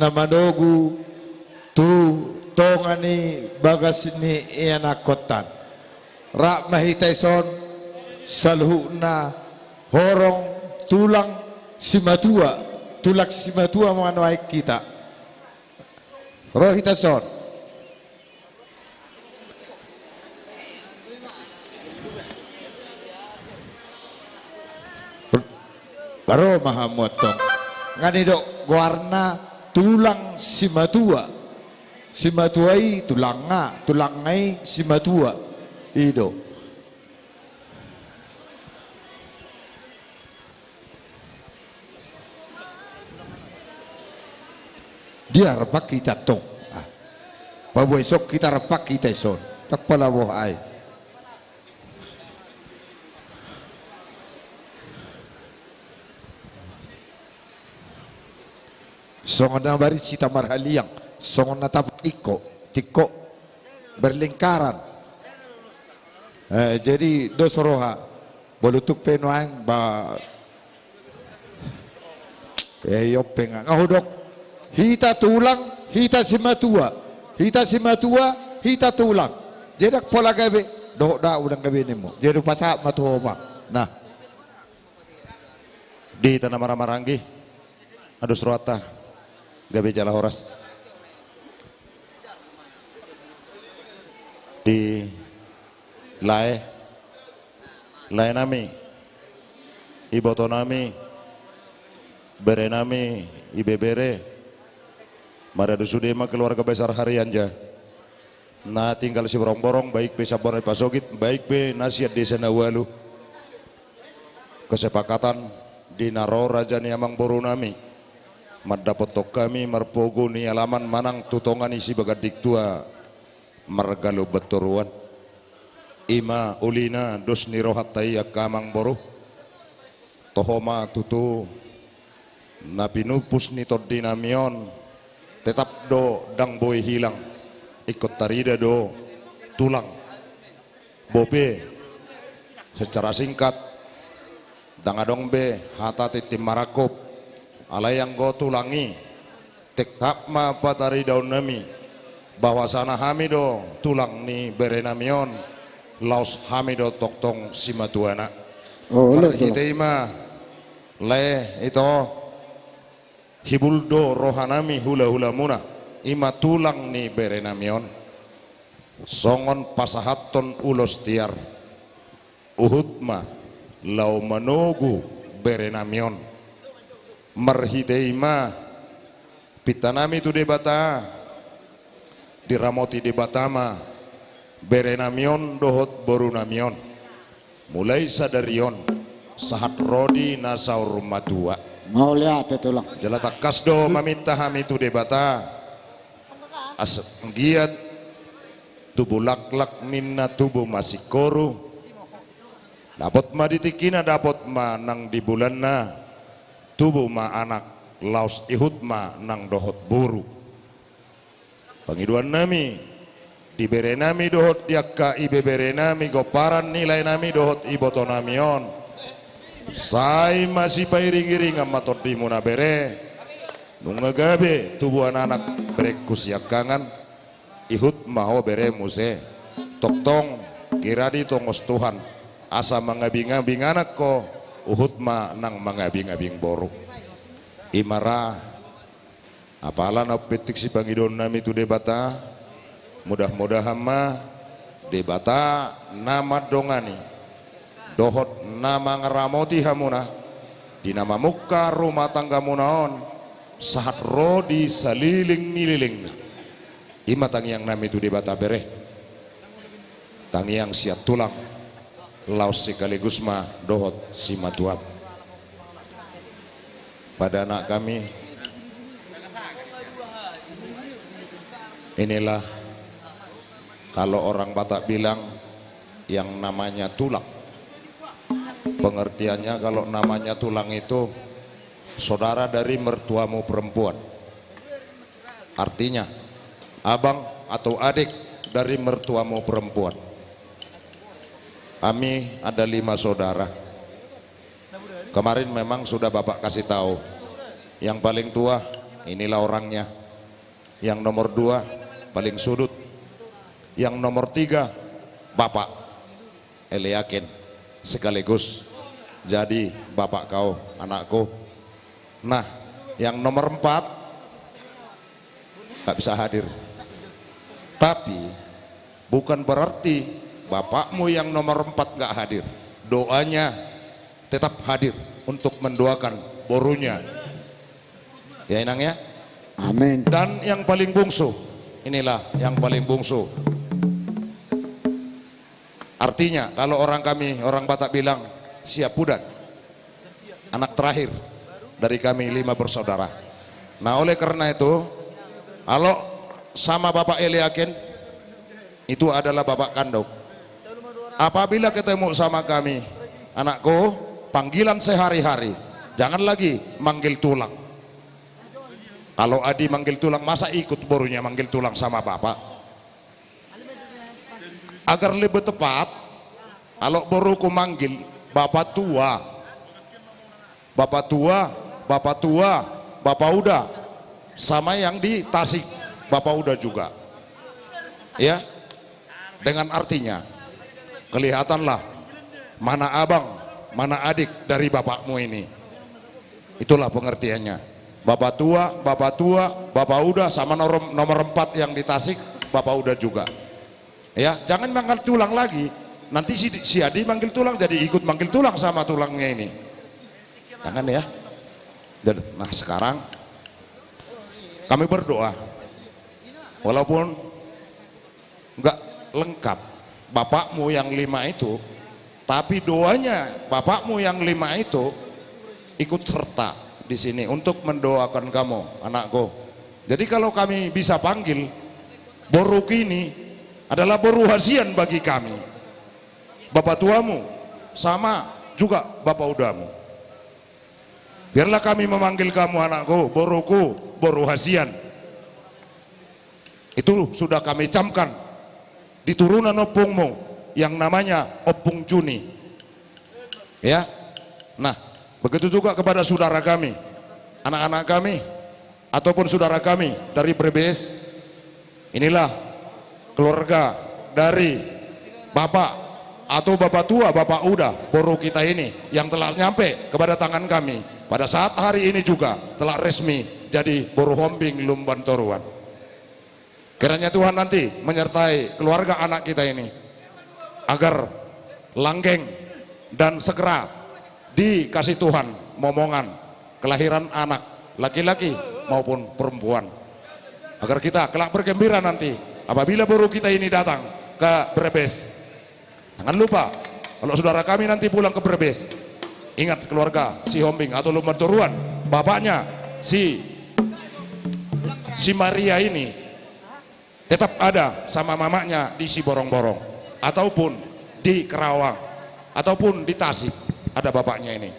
na manogu tu tonga ni bagas ni ianakkonta. Rap ma hita dison, saluhutna horong tulang simatua, tulang simatua ma nuaeng hita. Ro hita dison. Ro ma hamu antong. Nga nidok goarna tulang simatua. Simatua i tulangna, tulangna i simatua. I do. Dia rap hita antong. Ah. Paboa dison hita rap hita dison. Ndang pola boha i. Songon na marinci hita marhaliang, songon na tapak tingko, tingko berlingkaran. Eh, jadi dos roha, molo tung pe nuaeng ba, eh, i on pe nga, nga hudok, hita tulang, hita simatua, hita simatua, hita tulang. Jadi ndang pola gabe, dohot da unang gabe nimmu. Jadi hupasahat ma tu ho ma. Nah. Di hita na marhahamaranggi, adus rohanta, gabe jala horas. Di lae, lae nami, iboto nami, bere nami, ibebere, maradu sude ma keluarga besar Harianja. Na tinggal Siborongborong, baik pe Samboan Pasogit, baik pe na sian desa na ualu. Kesepakatan di na ro raja ni amangboru nami, mandapothon hami marpogu ni alaman manang tu tonga ni sibaganding tua marga Lumbantoruan. I ma ulina dos ni rohanta i angka amang boru. Toho ma tutu na pinupus ni tondinami on, tetap do ndang boi hilang, ingkon tarida do tulang. Bope, secara singkat, ndang adong be hata tintin marangkup, alai anggo tulang i, tetap ma pataridaonnami, bahwasana hami do tulang ni berenami on, laos hami do tongtong simatuana. Olo, tulang. Marhite i ma, lae, ito, hibul do rohanami hulahulamuna, i ma tulang ni berenami on. Songon pasahathon ulos tiar, huhut ma laho manogu berenami on. Marhite i ma pintanami tu Debata, diramoti Debata ma berenami on dohot borunami on. Mulai sadari on, sahat ro di na saur matua. Mauliate, tulang. Jala tangkas do maminta hami tu Debata, asa anggiat tubu laklak ninna tubu ma singkoru, dapot ma di tingkina, dapot ma nang di bulanna, tubu ma anak, laos ihut ma nang dohot boru. Pangidoannami, di berenami dohot di angka ibeberenami, gomparan ni laenami dohot ibotonami on. Sai masipairingiringan ma tondimuna bere. Nunga gabe tubu anak-anak berengku siangkangan, ihut ma ho bere muse. Tongtong, gira ditongos Tuhan, asa mangabingabing anak ho, huhut ma nang mangabingabing boru. I ma ra. Apala na umpetik sipangidoannami tu Debata, mudah-mudahan ma Debata na mandongani dohot na mangaramoti hamuna di na mamungka rumah tanggamuna on, sahat ro di saliling ni lelengna. I ma tangiangnami tu Debata bere. Tangiang sian tulang, laos sekaligus ma dohot simatuam. Pada anak kami, inilah kalau orang Batak bilang yang namanya tulang. Pengertiannya, kalau namanya tulang itu saudara dari mertuamu perempuan. Artinya, abang atau adik dari mertuamu perempuan. Kami ada lima saudara. Kemarin memang sudah Bapak kasih tahu. Yang paling tua, inilah orangnya. Yang nomor dua, paling sudut. Yang nomor tiga, Bapak Eliakin, sekaligus jadi bapak kau, anakku. Nah, yang nomor empat nggak bisa hadir. Tapi, bukan berarti bapakmu yang nomor empat nggak hadir. Doanya tetap hadir untuk mendoakan borunya. Ya, Inang, ya? Amin. Dan yang paling bungsu, inilah yang paling bungsu. Artinya, kalau orang kami, orang Batak bilang, siapudan. Anak terakhir dari kami lima bersaudara. Nah, oleh karena itu, kalau sama Bapak Eliakin, itu adalah bapak kandung. Apabila ketemu sama kami, anakku, panggilan sehari-hari, jangan lagi manggil tulang. Kalau adi manggil tulang, masa ikut borunya manggil tulang sama bapak? Agar lebih tepat, kalau boruku manggil, bapak tua. Bapak tua, bapak tua, bapak uda. Sama yang di Tasik, bapak uda juga. Ya, dengan artinya, kelihatanlah mana abang, mana adik dari bapakmu ini. Itulah pengertiannya. Bapak tua, bapak tua, bapak uda, sama nomor, nomor empat yang di Tasik, bapak uda juga. Ya, jangan manggil tulang lagi. Nanti si, si Adi manggil tulang, jadi ikut manggil tulang sama tulangnya ini. Jangan, ya. Dan, nah, sekarang kami berdoa. Walaupun nggak lengkap bapakmu yang lima itu, tapi doanya bapakmu yang lima itu ikut serta di sini untuk mendoakan kamu, anakku. Jadi, kalau kami bisa panggil, boruku ini adalah boru hasian bagi kami. bapa tuamu, sama juga bapa udamu. Biarlah kami memanggil kamu anakku, boruku, boru hasian. Itu sudah kami camkan di turunan ompungmu yang namanya Ompung Juni. Ya. Nah, begitu juga kepada saudara kami, anak-anak kami, ataupun saudara kami dari Brebes. Inilah keluarga dari bapak atau bapak tua, bapak uda, boru kita ini yang telah nyampe kepada tangan kami pada saat hari ini juga telah resmi jadi boru hombing Lumban Toruan. Kiranya Tuhan nanti menyertai keluarga anak kita ini, agar langgeng dan segera dikasih Tuhan momongan kelahiran anak laki-laki maupun perempuan, agar kita kelak bergembira nanti apabila boru kita ini datang ke Brebes. Jangan lupa, kalau saudara kami nanti pulang ke Brebes, ingat keluarga Sihombing atau Lumban Toruan, bapaknya si, si Maria ini tetap ada sama mamanya di Siborongborong, ataupun di Kerawang, ataupun di Tasik, ada bapaknya ini.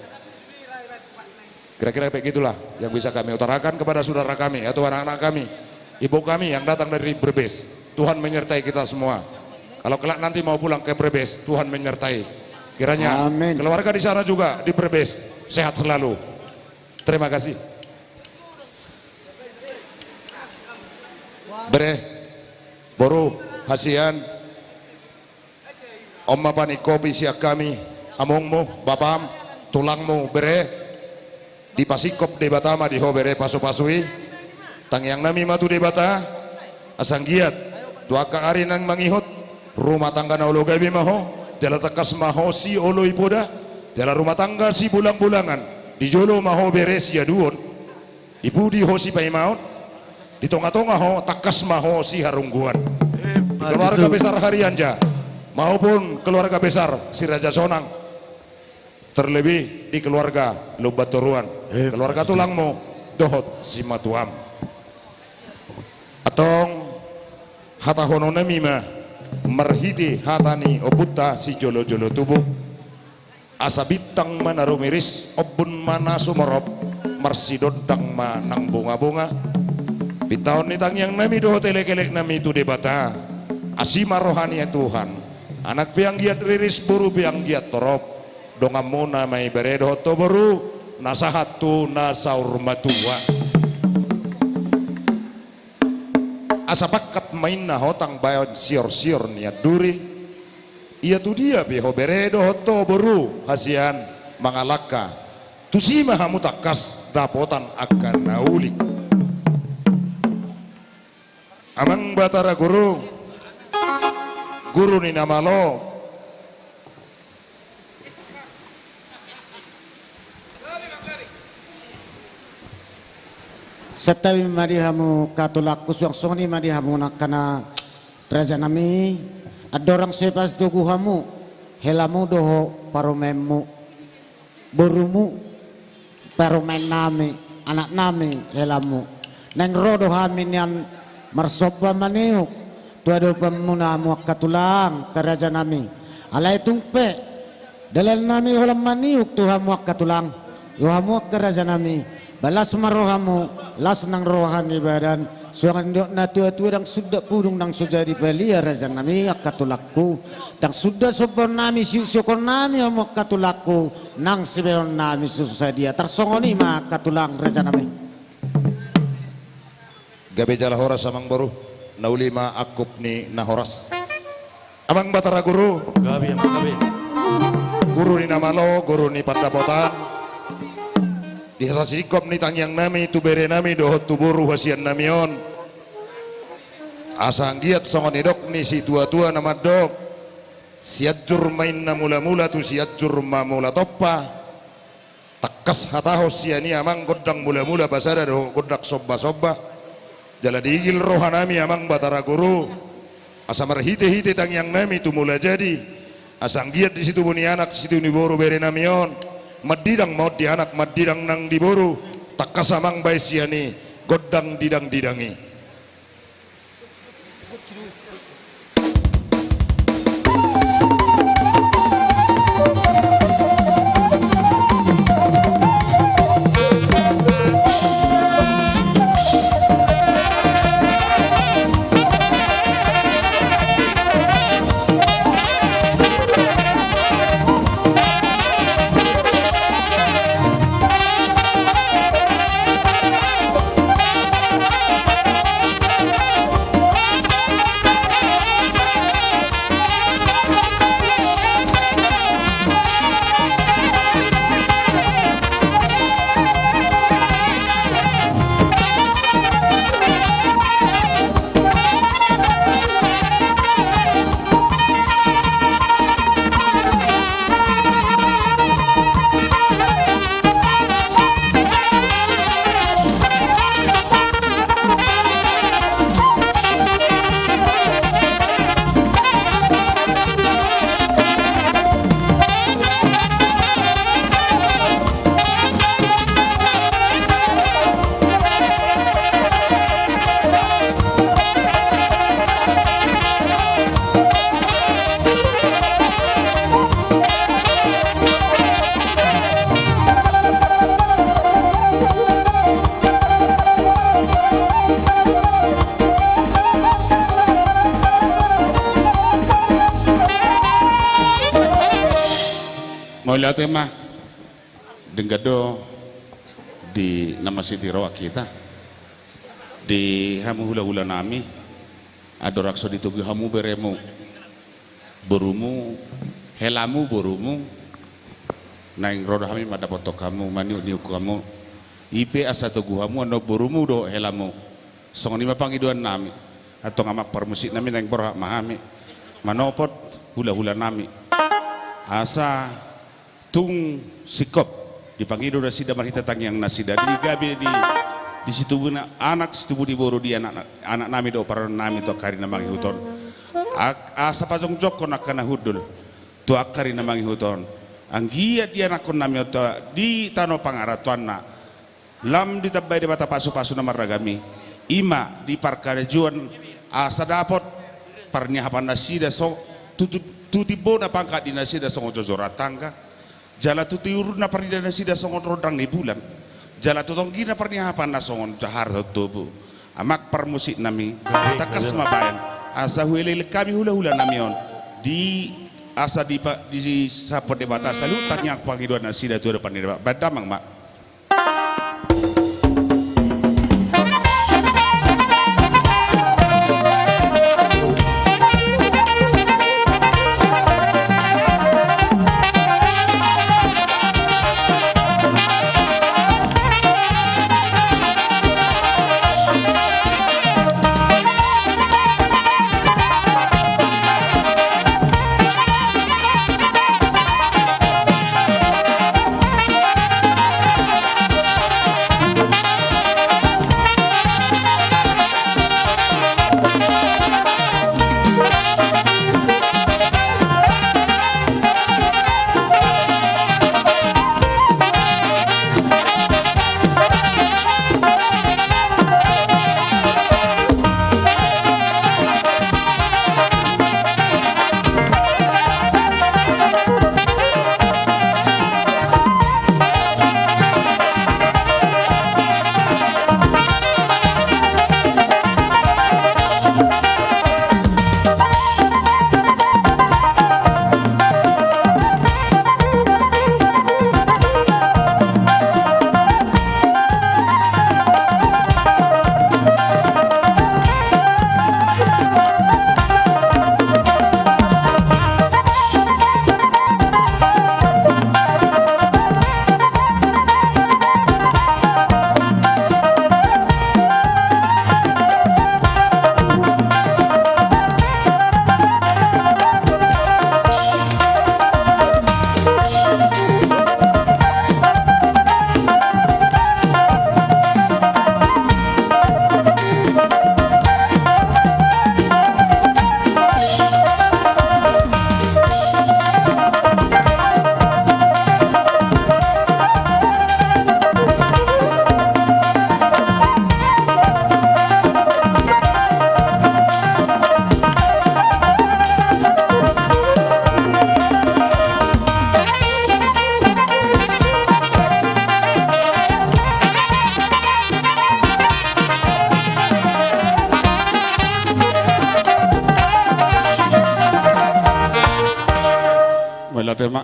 Kira-kira begitulah yang bisa kami utarakan kepada saudara kami atau anak-anak kami, ibu kami yang datang dari Brebes. Tuhan menyertai kita semua. Kalau kelak nanti mau pulang ke Brebes, Tuhan menyertai. Kiranya Amin. Keluarga di sana juga di Brebes sehat selalu. Terima kasih. Bere, boru, hasian, on ma paningkopi sian hami, amongmu, bapam, tulangmu, bere, dipasingkop Debata ma di ho bere pasupasu i. Tangiang nami ma tu Debata, asa anggiat tu angka ari naeng mangihut, rumah tangga na olo gabe ma ho, jala tangkas ma ho sioloi poda, jala rumah tangga sibulang-bulangan, di jolo ma ho bere siaduon, di pudi ho sipaimaon, di tonga-tonga ho tangkas ma ho siharungguan. Di keluarga besar Harianja maupun keluarga besar Siraja Sonang, terlebih di keluarga Lumban Toruan, keluarga tulangmu dohot simatuam. Antong hatahonon nami ma marhite hata ni ompunta sijolo-jolo tubu. Asa bintang ma na rumiris, ombun ma na sumorop, marsidondang ma nang bunga-bunga. Pintaon ni tangiang nami dohot elek-elek nami tu Debata. Asi ma roha ni Tuhan. Anak pe anggiat riris, boru pe anggiat torop. Donganmuna ma i bere dohot ho boru, na sahat tu na saur matua. Asa pangkat ma inna hotang baen sior-sior ni anduri. Ia tu dia pe ho bere dohot ho boru hasian mangalangka, tusi ma hamu tangkas dapotan angka na uli. Amang Batara Guru, guru ni na malo, santabi ma di hamu angka tulangku, suang songon i ma di hamu angka na raja nami. Andorang sai patogu hamu helamu dohot parumaenmu, borumu, parumaen nami, anak nami, helamu. Naeng ro do hami nian marsomba maniuk tu adopanmuna hamu angka tulang, angka raja nami. Alai tung pe dalan nami holan maniuk tu hamu angka tulang, tu hamu angka raja nami. Ba las ma rohamu, las nang roha ni badan. Suang nidok na tua-tua, ndang suda pudung ndang so jadi palia, raja nami, angka tulangku. Ndang suda sombaon nami, siuk-siukon nami hamu angka tulangku, nang sibahenon nami so sadia. Tarsongon i ma angka tulang, raja nami. Gabe jala horas amang boru, na uli ma angkup ni na horas. Amang Batara Guru, gabe, amang, gabe. Guru ni na malo, guru ni pandapotan. Di hasasingkop ni tangiang nami tu bere nami dohot tu boru hasian nami on, asa anggiat songon nidok ni situa-tua na mandok, Sianjur ma inna mula-mula tu Sianjur ma mula tompa. Tangkas hatahon sian i amang, gondang mula-mula pasada dohot gondang somba-somba. Jala diigil roha nami amang Batara Guru, asa marhite-hite tangiang nami tu Mula Jadi, asa anggiat di situbu ni anak, situbu ni boru bere nami on, mandidang ma on di anak, mandidang nang di boru. Tangkas amang baen sian i gondang didang-didang i. Mauliate ma. Denggan do di na masitiroan hita, di hamu hula-hula nami. Andorang so ditogu hamu beremu, borumu, helamu borumu, naeng ro do hami mandapothon hamu, maniuk-niuk hamu. I pe asa togu hamu annon borumu dohot helamu. Songon i ma pangidoan nami. Antong amang parmusik nami, naeng borhat ma hami manopot hula-hula nami, asa tung singkop dipangido nasida marhite tangiang nasida, di gabe di, di situbu ni anak, situbu ni boru, di anak, anak nami dohot parumaen nami tu angka ari na mangihut on. Ak-, asa pajongjongkon angka na hundul tu angka ari na mangihut on. Anggiat di anakkon nami on tu, di tano pangarantoanna, lam ditambai Debata pasu-pasu na marragam i, i ma di parkarejoan, asa dapot parniahapan nasida so, tu, tu, tu timbona pangkat di nasida songon jojor tangga, jala tu tiurna parnida nasida songon rondang ni bulan, jala tu tonggina parniahapanna songon jahar tobu. Amang parmusik nami, tangkas ma baen, asa huelek-elek hami hula-hula nami on, di asa di, disampur Debata saluhut tangiang pangidoan nasida tu adopan ni Debata. Baen damang ma. Mauliate ma.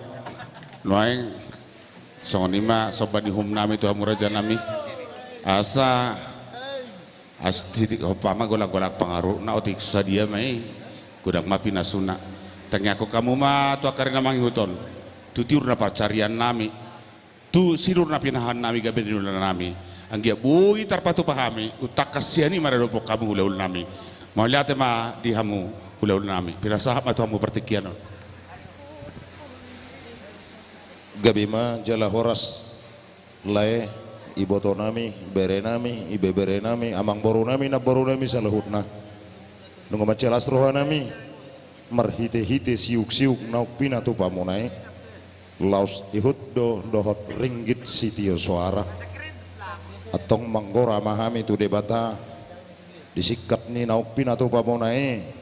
Nuaeng songon i ma somba ni uhum nami tu hamu raja nami. Asa, asa titik hompa ma golang-golang pangarurutna, otik sadia ma i, godang ma pinasuna. Tangiangkon hamu ma tu angka ari na mangihut on, tu tiur na pansarian nami, tu sinur na pinahan nami gabe di ulaon nami. Anggiat boi tarpatupa hami, umtangkas sian i maradophon hamu hula-hula nami. Mauliate ma di hamu hula-hula nami. Pinasahat ma tu hamu partingkian on. Gabe ma jala horas lae, iboto nami, bere nami, ibebere nami, amangboru nami, namboru nami saluhutna. Nunga mansai las roha nami marhite-hite siuk-siuk naung pinatupamuna i. Laos ihut do dohot ringgit sitio soara. Antong manggora ma hami tu Debata di singkat ni naung pinatupamuna i.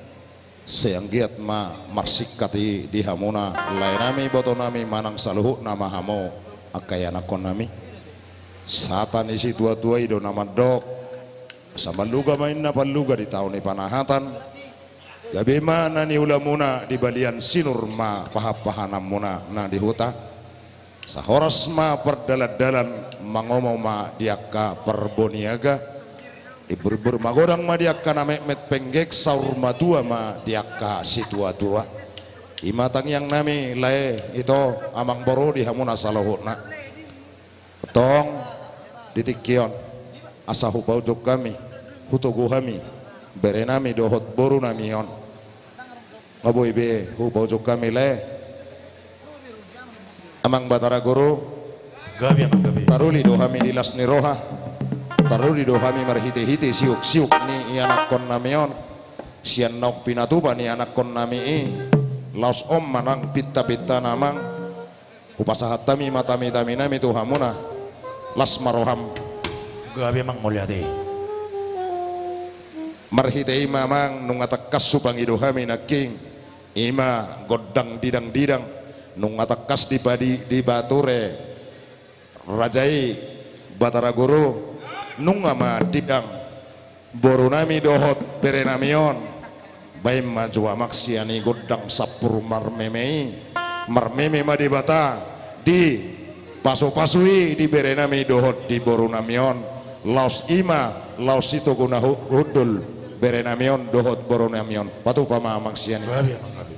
Sai anggiat ma marsingkat i di hamuna lae nami, iboto nami, manang saluhutna ma hamu angka ianakkon nami. Sata ni situa-tua i do na mandok: Asa manluga ma inna panluga di tao ni panahatan. Gabe ma na niulamuna di balian, sinur ma pahan-pahananmuna na di huta. Sahoras ma pardalandalan, mangomo ma di angka parboniaga. Imburimbur magodang ma di angka na metmet, penggeng saur matua ma di angka situatua. I ma tangiangnami lae, ito, amangboru, di hamuna saluhutna. Tong, di tingki on, asa hupaujung hami, hutogu hami berenami dohot borunami on. Nga boi be hupaujung hami lae, Amang Batara Guru. Gabe, Amang, gabe. Taruli do hami di las ni roha, taruli do hami marhitehite siuksiuk ni ianakkonnami on, sian naung pinatupa ni ianakkonnami i. Laos on ma nang pintapintana, Amang. Hupasahat hami ma tamitaminami tu hamuna. Las ma roham. Gabe, Amang, mauliate. Marhite i ma, Amang, nunga tangkas hupangido hami nangkin. I ma gondang didangdidang, nunga tangkas dipadi-, dipature raja i, Batara Guru, nunga ma didang borunami dohot berenami on. Baen ma jo, Amang, sian i gondang sampur marmeme i. Marmeme ma Debata di pasupasu i di berenami dohot di borunami on. Laos i ma, laos i togona hu-, hundul berenami on dohot borunami on. Patupa ma, Amang, sian i. Gabe, Amang, gabe.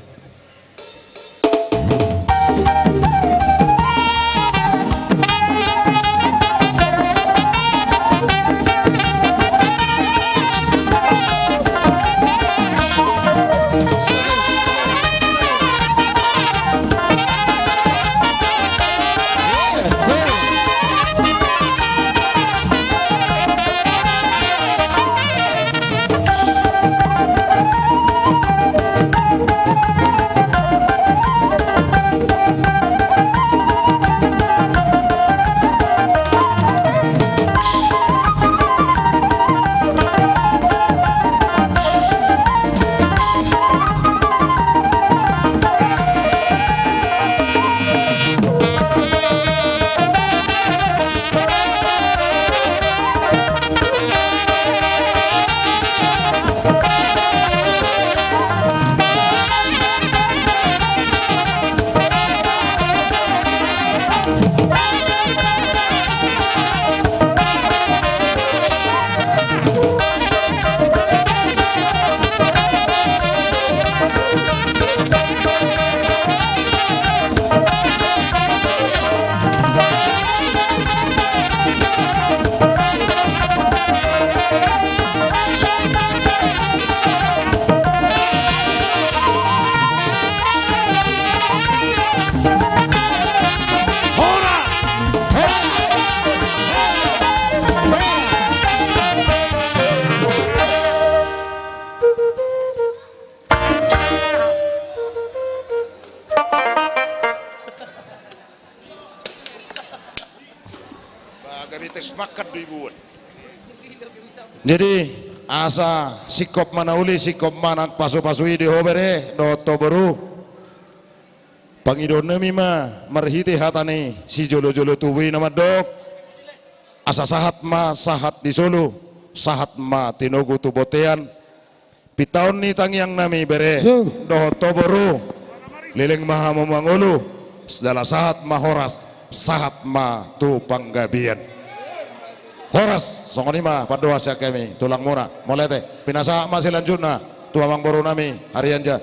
Jadi, asa singkop ma na uli, singkop ma nang pasupasu i di ho bere dohot ho boru. Pangidoonnami ma marhite hata ni sijolojolo tubu i na mandok: Asa sahat ma sahat di solu, sahat ma tinogu tu bontean. Pintaon ni tangiangnami bere dohot ho boru, leleng ma hamu mangolu, jala sahat ma horas, sahat ma tu panggabean. Horas, songon i ma pandohan sian hami tulangmuna. Mauliate, pinasahat ma silanjutna tu amangborunami Harianja.